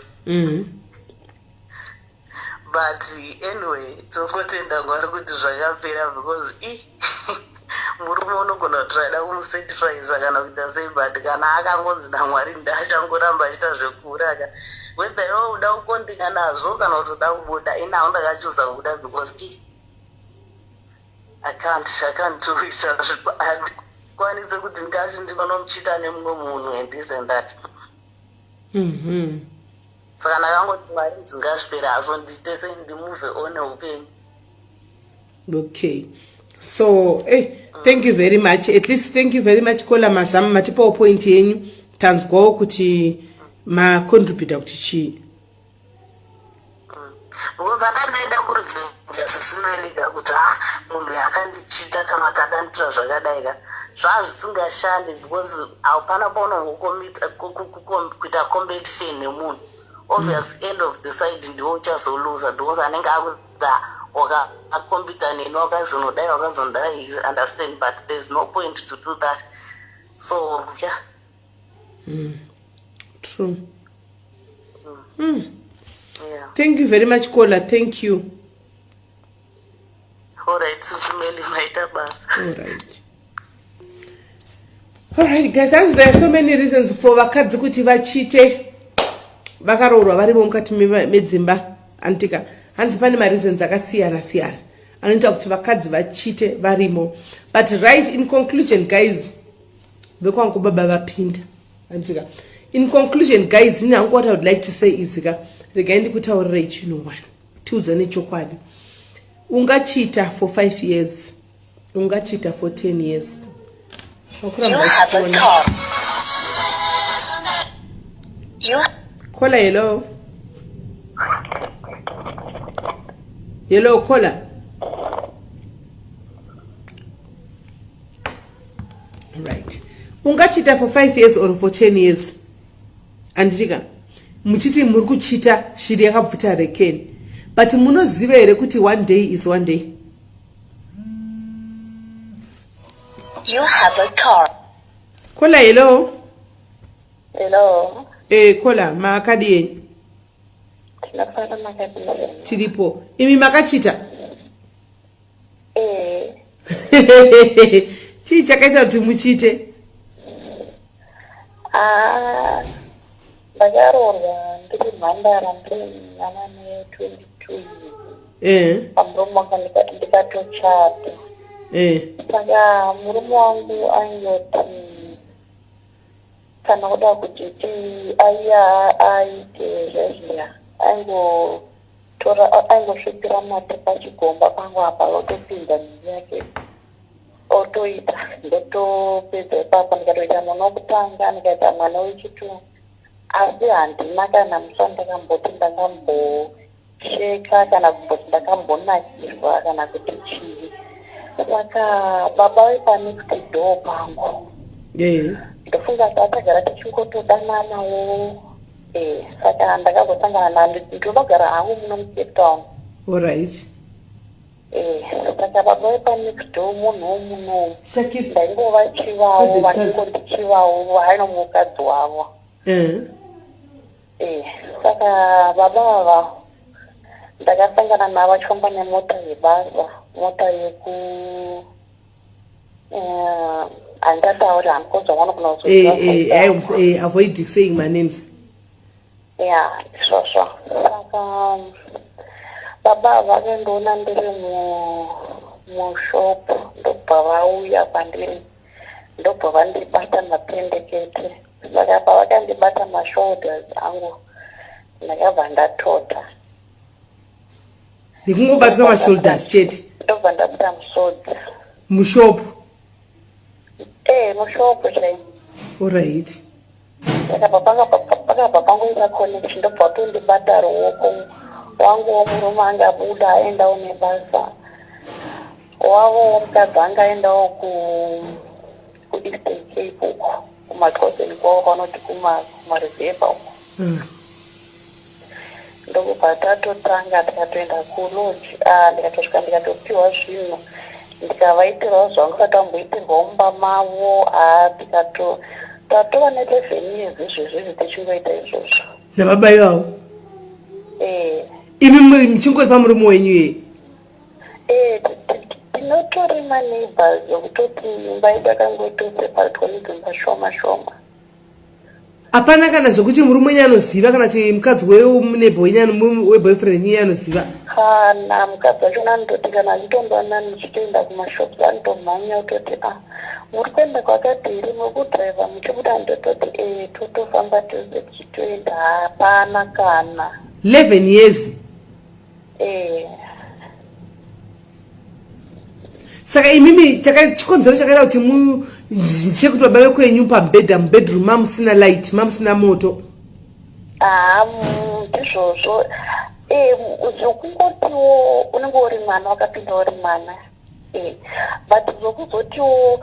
But anyway, tongotenda Mwari kuti zvakapera because i murume unogona kuti aida kumusatisfyisa kana kuita sei, but kana akangonzi naMwari ndachangoramba achiita zvekuuraka, whether iwe uda kukondinga nazvo kana kuti uda kubuda. Inawo ndakachuza kubuda because i I can't do it, handikwanisi kuti ndingati ndinonomuchita nemumwe munhu and this and that. Saka ndakangoti Mwari zvingazvipera hazvo, nditese ndimove on neupenyu. Okay, so thank you very much. At least thank you very much, caller. Mazama matipawo point yenyu, tanzwawo kuti macontributa kuti chii. Because akandaida kurevhenja sisimelika kuti a munhu akandichita kana kuti akandiitira zvakadai ka, zvazvisingashandi because haupana paunongokuita competition nemunhu. Obvious, end of the side ndiwo uchazoluza because anenge akuti wakakombita neni, wakazonodai, wakazonodai, you understand? But there's no point to do that, so yeah. True. Yeah. Thank you very much, caller, thank you. Alright, Sisi Meli, maita basa. Alright. Alright guys, as there are so many reasons for vakadzi kuti vachite vakaroorwa varimo mukati medzimba antika hanzi pane mareasons akasiyana siyana anoita kuti vakadzi vachite varimo but right in conclusion guys vekwangu baba vapinda antika in conclusion guys ini hangu what i would like to say is ka regai ndikutaurirei chinhu one tiudzane chokwadi ungachita for five years ungachita for 10 years Caller, hello. Hello, caller. Right. Ungachita for 5 years or for 10 years. Anditika. Muchiti muri kuchita shiri yakabvuta rekeni. But munoziva here kuti one day is one day. You have a car. Kola hello. Hello. Eh kola makadi yenyu. Tinofara makadi. Tiripo. Imi makachita? Eh. Chii chakaita kuti muchite? Ah, ndakaroorwa ndiri mhandara ndiri mwana ne 22 years. Eh. Pamurume wangu ndikatochata. Eh. Saka murume wangu aingoti kana kuda kuti ti aiya aite zvezviya aingotora aingosvipira mate pachigomba pangu apa otopinda mhiri yake otoita ndotopedza ipapo ndikatoita mwana wekutanga ndikaita mwana wechitu asi handina kana musi wandakamboti ndakambosheka kana kumboti ndakambonakirwa kana kuti chii saka baba vepanext door pangu ndofunga tatagara tichingotodananawo eh, saka ndakazosangana na ndinogara hangu muno mucape town orit Eh, saka baba vepanext door munhu womuno ndaingovachivawo vachingondichivawo haino mukadzi wavo eh. eh, saka baba ava ndakasangana navo vachifamba nemota yebasa mota yeku eh, handingatauri handikozwa vanogona kuzoziva avoid saying my names ya izvozvo saka baba vakandiona ndiri mushop ndobva vauya kwandiri ndobva vandibata mapendekete saka pavakandibata mashoulders angu ndakabva ndatota nekungobatwa mashoulders chete ndobva ndabuda musodzi mushop ee mushop chai orit Pakabva pakabva pangoita connection ndobva watondibata ruoko wangu womurume anga abuda aendawo nebasa wavo womukadzi anga aendawo ku kueastern cape uko kumaxhoseni kwavo kwanoti kumarivhevha uko mm. Ndokubva tatotanga tikatoenda kulodge ah, ndikatosvika ndikatopiwa zvinhu ndikavaitirawo zvavanga vasati vamboitirwawo mumba mavo ah, tikato tatova ne11 years izvezvi izvi tichingoita izvozvo nababa ivavo eh. Imi muri muchingori pamurume wenyu ye eh, tinotori maneighbors ekutoti imba yedu yakangotoseparatwa nedzimba shoma shoma Hapana kana zvekuti murume wenyu anoziva kana kuti mukadzi weneighbor wenyu weboyfriend yenyu anoziva. Kana mukadzi wachona anototi kana achitondoona muchitoenda kumashops anotomhanya ototi ah muri kuenda kwakati here muri kudriver muchibuda ndototi ee eh, totofamba tose tichitoenda hapana kana 11 years ee eh. Saka imimi chikonzero chakaita kuti chekuti baba vekwenyu pamubhedha mubedroom mamusina light mamusina moto haa ndizvozvo eh, zvokungotiwo unenge uri mwana wakapinda uri mwana eh, but zvokuzotiwo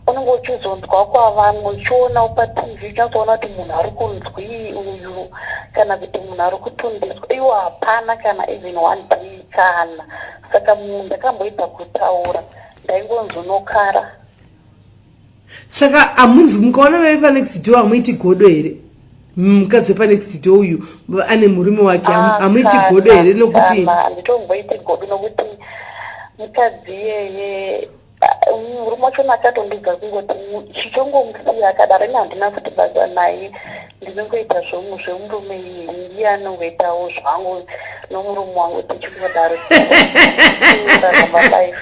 unenge uchizonzwa kwavamwe uchionawo patv uchinatsoona kuti munhu ari kunzwii uyu kana kuti munhu ari kutundiswa iwo hapana kana even one day kana Saka munhu ndakamboedza kutaura ndaingonzi unokara. Saka hamunzi mukaona vaive panext door hamuiti godo here? Mukadzi wepanext door uyu ane murume wake ah, hamuiti godo here nokuti handitomboiti godo nokuti mukadzi iyeye ah, murume Murume wacho akatondiudza kungoti chichongomusiya akadaro, ini handina futi basa naye, ndinongoita zvemurume iye, ndiye anongoitawo zvangu nomurume wangu, tichingodaro rarama life.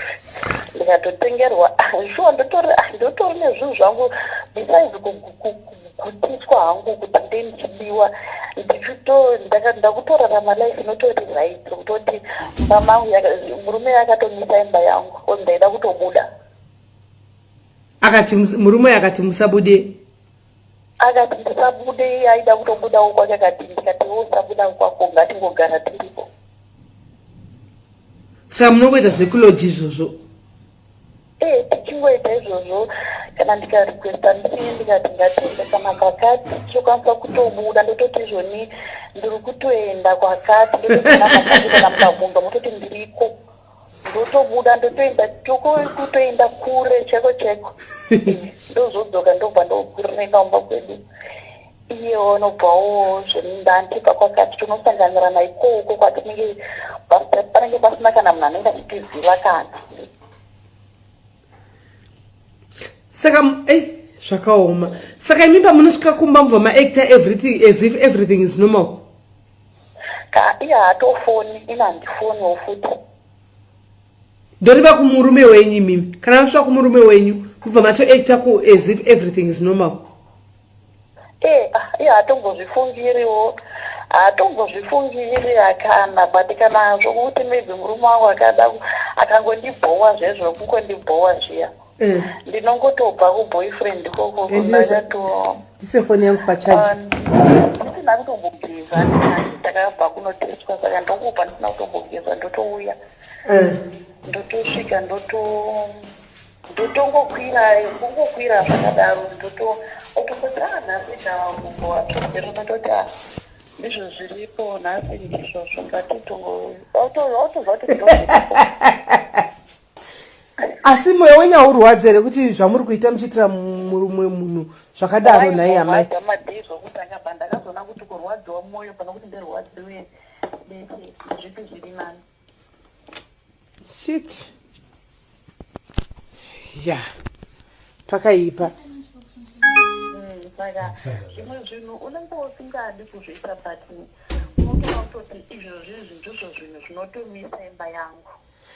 Ndikatotengerwa shuwa, ndotori nezvinhu zvangu besides kugutiswa hangu kuti nde ndichidiwa, ndakutorarama life inotori right, kutoti mumba mangu murume akatomisa imba yangu o ndaida kutobuda. Akati murume akati musabude? Akati ndisabude, iye aida kutobudawo kwake. Akati, ndikati iwe usabuda kwako, ngatingogara tiripo. Saka munongoita zvekulodge izvozvo? E, tichingoita izvozvo. Kana ndikarequesta ndii, ndikati ngatiende kana kwakati, tinokwanisa kutobuda, ndototi izvoni ndiri kutoenda kwakati, ndototi kana mukabvunza mototi ndiriko, ndotobuda, ndotoenda kutoenda kure cheko cheko. Ndozodzoka, ndobva ndokurira kumba kwedu, iyewo anobvawo zvendandibva kwakati, tinosanganirana ikoko kwatinenge panenge pasina kana munhu anenge achitiziva kana. Saka ei, zvakaoma. Saka imi pamunosvika kumba mubva maacta everything as if everything is normal? Ka iye haatofoni, ini handifoniwo futi. Ndoriva kumurume wenyu. Imimi kana masvika kumurume wenyu mubva matoacta ku as if everything is normal? E, iye haatombozvifungiriwo, haatombozvifungiri akana, but kana zvokuti maybe murume wangu akada akangondibhowa, zvezvo kungondibhowa zviya, ndinongotobva kuboyfriend ikoko. Ndakato Ndise foni yangu pacharge. Ndisina kutombogeza, ndakabva kunotestwa, saka ndongobva ndisina kutombogeza, ndotouya, ndotosvika, ndotongokwira, kungokwira zvakadaro, ndoto otongoti, "A, nhasi gumbo watsvedzero." Ndototi, "A, ndizvo zviripo nhasi, ndizvozvo, ngatitongo." Otobva kuti ndozviripo. Asi mwoyo wenyu haurwadzi here kuti zvamuri kuita muchiitira mumwe munhu zvakadaro, nhai amai? Madhii zvokutanga ba ndakazoona kuti kurwadziwa mwoyo pane kuti ndirwadziwe beche, zvipi zviri nani? Shit, ya, pakaipa. Saka zvimwe zvinhu unenge usingadi kuzviita, but unotoona kutoti izvozvizvi ndizvo zvinhu zvinotomisa imba yangu.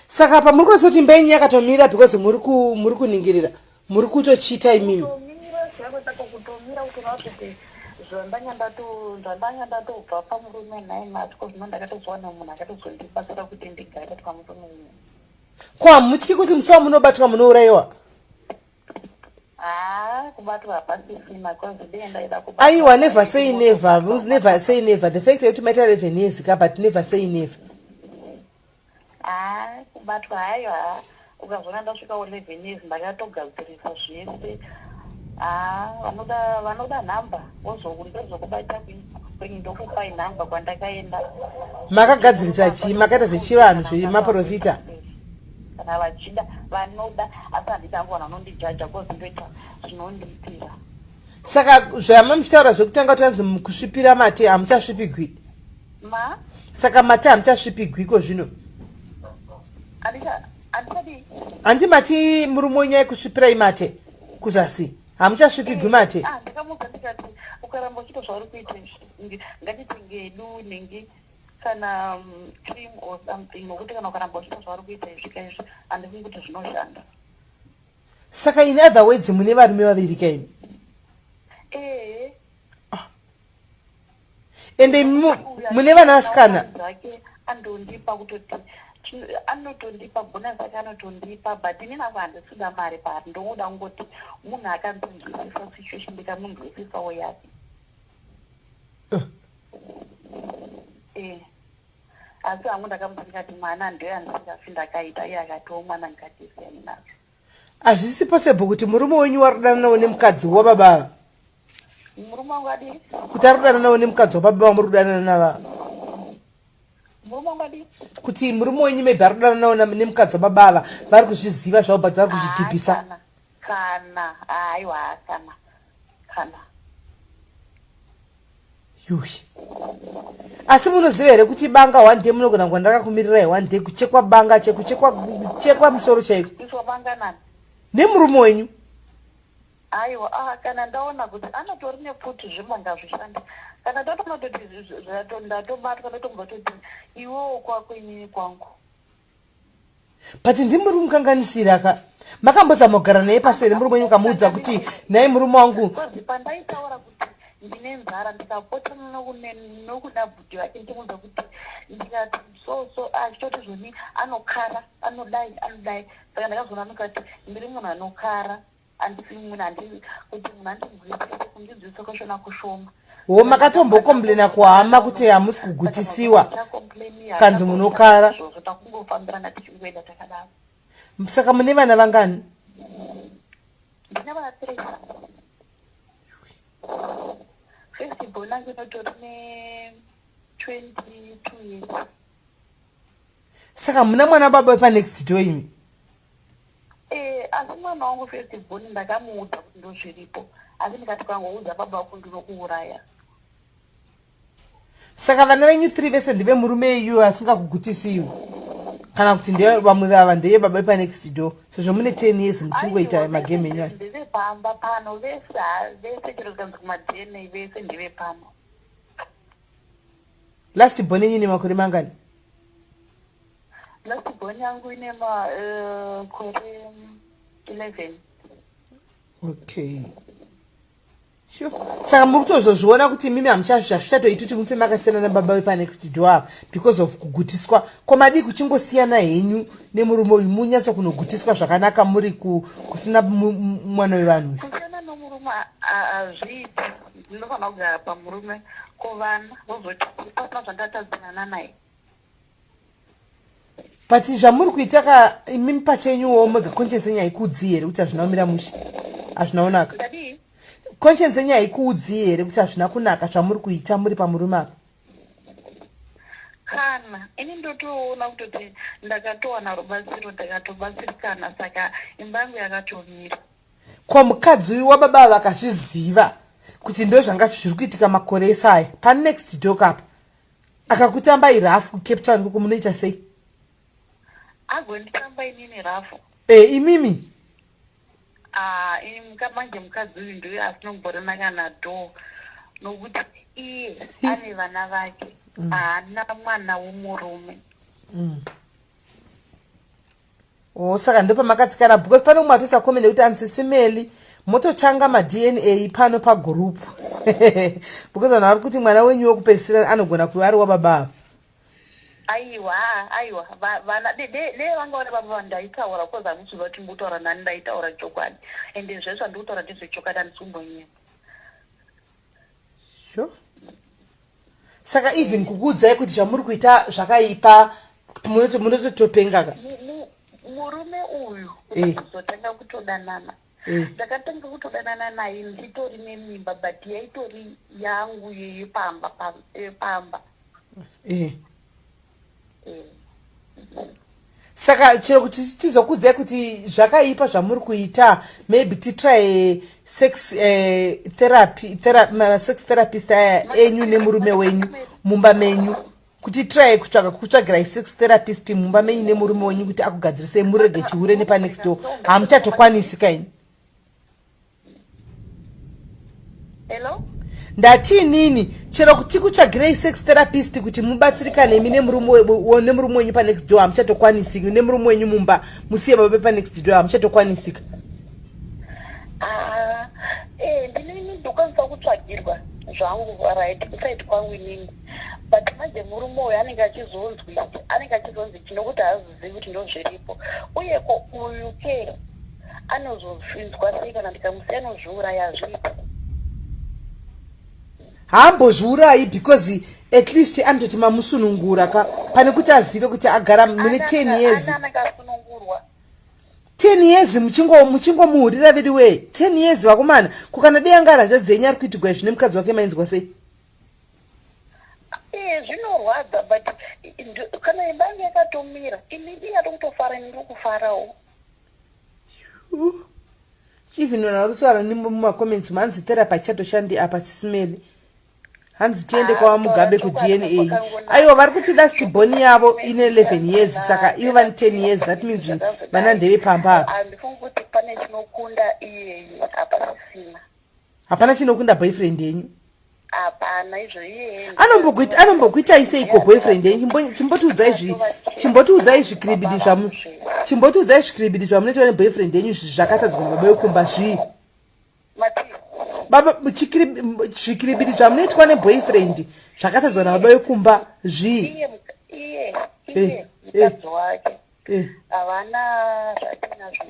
Saka pamuri kuratidza kuti imba yenyu yakatomira because muri kuningirira, muri kutochita imimi. Kutomira chako chako, kutomira kutoona kuti zvandanga ndatobva pamurume nhai matyo, zvino ndakatozowana munhu akatozondibatsira kuti ndigare pamurume uyu. Ko hamutyi kuti musi wamunobatwa munourayiwa? Haa, kubatwa hapasisina, cause dei ndaida kubatwa. Aiwa, never say never, never say never. The fact yekuti maita 11 years ka, but never say never. Haa, kubatwa hayo, ha, ukazoona ndasvikawo 11 years, ndakatogadzirisa zvese. Haa, vanoda nhamba ndozokubata kwenyu, ndokupai nhamba kwandakaenda. Makagadzirisa chii? Makaita zvechivanhu, zvemaprofita? Kana vachida, vanoda, asi handidi hangu vanhu vanondijudga, cause ndoita zvinondiitira. Saka zvama muchitaura zvekutanga kuti anzi kusvipira mate, hamuchasvipigwi? Ma Saka mate hamuchasvipigwiko zvino? Handichadii? Handi mati murume wenyu aikusvipirai mate kuzasi, hamuchasvipigwi mate? Ah, ndakamubva ndikati ukaramba uchiita zvauri kuita izvi, ngatitenge edu nenge kana cream or something, nokuti kana ukaramba uchiita zvauri kuita izvi kaizvi, handifungi kuti zvinoshanda. Saka in other words mune varume vaviri kaimi? Ehe. Ende mune vanasikana? Zvake andondipa, kutoti anotondipa bonus ake, anotondipa, but inini ako handisida mari paari, ndongoda kungoti munhu akandinzwisisa situation, ndikamunzwisisawo yake. Asi hangu ndakamudza ndikati mwana ndoyo andisingafi ndakaita, iye akatiwo mwana ngatisiyane nazvo. Hazvisi possible kuti murume wenyu wari kudananawo nemukadzi wababa? Murume wangu adii? Kuti ari kudananawo nemukadzi wababa vamuri kudanana nava. Murume wangu adii? Kuti murume wenyu maybe ari kudananawo nemukadzi wababa ava, vari kuzviziva zvavo, but vari kuzvidhibhisa. Kana kana, aiwa, kana kana. Yuhi, asi munoziva here kuti banga one day munogona kunga ndakakumirirai one day kuchekwa banga, chekuchekwa, kuchekwa musoro chaiko? Iswa banga nani? Nemurume wenyu? Aiwa, ah, kana ndaona kuti anotori nepfuti zvimba ngazvishande. Kana ndatoona kutoti ndatobatwa ndotomubva toti iwewo kwako inini kwangu. But ndimuri kumukanganisira ka. Makambozama kugara naye pasi here murume wenyu mukamuudza kuti nhai murume wangu. Because pandaitaura kuti ndine nzara ndikapota nokuna bhudhi vake ndichimuudza kuti ndikati so so achitoti zvoni anokara anodai anodai saka ndakazoona ndikati ndiri munhu anokara handisi munhu handi kuti munhu andinzwisise kundinzwisisa kwachona kushoma. Wo makatombokomplena kuhama kuti hamusi kugutisiwa kanzi munokara. Izvozvo takungofambirana tichingoenda takadaro. Saka mune vana vangani? Ndine vana 3. First born yangu inotori ne 22 years. Saka muna mwana baba wepanext door imi? Eh, asi mwana wangu first born ndakamuudza kuti ndozviripo asi ndikati ukangoudza baba vako ndinokuuraya. Saka vana venyu 3 vese ndevemurume iyu asingakugutisiwi kana kuti nde vamwe vava ndeye baba vepanext door sezvo mune 10 years muchingoita magame enyu aya? Ndevepamba pano vese vese chero zvikanzi kumaDNA vese ndevepano. Last born yenyu ine makore mangani? Last born yangu ine makore 11. Okay. Sure. Saka muri kutozozviona kuti imimi hamuchazvichatoiti kuti mufe makasiyana nababa vepanext door apa because of kugutiswa. Ko madii kuchingosiyana henyu nemurume uyu munyatso kunogutiswa zvakanaka muri kusina mwana wevanhu? Kusiyana nomurume hazviiti. Ndinofanira kugara pamurume ko vana vozoti pasina zvandatadzirana naye. But zvamuri kuita ka imimi pachenyuwo mega conscience yenyu haikuudzii here kuti hazvina kumira mushe, hazvina kunaka? Ndadii? Conscience yenyu haikuudzii here kuti hazvina kunaka zvamuri kuita muri pamurume apa? Kana ini ndotoona kutoti ndakatowana rubatsiro ndakatobatsirikana saka imba yangu yakatomira. Ko mukadzi uyu wababa ava akazviziva kuti ndozvanga zviri kuitika makore ese aya panext door apa akakutambai rafu kuCape Town koko munoita sei? Agonditamba inini rafu? E, imimi? Ah, ini manje mukadzi uyu ndiye asinomborina kana door nokuti iye ane vana vake haana mwana womurume. Oh, saka ndopamakatsikana because pane umwe atoisa comment yekuti ansisimeli mototanga maDNA pano pagroup because vanhu vari kuti mwana wenyu wekupedzisira anogona kuva ari wababa ava. Aiwa, aiwa, vana dei vanga vari baba vandaitaura because hamuziva kuti ndikutaura nani, ndaitaura chokwadi ende zvese zvandikutaura ndezvechokwadi handisi kumbonyepa. Sure. Saka even kukuudzai kuti zvamuri kuita zvakaipa munototopenga ka? Murume uyu kuzotanga kutodanana ndakatanga kutodanana naye nditori nemimba but yaitori yangu yepamba yepamba. Saka chero kuti tizokuudzai kuti zvakaipa zvamuri kuita maybe titry sex therapy, sex therapist aya enyu nemurume wenyu mumba menyu kuti try kutsvaga kutsvagirai sex therapist mumba menyu nemurume wenyu kuti akugadzirisei murege chihure nepanext door hamuchatokwanisi kaini. Hello? Ndati inini chero kuti kutsvagirei sex therapist kuti mubatsirikane imi nemurume wenyu panext door hamuchatokwanisiki, nemurume wenyu mumba musiye baba panext door hamuchatokwanisika. Ah, ndinini ndokwanisa kutsvagirwa zvangu right kuside kwangu inini but manje murume uyu anenge achizonzwi anenge achizonzi chinokuti haazizivi kuti ndozviripo uye ko uyu ke anozozvinzwa sei kana ndikamusiya anozviuraya hazviiti. Haambozviurayi because at least anototi mamusunungura ka pane kuti azive kuti agara mune 10 years. Anenge asunungurwa. 10 years muchingomuhurira vedu wee 10 years vakomana ko kana dei anga hanzvadzi yenyu ari kuitigwa izvi nemukadzi wake mainzwa sei? Zvinorwadza but kana imba yangu yakatomira ini ndingade kutofara ini ndiri kufarawo. Even vanhu vari kutaura mumacomments manzi therapy haichatoshandi apa sisimeli. Hanzi tiende kwaVaMugabe kuDNA. Aiwa, vari kuti last born yavo ine 11 years, saka ivo vane 10 years, that means vana ndeve pamba apa. Handifungi kuti pane chinokunda iyeye, hapasisina. Hapana chinokunda boyfriend yenyu? Hapana, izvo iyeye. Anombokuitai seiko boyfriend yenyu? Chimbotiudzai zvikiribidi zvamu, chimbotiudzai zvikiribidi zvamunoitwa neboyfriend yenyu zvakatadzwa nababa vekumba zvii? Mati? Baba, zvikiribidi zvamunoitwa neboyfriend zvakatadzwa nababa vekumba zvii? Iye iye mukadzi wake havana zvatinazvo,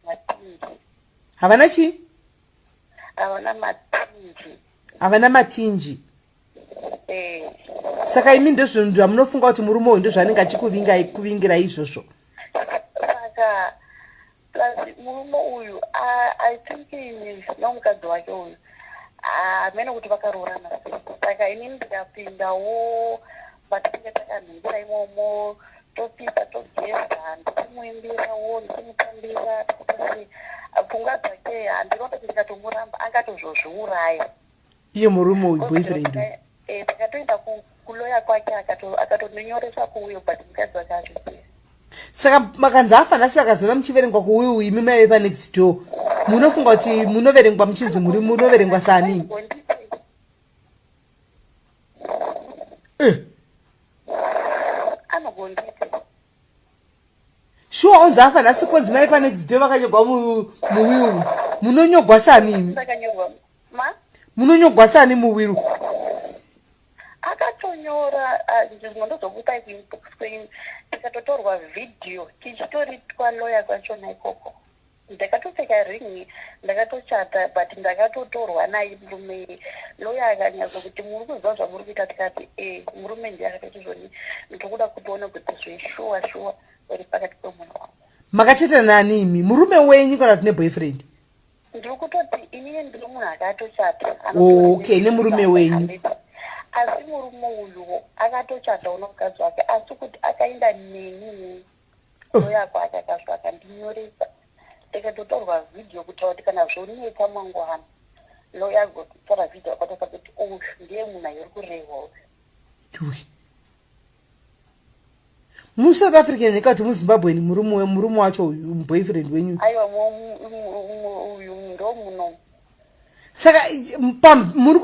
matinji. Havana chii? Havana matinji. Havana matinji? Eh. Saka imi ndozvinhu zvamunofunga kuti murume uyu ndozvaanenge achikuvingai, kuvingirai izvozvo? Saka plus murume uyu, I think nomukadzi wake uyu, hamene kuti vakaroorana sei. Saka inini ndikapindawo patinenge takanhingira imomo, topisa, togeza, ndichimuimbirawo, ndichimutambira, tichiita pfungwa dzake, handinoda kuti ndikatomuramba angatozozviuraya. Iye murume uyu, boyfriend? Takatoenda kuloya kwake, akatondinyoresa kuuyo, but mukadzi wake azviziva. Saka makanzi afa nhasi, akazona muchiverengwa kuwill, imi maive panext door, munofunga kuti munoverengwa muchinzi muri munoverengwa sani? Anogonditi. Shuwa, onzi afa nhasi, konzi maive panext door, vakanyogwa muwill, munonyogwa sani imi? Sakanyorwa ma Munonyogwa sani muwill? Akatonyora, zvimwe ndozokupai kuinbox kwenyu. Tikatotorwa vhidhiyo tichitoritwa loya kwachona ikoko. Ndakatopfeka ringi, ndakatochata, but ndakatotorwa naye murume. Loya akanyatso kuti, "Muri kuziva zvamuri kuita?" Tikati, "E." Murume ndiye akatoti zvoni, "Ndokuda kutoona kuti zveshuwa shuwa uri pakati pemunhu wangu." Makachata nani imi, murume wenyu kana kuti neboyfriend? Ndiri kutoti inini ndiri munhu akatochata. Okay, nemurume wenyu. Asi murume uyuwo akatochatawo nomukadzi wake, asi kuti akaenda neni loya kwake, akasvika akandinyoresa, tikatotorwa vhidhiyo kutaura kuti kana zvonetsa mangwana, loya agotora vhidhiyo akatopa kuti uyu ndiye munhu ayiri kurehwa uyu. Yui. MuSouth African nyika kuti muZimbabweni, murume wacho uyu, boyfriend wenyu? Aiwa, uyu ndo muno. Saka imi muri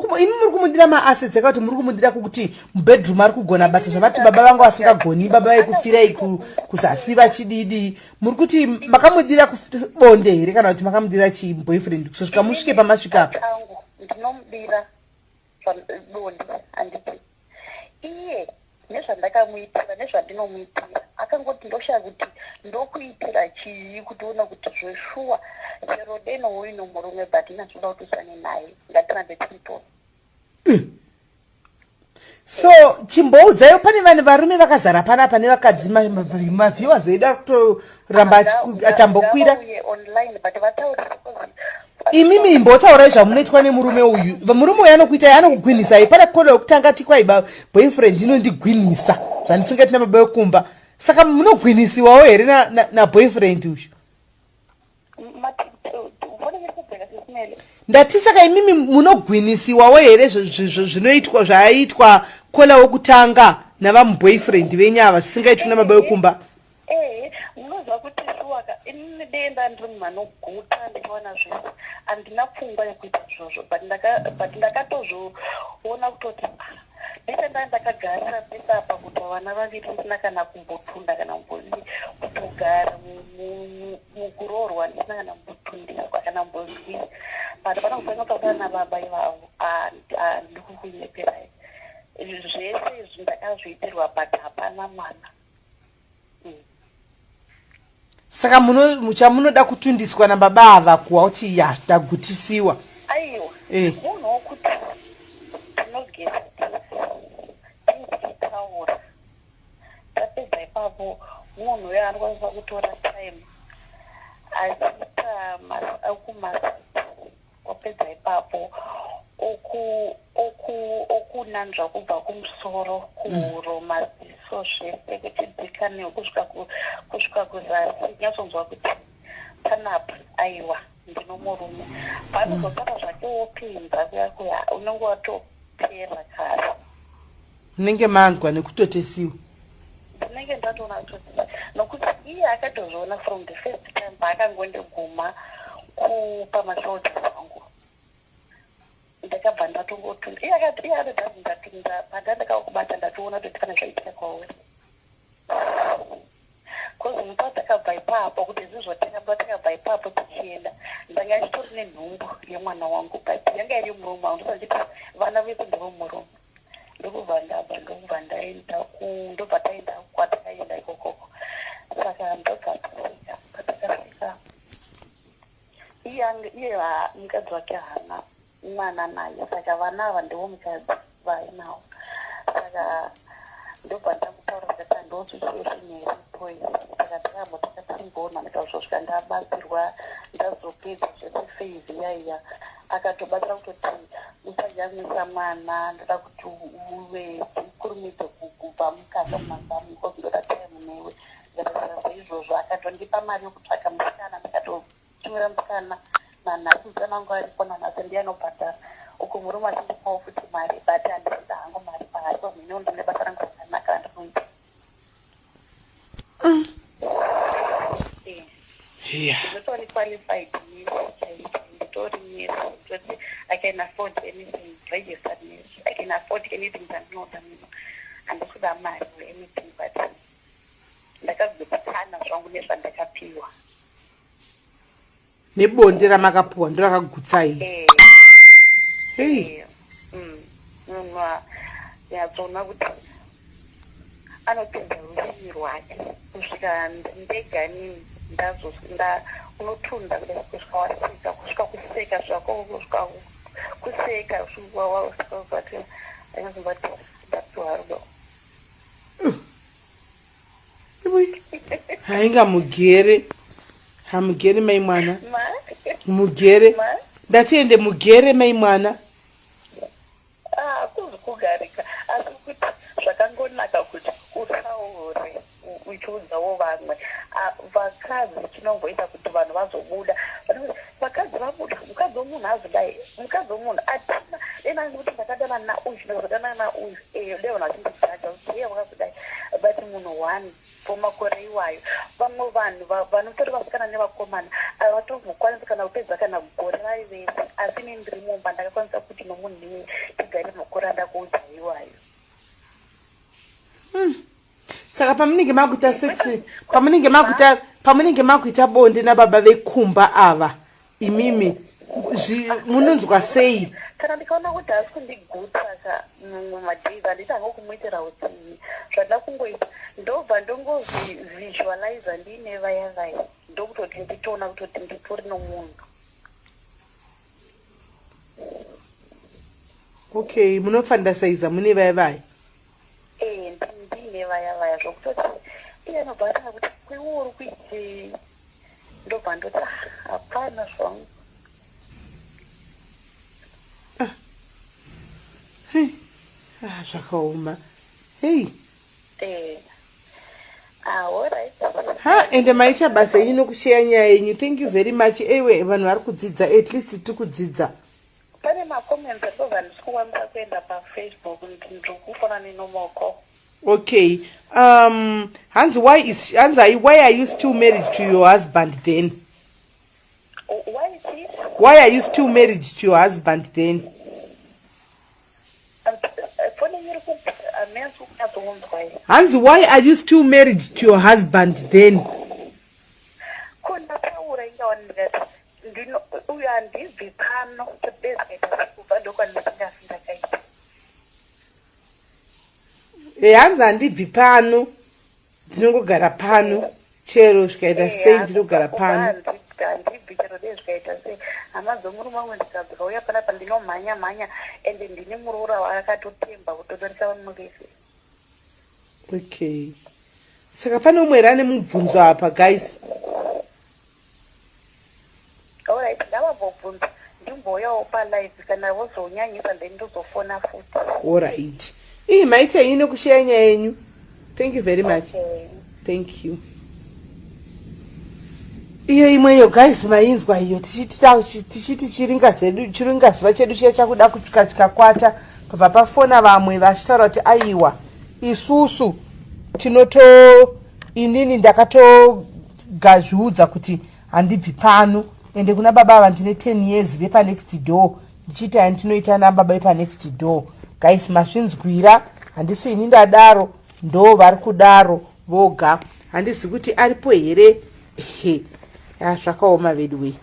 kumudira maassets akati muri kumudira kukuti mubedroom ari kugona basa zvavati baba vanga vasingagoni, baba vaikupfirai kuzasi vachididi. Muri kuti makamudira bonde here kana kuti makamudira chiboyfriend kusvika musvike pamasvika apa? Angu ndinomudira bonde, handiti? Iye nezvandakamuitira, nezvandinomuitira, akangoti, "Ndoshaya kuti ndokuitira chii kuti uone kuti zveshuwa chero deno uino murume, but inatsoda kuti usane naye, ngatirambe tiri tose." So chimboudzaiwo, pane vanhu varume vakazara panapa nevakadzi, maviewers edu ari kutoramba achambokwira. Ngavauye online, but vataurire because Imimi imbotaurai zvamunoitwa nemurume uyu. Murume uyu anokuitai, anokugwinisai. Pane kodo yekutanga tikwaiba, boyfriend inondigwinisa zvandisingati nababa vekumba. Saka munogwinisiwawo here naboyfriend uyu? Foni iri kubveka, sesimele. Ndati saka imimi munogwinisiwawo here zvinoitwa, zvaaitwa kola wokutanga navamuboyfriend venyu ava, zvisingaitwi nababa vekumba? Ehe, munoziva kuti shuwaka inini denda ndiri munhu anoguta, ndichiwana zvese, handina pfungwa yekuita izvozvo, but ndakatozoona kutoti, ah, ndese ndaa ndakagarira pese apa kuti vana vaviri ndisina kana kumbotunda kana kumbodii, kutogara mukuroorwa ndisina kana kumbotundiswa kana kumbodii, but pana kutanga kutaura nababa ivavo, handiri kukunyeperai, zvese izvi ndakazviitirwa, but hapana mwana. Saka chamunoda kutundiswa nababa ava kuwa kuti ya, ndagutisiwa? Aiwa. Munhu wokuti tinogeza tese, tichitaura, tapedza ipapo, munhu uyo anokwanisa kutora time achiita okumassage, wapedza ipapo okunanzva kubva kumusoro, kuhuro, maziso, zvese, kuchidzika kusvika kuzasi, nyatsonzwa kuti panapa, aiwa, ndino murume. Paanozotaura zvake, wopinza kuya kuya, unenge wato zvatopera kare. Munenge manzwa nekutotesiwa. Ndinenge ndatoona kutoti nokuti iye akatozviona from the first time paakangondiguma kupamashoulder angu. Ndakabva ndatongotunda. Iye akati iye akati ndatunda pandandakakubata ndatoona kuti pane zvaitika kwauri. Cause musi watakabva ipapo kuti zvizotanga patakabva ipapo tichienda ndanga ndichitori nenhumbu yemwana wangu but yanga iri yemurume wangu ndosaka ndichiti vana vese ndevemurume ndokubva ndabva ndokubva ndaenda ku ndobva taenda kwatakaenda ikokoko saka ndobva tasvika patakasvika iye iye mukadzi wake haana mwana naye saka vana ava ndivo mukadzi vainawo saka ndobva ndakutaura ndikati handiwo situation iripo iyi saka takabva takatimbona ndikazosvika ndabatsirwa ndazopedza zvese phase iya iya akatobatsira kutoti usayamwisa mwana ndoda kuti uve ukurumidze kubva mukaka mumazamu because ndoda time newe ndikataura seizvozvo akatondipa mari yokutsvaka musikana ndikato Tumira musikana nanhasi musikana wangu aripo nanhasi ndiye anobhadhara uku murume achindipawo futi mari but handisida hangu mari paari because ndine ndine basa rangu rakanaka randinoita. Ndinotori qualified nurse chaicho nditori nurse toti I can afford anything registered nurse I can afford anything chandinoda muno handisikuda mari or anything but ndakagutsikana zvangu nezvandakapiwa. Nebonde ramakapuwa ndorakagutsa iri. Eh. Hey. Eh. Munhu nyatsoona kuti anopinza rurimi rwake kusvika ndega nini ndazonda unotunda kudai kusvika waseka kusvika kuseka zvako kusvika kuseka kusvika waseka ndakazobati ndapiwa rudo. Hainga mugere hamugere mai mwana mugere ndatiende mugere mai mwana. Hakuzi kugarika asi kuti zvakangonaka kuti utaure uchiudzawo vamwe vakadzi chinongoita kuti vanhu vazobuda vakadzi vabuda mukadzi wemunhu azodai mukadzi wemunhu atina dena kuti ndakadana nauyu ndakazodana nauyu eyo dai vanhu vachindijaja kuti heye wakazodai but munhu one for makore iwayo vamwe vanhu vanotori vasikana nevakomana havatombokwanisi kana kupedza kana gore vari vese asi ini ndiri mumba ndakakwanisa kuti nomunhu iye tigare makore andakuudza iwayo. Saka pamunenge makuita sex pamunenge makuita pamunenge makuita bonde nababa vekumba ava imimi munonzwa sei? Kana ndikaona kuti haasi kundigutsa ka mumadays handitanga kumuitira utsinye zvandida kungoita ndobva ndongozvivisualiza ndiine vaya vaya ndokutoti nditoona kutoti nditori nomunhu. Okay, munofandasaiza mune vaya vaya. Eh, ndiine vaya vaya zvokutoti iye anobva atanga kuti kwewe uri kuitei ndobva ndoti ah, hapana zvangu. Ah. Hey. Ah, zvakaoma. Hey. Eh. Ah, alright. Ha, ende maita basa yenyu nokusheya nyaya yenyu. Thank you very much. Ewe, vanhu vari kudzidza, at least tiri kudzidza. Pane macomments ndobva handisi kukwanisa kuenda pafacebook ndiri kufona nenormal call. Okay. Hanzi why is hanzi why are you still married to your husband then? Why is he? Why are you still married to your husband then? Hanzi why are you still married to your husband then? Ko ndataura ingawa ndikati ndino uyu handibvi pano todezikaita kubva ndokwandisingafi ndakaita. Eh, hanzi handibvi pano ndinongogara pano chero zvikaita eh, sei ndinogara pano. Handibvi chero dei zvikaita sei hama dzomurume wangu ndikadzikauya panapa ndinomhanya mhanya ende ndine muroora waakatotemba kutodarika vamwe vese. Okay, saka pane umwe here ane mubvunzo apa guys? Alright, ngavambobvunza ndimbouyawo palive kana vozonyanyisa then ndozofona futi. Alright. Ii maita henyu nekusheya nyaya yenyu. Thank you very much. Okay. Thank you. Iyo imwe iyo guys mainzwa iyo tichiti tichiti chiringa chedu chiringa zuva chedu chiya chakuda kutyatya kwata. Pabva pafona vamwe vachitaura kuti aiwa, isusu tinoto inini ndakatogazviudza kuti handibvi pano, ende kuna baba ava ndine 10 years vepanext door ndichiita yandinoita nababa vepanext door. Guys, mazvinzwira, handisi ini ndadaro, ndo vari kudaro voga. Handizi kuti aripo here. He, zvakaoma vedu wei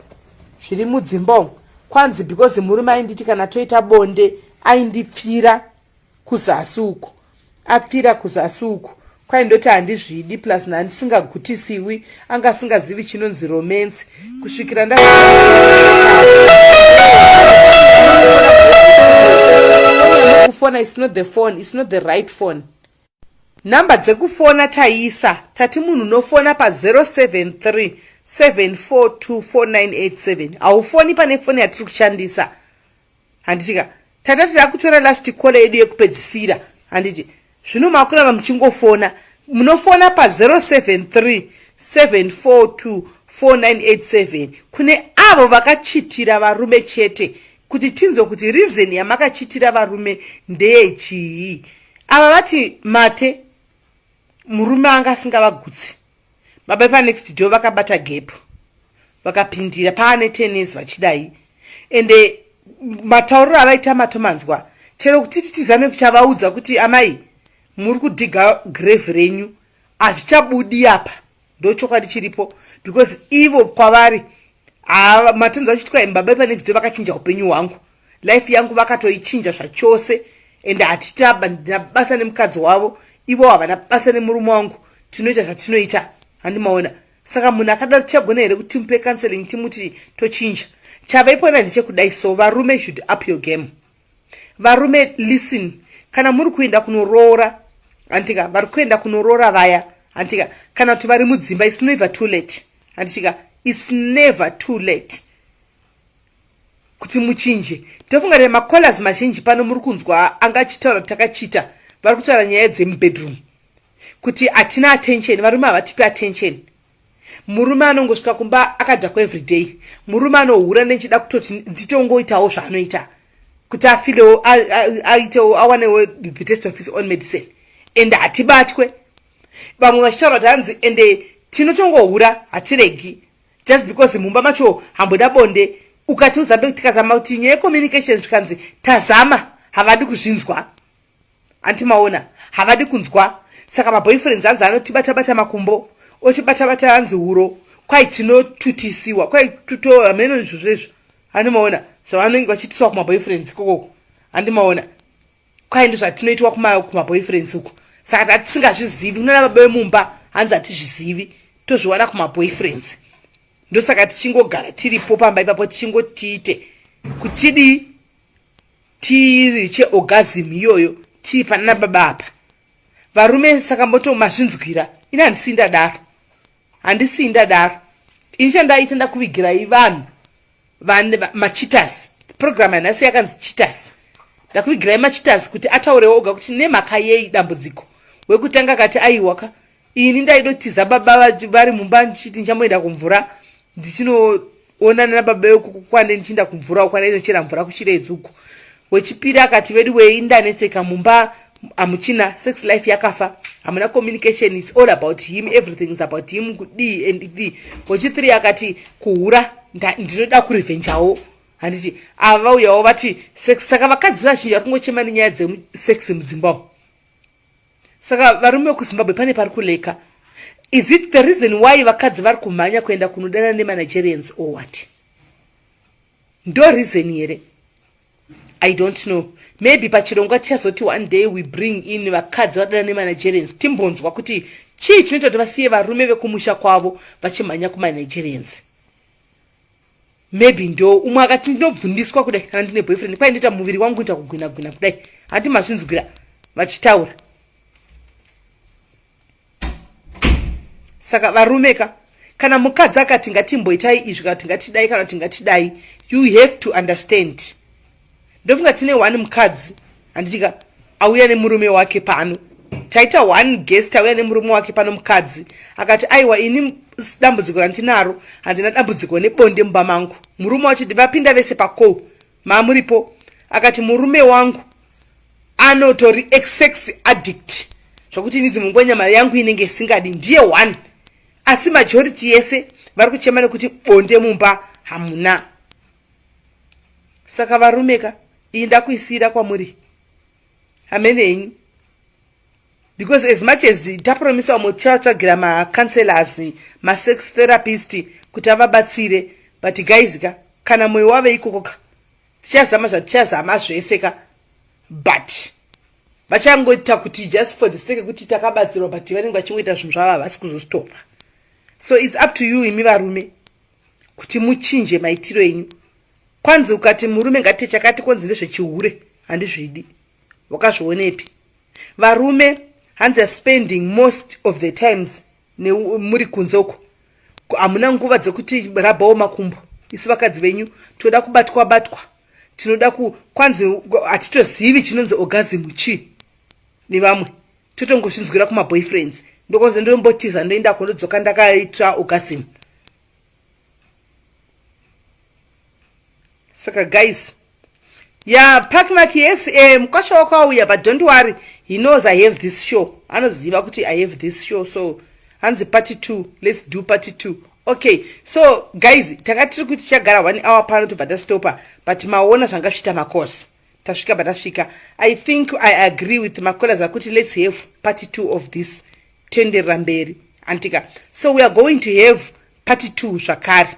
zviri mudzimba umu. Kwanzi because murume ainditi kana toita bonde aindipfira kuzasi uku, apfira kuzasi uku, kwaindoti handizvidi, plus nhandisingagutisiwi, anga asingazivi chinonzi romance kusvikira nda kufona. It's not the phone, it's not the right phone. Nhamba dzekufona taisa, tati munhu unofona pa073 742 4987. Haufoni pane foni yatiri kushandisa, handitika? Tata tiri kutora last call yedu yekupedzisira, handiti? Zvino makuramba muchingofona. Munofona pa073 742 4987 kune avo vakachitira varume chete, kuti tinzwe kuti reason yamakachitira varume ndeyechii. Ava vati mate murume anga asingavagutsi. Baba panext door vakabata gap, vakapindira paane 10 years vachidai. Ende matauriro avaita matomanzwa. Chero kutiti tizame kuchavaudza kuti amai, muri kudhiga grave renyu, hazvichabudi apa. Ndo chokwadi chiripo, because ivo kwavari matonzo vachitwa baba panext door vakachinja upenyu hwangu, life yangu vakatoichinja zvachose, ende hatitaba ndina basa nemukadzi wavo, ivo havana basa nemurume wangu, tinoita zvatinoita, handimaona? Saka munhu akadaro tichagona here kuti timupe counseling, timuti tochinja? Chavaipona ndechekudai. So varume should up your game. Varume, listen, kana muri kuenda kunoroora, handitika? Vari kuenda kunoroora vaya, handitika? Kana kuti vari mudzimba, it's never too late, handitika? It's never too late kuti muchinje. Tofunga kuti macallers mazhinji pano muri kunzwa anga achitaura kuti takachita, vari kutaura nyaya dzemubedroom, kuti hatina attention, varume havatipi attention. Murume anongosvika kumba akadhakwa everyday, murume anohura nechida kutoti nditongoitawo zvaanoita kuti afilewo, aitewo, awanewo the taste of his own medicine, and hatibatwe. Vamwe vachitaura kuti hanzi ende tinotongohura, hatiregi, just because mumba macho hamboda bonde. Ukati uzambe, tikazama kuti nyaya yecommunication, zvikanzi tazama, havadi kuzvinzwa. Antimaona, havadi kunzwa. Saka maboyfriends hanzi anotibata-bata makumbo, ochibata-bata hanzi huro, kwai tinotutisiwa, kwai tuto hameno izvozvo izvo, handimaona zvavanenge vachiitiswa kumaboyfriends ikokoko, handimaona? Kwai ndo zvatinoitwa kumaboyfriends uko. Saka tatisingazvizivi kunana baba vemumba, hanzi hatizvizivi, tozviwana kumaboyfriends. Ndosaka tichingogara tiripo pamba ipapo, tichingotiite kutidii, tiri cheorgasm iyoyo, tiri panana baba apa. Varume, saka moto mazvinzwira. Ini handisii ndadaro, handisii ndadaro. Ini chandaita, ndakuvigirai vanhu vane macheaters. Program yanhasi yakanzi cheaters. Ndakuvigirai macheaters kuti ataurewo oga kuti nemhaka yei dambudziko. Wekutanga akati aiwaka, ini ndaidotiza baba vari mumba, ndichiti ndichamboenda kumvura, ndichinoonana nababa vekukwane, ndichienda kumvura ukwane inochera mvura kuchiredzi uku. Wechipiri akati vedu wei, ndanetseka mumba, hamuchina sex life, yakafa, hamuna communication, it's all about him, everything is about him, kudii and d. Wechi3 akati kuhura, ndinoda kurevenjawo, handiti? Ava vauyawo vati sex. Saka vakadzi vazhinji vari kungochema nenyaya dzesex mudzimba umu. Saka varume vekuZimbabwe, pane pari kuleka. Is it the reason why vakadzi vari kumhanya kuenda kunodana nemaNigerians or what? Ndo reason here? I don't know. Maybe pachirongwa tichazoti one day we bring in vakadzi vadana nemaNigerians, timbonzwa kuti chii chinoita kuti vasiye varume vekumusha kwavo vachimhanya kumaNigerians. Maybe ndo umwe akati ndinobvundiswa kudai kana ndine boyfriend, kwai ndoita muviri wangu kuita kugwina gwina kudai. Handi mazvinzwira vachitaura? Saka varume ka, kana mukadzi akati ngatimboitai izvi, kana kuti ngatidai, kana kuti ngatidai, you have to understand. Ndofunga tine one mukadzi, handitika, auya nemurume wake pano. Taita one guest auya nemurume wake pano. Mukadzi akati aiwa, ini dambudziko randinaro, handina dambudziko nebonde mumba mangu. Murume wacho, vapinda vese pacall, maamuripo, akati murume wangu Anotori sex addict zvokuti ini dzimwe nguva nyama yangu inenge isingadi, ndiye one. Asi majority yese vari kuchema nekuti bonde mumba hamuna. Saka varume ka, iyi ndakuisiyira kwamuri, hamene henyu, because as much as tapromisa vamwe tichavatsvagira macounselors, masex therapist kuti avabatsire, but guys ka, kana mwoyo wave ikoko ka, tichazama zvatichazama zvese ka, but vachangoita kuti just for the sake yekuti takabatsirwa, but vanenge vachingoita zvinhu zvavo, havasi kuzostopa. So it's up to you imi varume kuti muchinje maitiro enyu. Kwanzi ukati murume ngatite chakati, kwanzi ndezvechihure, handizvidi. Wakazvionepi? Varume hanzi are spending most of the times muri kunze uko, hamuna nguva dzekuti rabhawo makumbo. Isi vakadzi venyu toda kubatwa batwa, tinoda ku kwanzi hatitozivi chinonzi orgasm chii nevamwe, totongozvinzwira kumaboyfriends. Ndokonzi ndombotiza, ndoenda kundodzoka ndakaita orgasm. Saka guys, ya Parkmark, yes, mukwasha wako auya, but don't worry, he knows I have this show. Anoziva kuti I have this show. So hanzi part two, let's do part two. Okay, so guys, tanga tiri kuti tichagara one hour pano tobva tastopa, but maona zvanga zviita makosi, tasvika patasvika. I think I agree with macallers akuti let's have part two of this, tenderera mberi, antika. So we are going to have part two zvakare,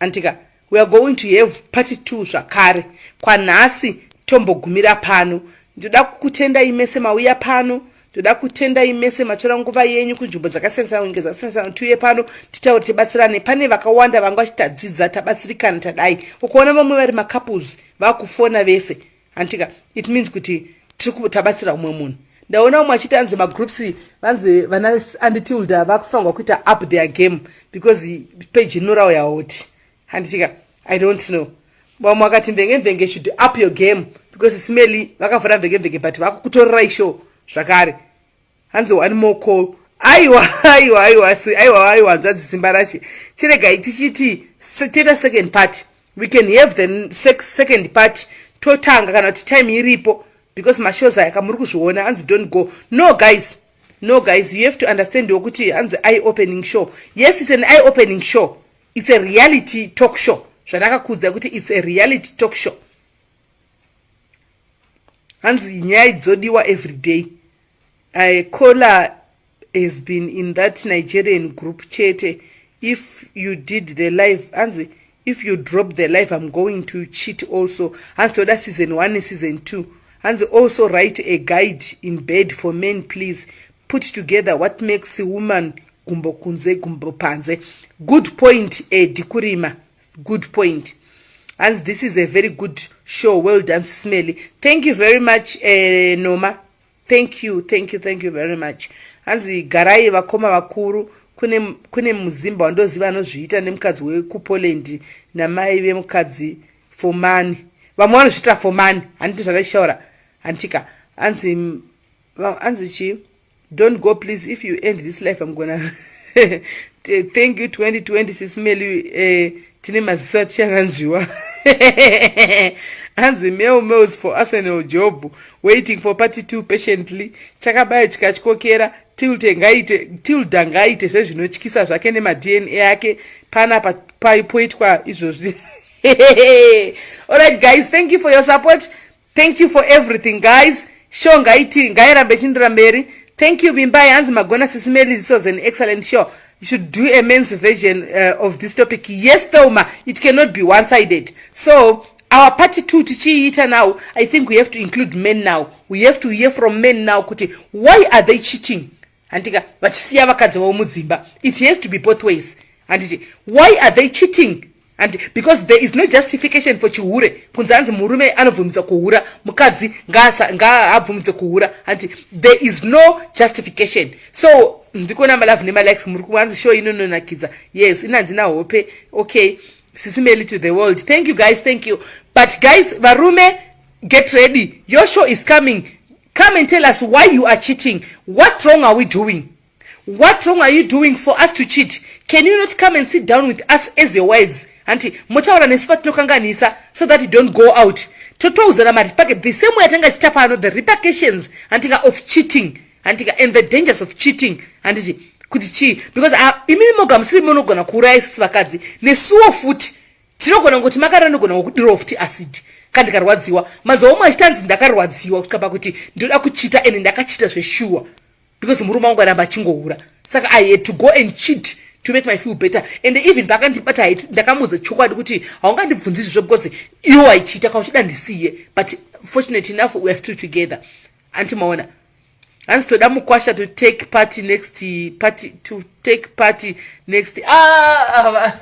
antika. We are going to have part two zvakare. Kwanhasi tombogumira pano. Ndoda kukutendai mese mauya pano, ndoda kutendai mese matora nguva yenyu kunzvimbo dzakasiyana, nyika dzakasiyana, tiuye pano titaure, tibatsirane. Pane vakawanda vanga vachitadzidza, tabatsirikana, tadai. Ukaona vamwe vari macouples vakufona vese, antika, it means kuti tiri tabatsira umwe munhu. Ndaona umwe achiti anzi magroups vanzi vana Anditilda vakufanirwa kuita up their game because page inorauya hoti, handitika. I don't know, vamwe vakati Mvenge Mvenge should up your game because Smely vakavhura Mvenge Mvenge, but vakukutorerai show zvakare. Hanzi one more call. Aiwa, aiwa, aiwa, aiwa, aiwa, hanzvadzi Simba Rache, chiregai tichiti toita second part. We can have the second part, totanga kana kuti time iripo, because mashows aya kamuri kuzviona. Hanzi don't go. No guys, no guys, you have to understand wokuti hanzi eye opening show. Yes, it's an eye opening show, it's a reality talk show. Zvandakakudza kuti it's a reality talk show. Hanzi nyaya dzodiwa every day. Caller has been in that Nigerian group chete. If you did the live, hanzi if you drop the live, I'm going to cheat also. Hanzi toda season 1, season 2. Hanzi also write a guide in bed for men, please. Put together what makes a woman gumbo kunze, gumbo panze. Good point, Dikurima, good point. And this is a very good show, well done, Smelly. Thank you very much, Noma. Thank you, thank you, thank you very much. Hanzi garai vakoma vakuru. Kune muzimba wandoziva anozviita nemukadzi wekuPoland namai vemukadzi for money. Vamwe vanozviita for money, handiti zvandachitaura, handitika? Hanzi chii? Don't go please, if you end this life I'm gonna thank you. 2020 Sisimeli, tine maziso atichananzviwa. Hanzi mail mails for Arsenal job, waiting for part two patiently. Chakabaya chikatyokera. Tilde ngaite, Tilda ngaite zvezvinotyisa zvake nemaDNA ake panapa poitwa izvozvi. Alright guys, thank you for your support, thank you for everything guys. Show ngaiti ngairambe ichiendera mberi. Thank you, Vimbai. Hanzi magona Sisimeli, this was an excellent show. You should do a men's version of this topic. Yes Thelma, it cannot be one sided. So our part two tichiita now, I think we have to include men now. We have to hear from men now kuti why are they cheating, handika, vachisiya vakadzi vavo mudzimba. It has to be both ways, handiti? Why are they cheating? And because there is no justification for chihure, kunzi hanzi murume anobvumidzwa kuhura, mukadzi ngaabvumidze kuhura, hanti? There is no justification. So ndikuona malove nemalikes muri kuanzi show inononakidza. Yes, inhandina hope. Okay, Sisimeli to the world. Thank you guys, thank you. But guys, varume, get ready, your show is coming. Come and tell us why you are cheating. What wrong are we doing? What wrong are you doing for us to cheat? Can you not come and sit down with us as your wives, hanti? Motaura nesu patinokanganisa so that you don't go out. Totoudzana marepercussions the same way atanga tichita pano, the repercussions, handika, of cheating, handika, and the dangers of cheating, handiti, kuti chii, because imimi moga musiri munogona kuuraya isusu vakadzi. Nesuwo futi tinogona kuti makarara, nogona kukudirawo futi acid kana ndikarwadziwa. Manzwa umwe achitanzi, "Ndakarwadziwa kusvika pakuti ndinoda kuchita, ende ndakachita zveshuwa because murume wangu aramba achingohura, saka I had to go and cheat to make my feel better." And even pakandibata, ndakamuudza chokwadi kuti, "Haungandibvunzi izvozvo because iwo waichita kauchida ndisiye." But fortunate enough, we are still together. Antimaona hanzi toda mukwasha to take party next party, to take party next. Ah,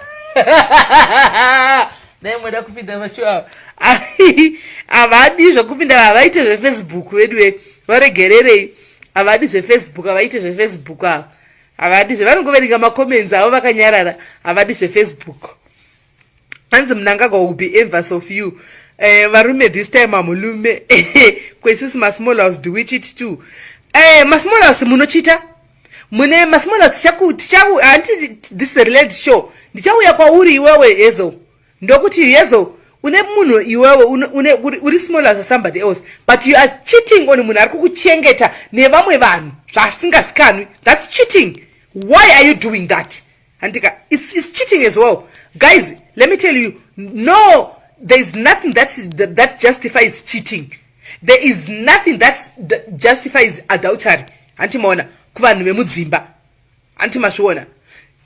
dai moda kupinda mashow ava, havadi zvekupinda, havaite zveFacebook vedu, varegererei. Havadi zveFacebook, havaite zveFacebook ava, havadi zvevanongoverenga macomments avo vakanyarara, havadi zveFacebook. Hanzi Mnangagwa will be envious of you. Varume this time hamulume kwesusu masmall house. Do we cheat too? Masmall house munochita, mune masmall house. Hanti this is a reality show? Ndichauya kwauri iwewe Yezo, ndokuti, "Yezo, une munhu iwewe, uri small house somebody else, but you are cheating on munhu ari kukuchengeta nevamwe vanhu zvaasingasikanwi. That's cheating. Why are you doing that?" Handika, it's cheating as well. Guys, let me tell you, no, there is nothing that justifies cheating. There is nothing that justifies adultery. Hanti maona kuvanhu vemudzimba? Hanti mazviona?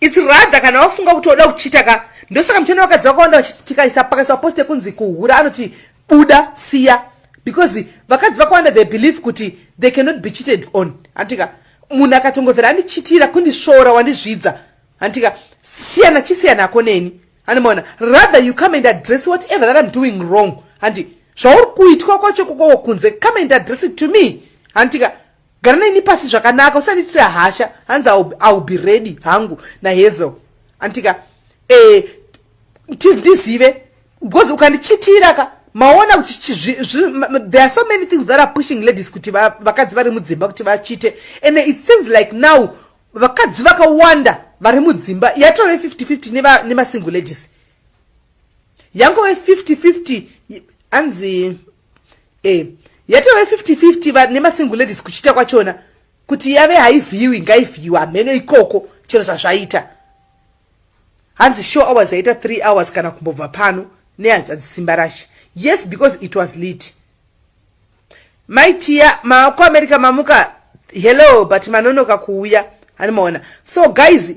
It's rather kana wafunga kuti wada kuchita ka, ndosaka muchena vakadzi vakawanda tikaisa, pakaiswa post yekunzi kuhura, anoti, "Buda, siya," because vakadzi vakawanda, they believe kuti they cannot be cheated on. Hantika munhu akatongovhera andichitira kundisvora, wandizvidza, hantika siyana, chisiyanako neni. Handimaona, rather you come and address whatever that I'm doing wrong. Handi zvauri kuitwa kwacho kokoko kunze, come and address it to me. Hantika gara neni pasi zvakanaka, usandiitira hasha. Hanzi, "I will be ready hangu naHazel." Hantika ndizive because ukandichitira ka, maona kuti there are so many things that are pushing ladies kuti vakadzi vari mudzimba kuti vachite. And it seems like now vakadzi vakawanda vari mudzimba yatove 50-50 nemasingle ladies, yangove 50-50. Hanzi yatove 50-50 nemasingle ladies kuchita kwachona kuti yave haivhiwi, ngaivhiwa hameno ikoko chero zvazvaita. Hanzi show hours yaita 3 hours kana kumbobva pano nehanzvadzi Simba Rashe. Yes, because it was late. Maitiya makuAmerica mamuka, hello, but manonoka kuuya, hanimaona. So guys,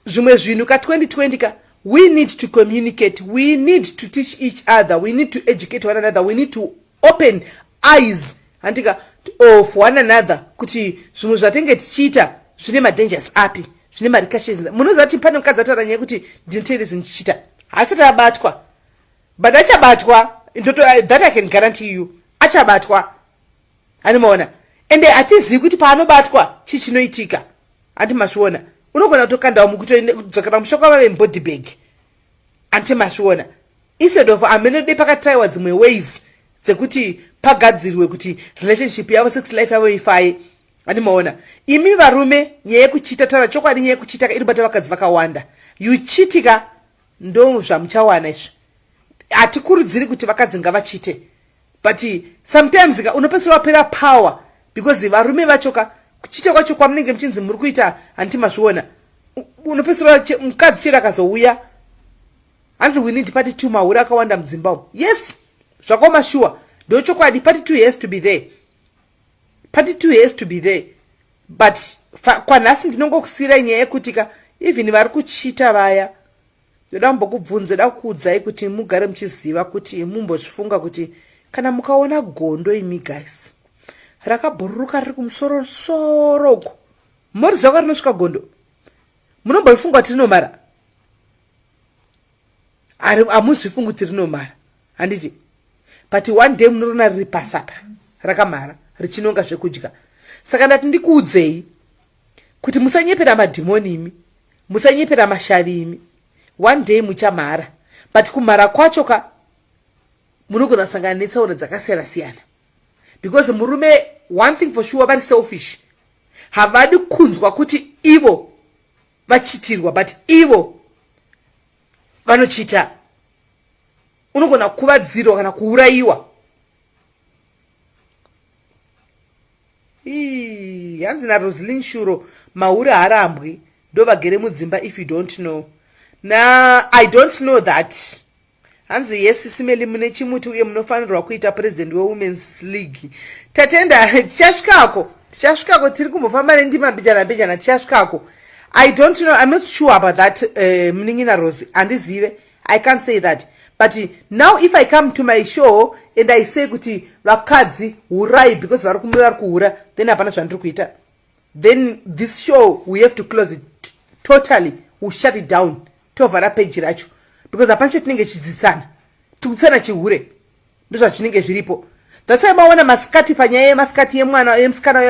zvimwe zvinhu ka2020 ka, we need to communicate, we need to teach each other, we need to educate one another, we need to open eyes, handika, of one another, kuti zvimwe zvatenge tichiita zvine madangers api, zvine marepercussions. Munoziva kuti pane mukadzi ataura nyaya yekuti, "Ndinoteerezi ndichiita," haasati abatwa, but achabatwa. That I can guarantee you, achabatwa. Handimaona, ende hatizivi kuti paanobatwa chii chinoitika. Handi mazviona, unogona kutokandawo mukutodzokera mushoko vave mubody bag. Handi mazviona, instead of amenode pakatraiwa dzimwe ways dzekuti pagadzirwe kuti relationship yavo, sex life yavo ifaye. Handimaona imi varume, nyaya yekuchita, taura chokwadi, nyaya yekuchita iri bata vakadzi vakawanda. Yuchitika ndo zvamuchawana izvi. Hatikurudziri kuti vakadzi ngavachite, but sometimes ka unopedzisira wapera power because varume vacho ka, kuchita kwacho kwamunenge muchinzi muri kuita, handiti mazviona, unopedzisira mukadzi chero akazouya. Hanzi, "We need part two, mahuri akawanda mudzimba umu." Yes, zvakaoma shuwa, ndochokwadi. Part two has to be there, part two has to be there. But kwanhasi ndinongokusiyirai nyaya yekuti ka, even vari kuchita vaya, ndoda kumbokubvunza, da kukuudzai kuti mugare muchiziva kuti mumbozvifunga kuti kana mukaona gondo, imi guys, rakabhururuka riri kumusorosoro uko, moriziva kwarinosvika gondo, munomborifunga kuti rinomara? Hamuzvifungi kuti rinomara, handiti? But one day munorona riri pasapa rakamhara richinonga zvekudya. Saka ndati ndikuudzei kuti musanyepera madhimoni imi, musanyepera mashavi imi. One day muchamhara, but kumhara kwacho ka, munogona kusangana netsaona dzakasiyana siyana because murume, one thing for sure, vari selfish. Havadi kunzwa kuti ivo vachitirwa, but ivo vanochita. Unogona kukuvadzirwa kana kuurayiwa. Ii, hanzi naroslin shuro mahure harambwi ndovagere mudzimba if you don't know na i don't know that hanzi yes simeli mune chimuti uye munofanirwa kuita president wewomens league tatenda tichasvikako tichasvikako tiri kumbofamba nendima mbijana mbijana tichasvikako i don't know i'm not sure about that eh, munin'ina uh, rose handizive i can't say that but now if i come to my show and i say kuti vakadzi hurai because vari kumwe vari kuhura then hapana zvandiri kuita then this show we have to close it totally we shut it down tovhara peji racho because hapana chatinenge chidzidzisana tikudzisana chihure ndozvazvinenge zviripo that's why maona masikati panyaya yemasikati yemwana yemusikana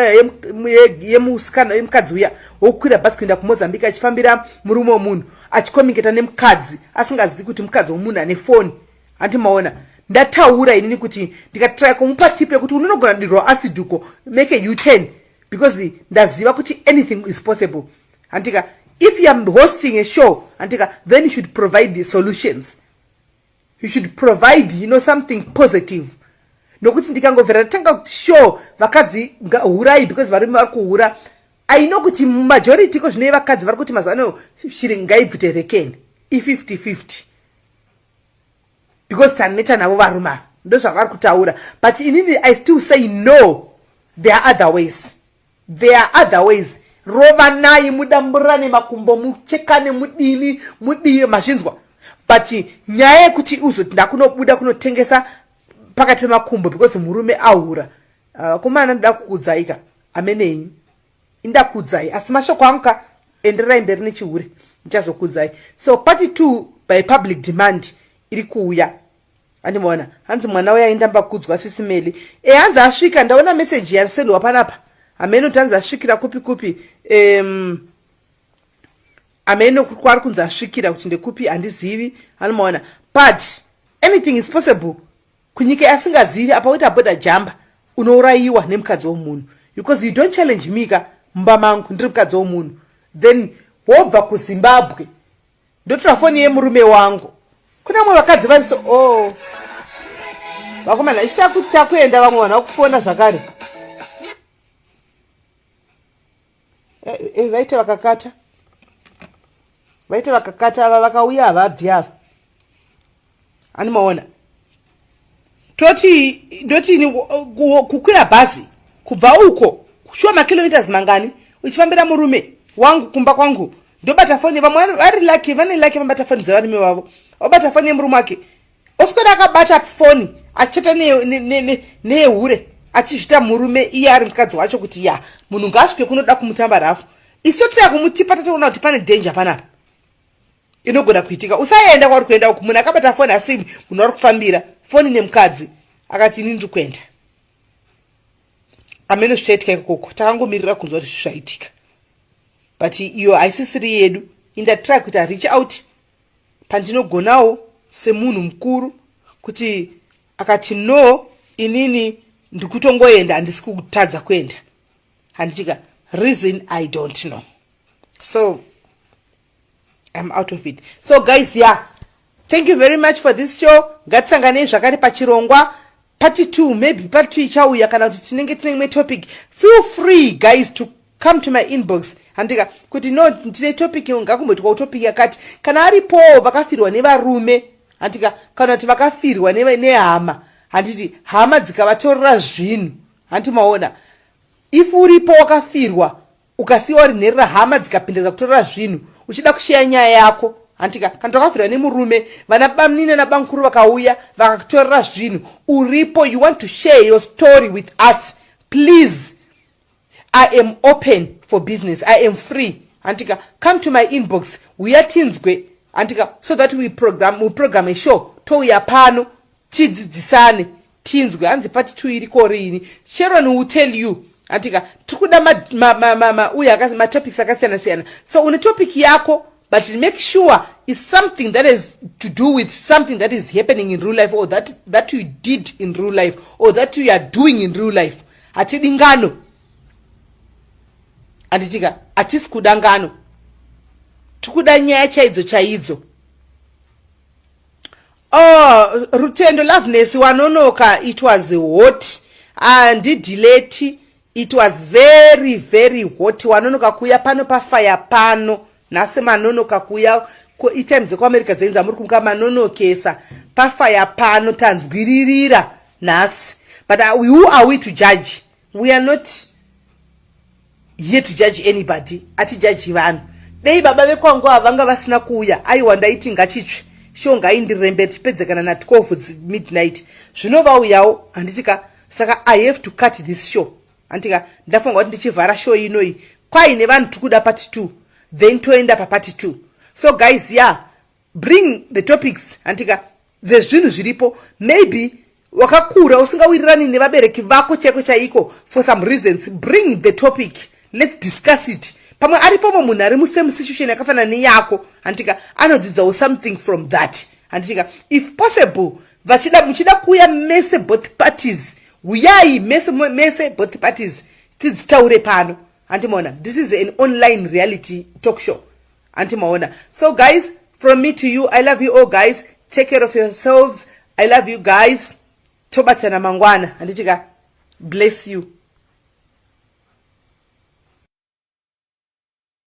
yemusikana yemukadzi uya wokukwira bhazi kuenda kumozambique achifambira murume wemunhu achikomiketa nemukadzi asingazivi kuti mukadzi wemunhu ane foni hanti maona ndataura inini kuti ndikatraya kumupa tip yekuti unonogona kudirwa acid uko make a u10 because ndaziva kuti anything is possible hantika if you are hosting a show hantika then you should provide the solutions you should provide you know something positive nokuti ndikangobvira ndatanga kuti show vakadzi hurai because varume vari kuhura i know kuti majority ko zvine vakadzi vari kuti mazuva ano shiri ngaibvute rekeni i50 50 because taneta navo varume ava ndozvavari kutaura but inini i still say no there are other ways there are other ways rovanai mudamburane makumbo muchekane mudini mudii mazvinzwa but nyaya yekuti uzoti ndakunobuda kunotengesa pakati pemakumbo because murume ahura ah, vakomana uh, ndoda kukudzaika amenenyu indakudzai asi mashoko angu ka endererai mberi nechihure ndichazokudzai so party two by public demand iri kuuya andimaona hanzi mwana uya aindamba kudzwa sisimeli e hanzi asvika ndaona meseji yasendwa panapa hameno kuti hanzi asvikira kupi kupi um, hameno kwaari kunzi asvikira kuti ndekupi handizivi anomaona but anything is possible kunyika yasingazivi apa woita border jamba unourayiwa nemukadzi womunhu because you don't challenge me ka mumba mangu ndiri mukadzi womunhu then wobva kuzimbabwe ndotora foni yemurume wangu kune vamwe vakadzi vari so oh vakomana isu takuti takuenda vamwe vanhu vakufona zvakare eh, eh, vaite vakakata vaite vakakata ava vakauya havabvi ava ani maona toti ndotini kukwira bhazi kubva uko shuwa makilometers mangani uchifambira murume wangu kumba kwangu ndobata foni vamwe vari laki vane laki vabata foni dzevarume vavo obata foni yemurume wake oswera akabata foni achichata neyehure achizvita murume iye ari mukadzi wacho kuti ya munhu ngaasvike kunoda kumutamba rafu isu totaya kumutipa tatoona kuti pane danger panapa inogona kuitika usaenda kwauri kuenda uku munhu akabata foni asi munhu ari kufambira foni nemukadzi akati ini ndiri kuenda amene zvichaitika ikokoko takangomirira kunzwa kuti zvaitika but iyo haisisiri yedu indatry kuita reach out pandinogonawo semunhu mukuru kuti akati no inini ndikutongoenda handisi kutadza kuenda handitika reason i don't know so i'm out of it so guys yeah thank you very much for this show ngatisanganei zvakare pachirongwa part 2 maybe part 2 ichauya kana kuti tinenge tine imwe topic feel free guys to come to my inbox handika kuti no tine topic ngakumboitwawo topic yakati kana aripowo vakafirwa nevarume handika kana kuti vakafirwa nehama handiti hama dzikavatorera zvinhu hanti maona if uripo wakafirwa ukasiwa uri nherera hama dzikapinda dzikakutorera zvinhu uchida kusheya nyaya yako hantika kana takafirwa nemurume vana bamnini nabamukuru vakauya vakakutorera zvinhu uripo you want to share your story with us please i am open for business i am free hantika come to my inbox uya tinzwe hantika so that we program, we program a show touya pano tidzidzisane tinzwe hanzi pati two iriko riini sharon will tell you antika tiri kuda uye matopics akasiyana siyana so une topic yako but make sure it's something that is to do with something that is happening in real life or that, that you did in real life or that you are doing in real life hatidi ngano anditika hatisi kuda ngano tikuda nyaya chaidzo chaidzo Oh, Rutendo Loveness wanonoka it was hot. Handidileti. It was very very hot. Wanonoka kuuya pano pafaya pano nhasi, manonoka kuuya. Itime dzekuAmerica dzenyu dzamuri kumuka, manonokesa pafaya pano. Tanzwiririra nhasi, but who are we to judge? We are not here to judge anybody. Atijaji vanhu. Dei baba vekwangu ava vanga vasina kuuya, aiwa, ndaiti ngachitsve show, ngaindirembe, tichipedze kana na12 midnight. Zvino vauyawo, handitika? Saka I have to cut this show, handitika? Ndafunga kuti ndichivhara show inoi kwaine vanhu tiri kuda part 2, then toenda papart 2. So guys, yeah, bring the topics, handitika, dzezvinhu zviripo. Maybe wakakura usingawirirani nevabereki vako chaiko chaiko for some reasons. Bring the topic, let's discuss it. Pamwe aripomo munhu ari musame situation yakafanana neyako, handitika, anodzidzawo something from that, handitika? If possible, vachida, muchida kuuya mese, both parties, uyai mese, mese both parties, tidzitaure pano, handimaona? This is an online reality talk show, handimaona? So guys, from me to you, I love you all guys. Take care of yourselves. I love you guys. Tobatana mangwana, handitika? Bless you.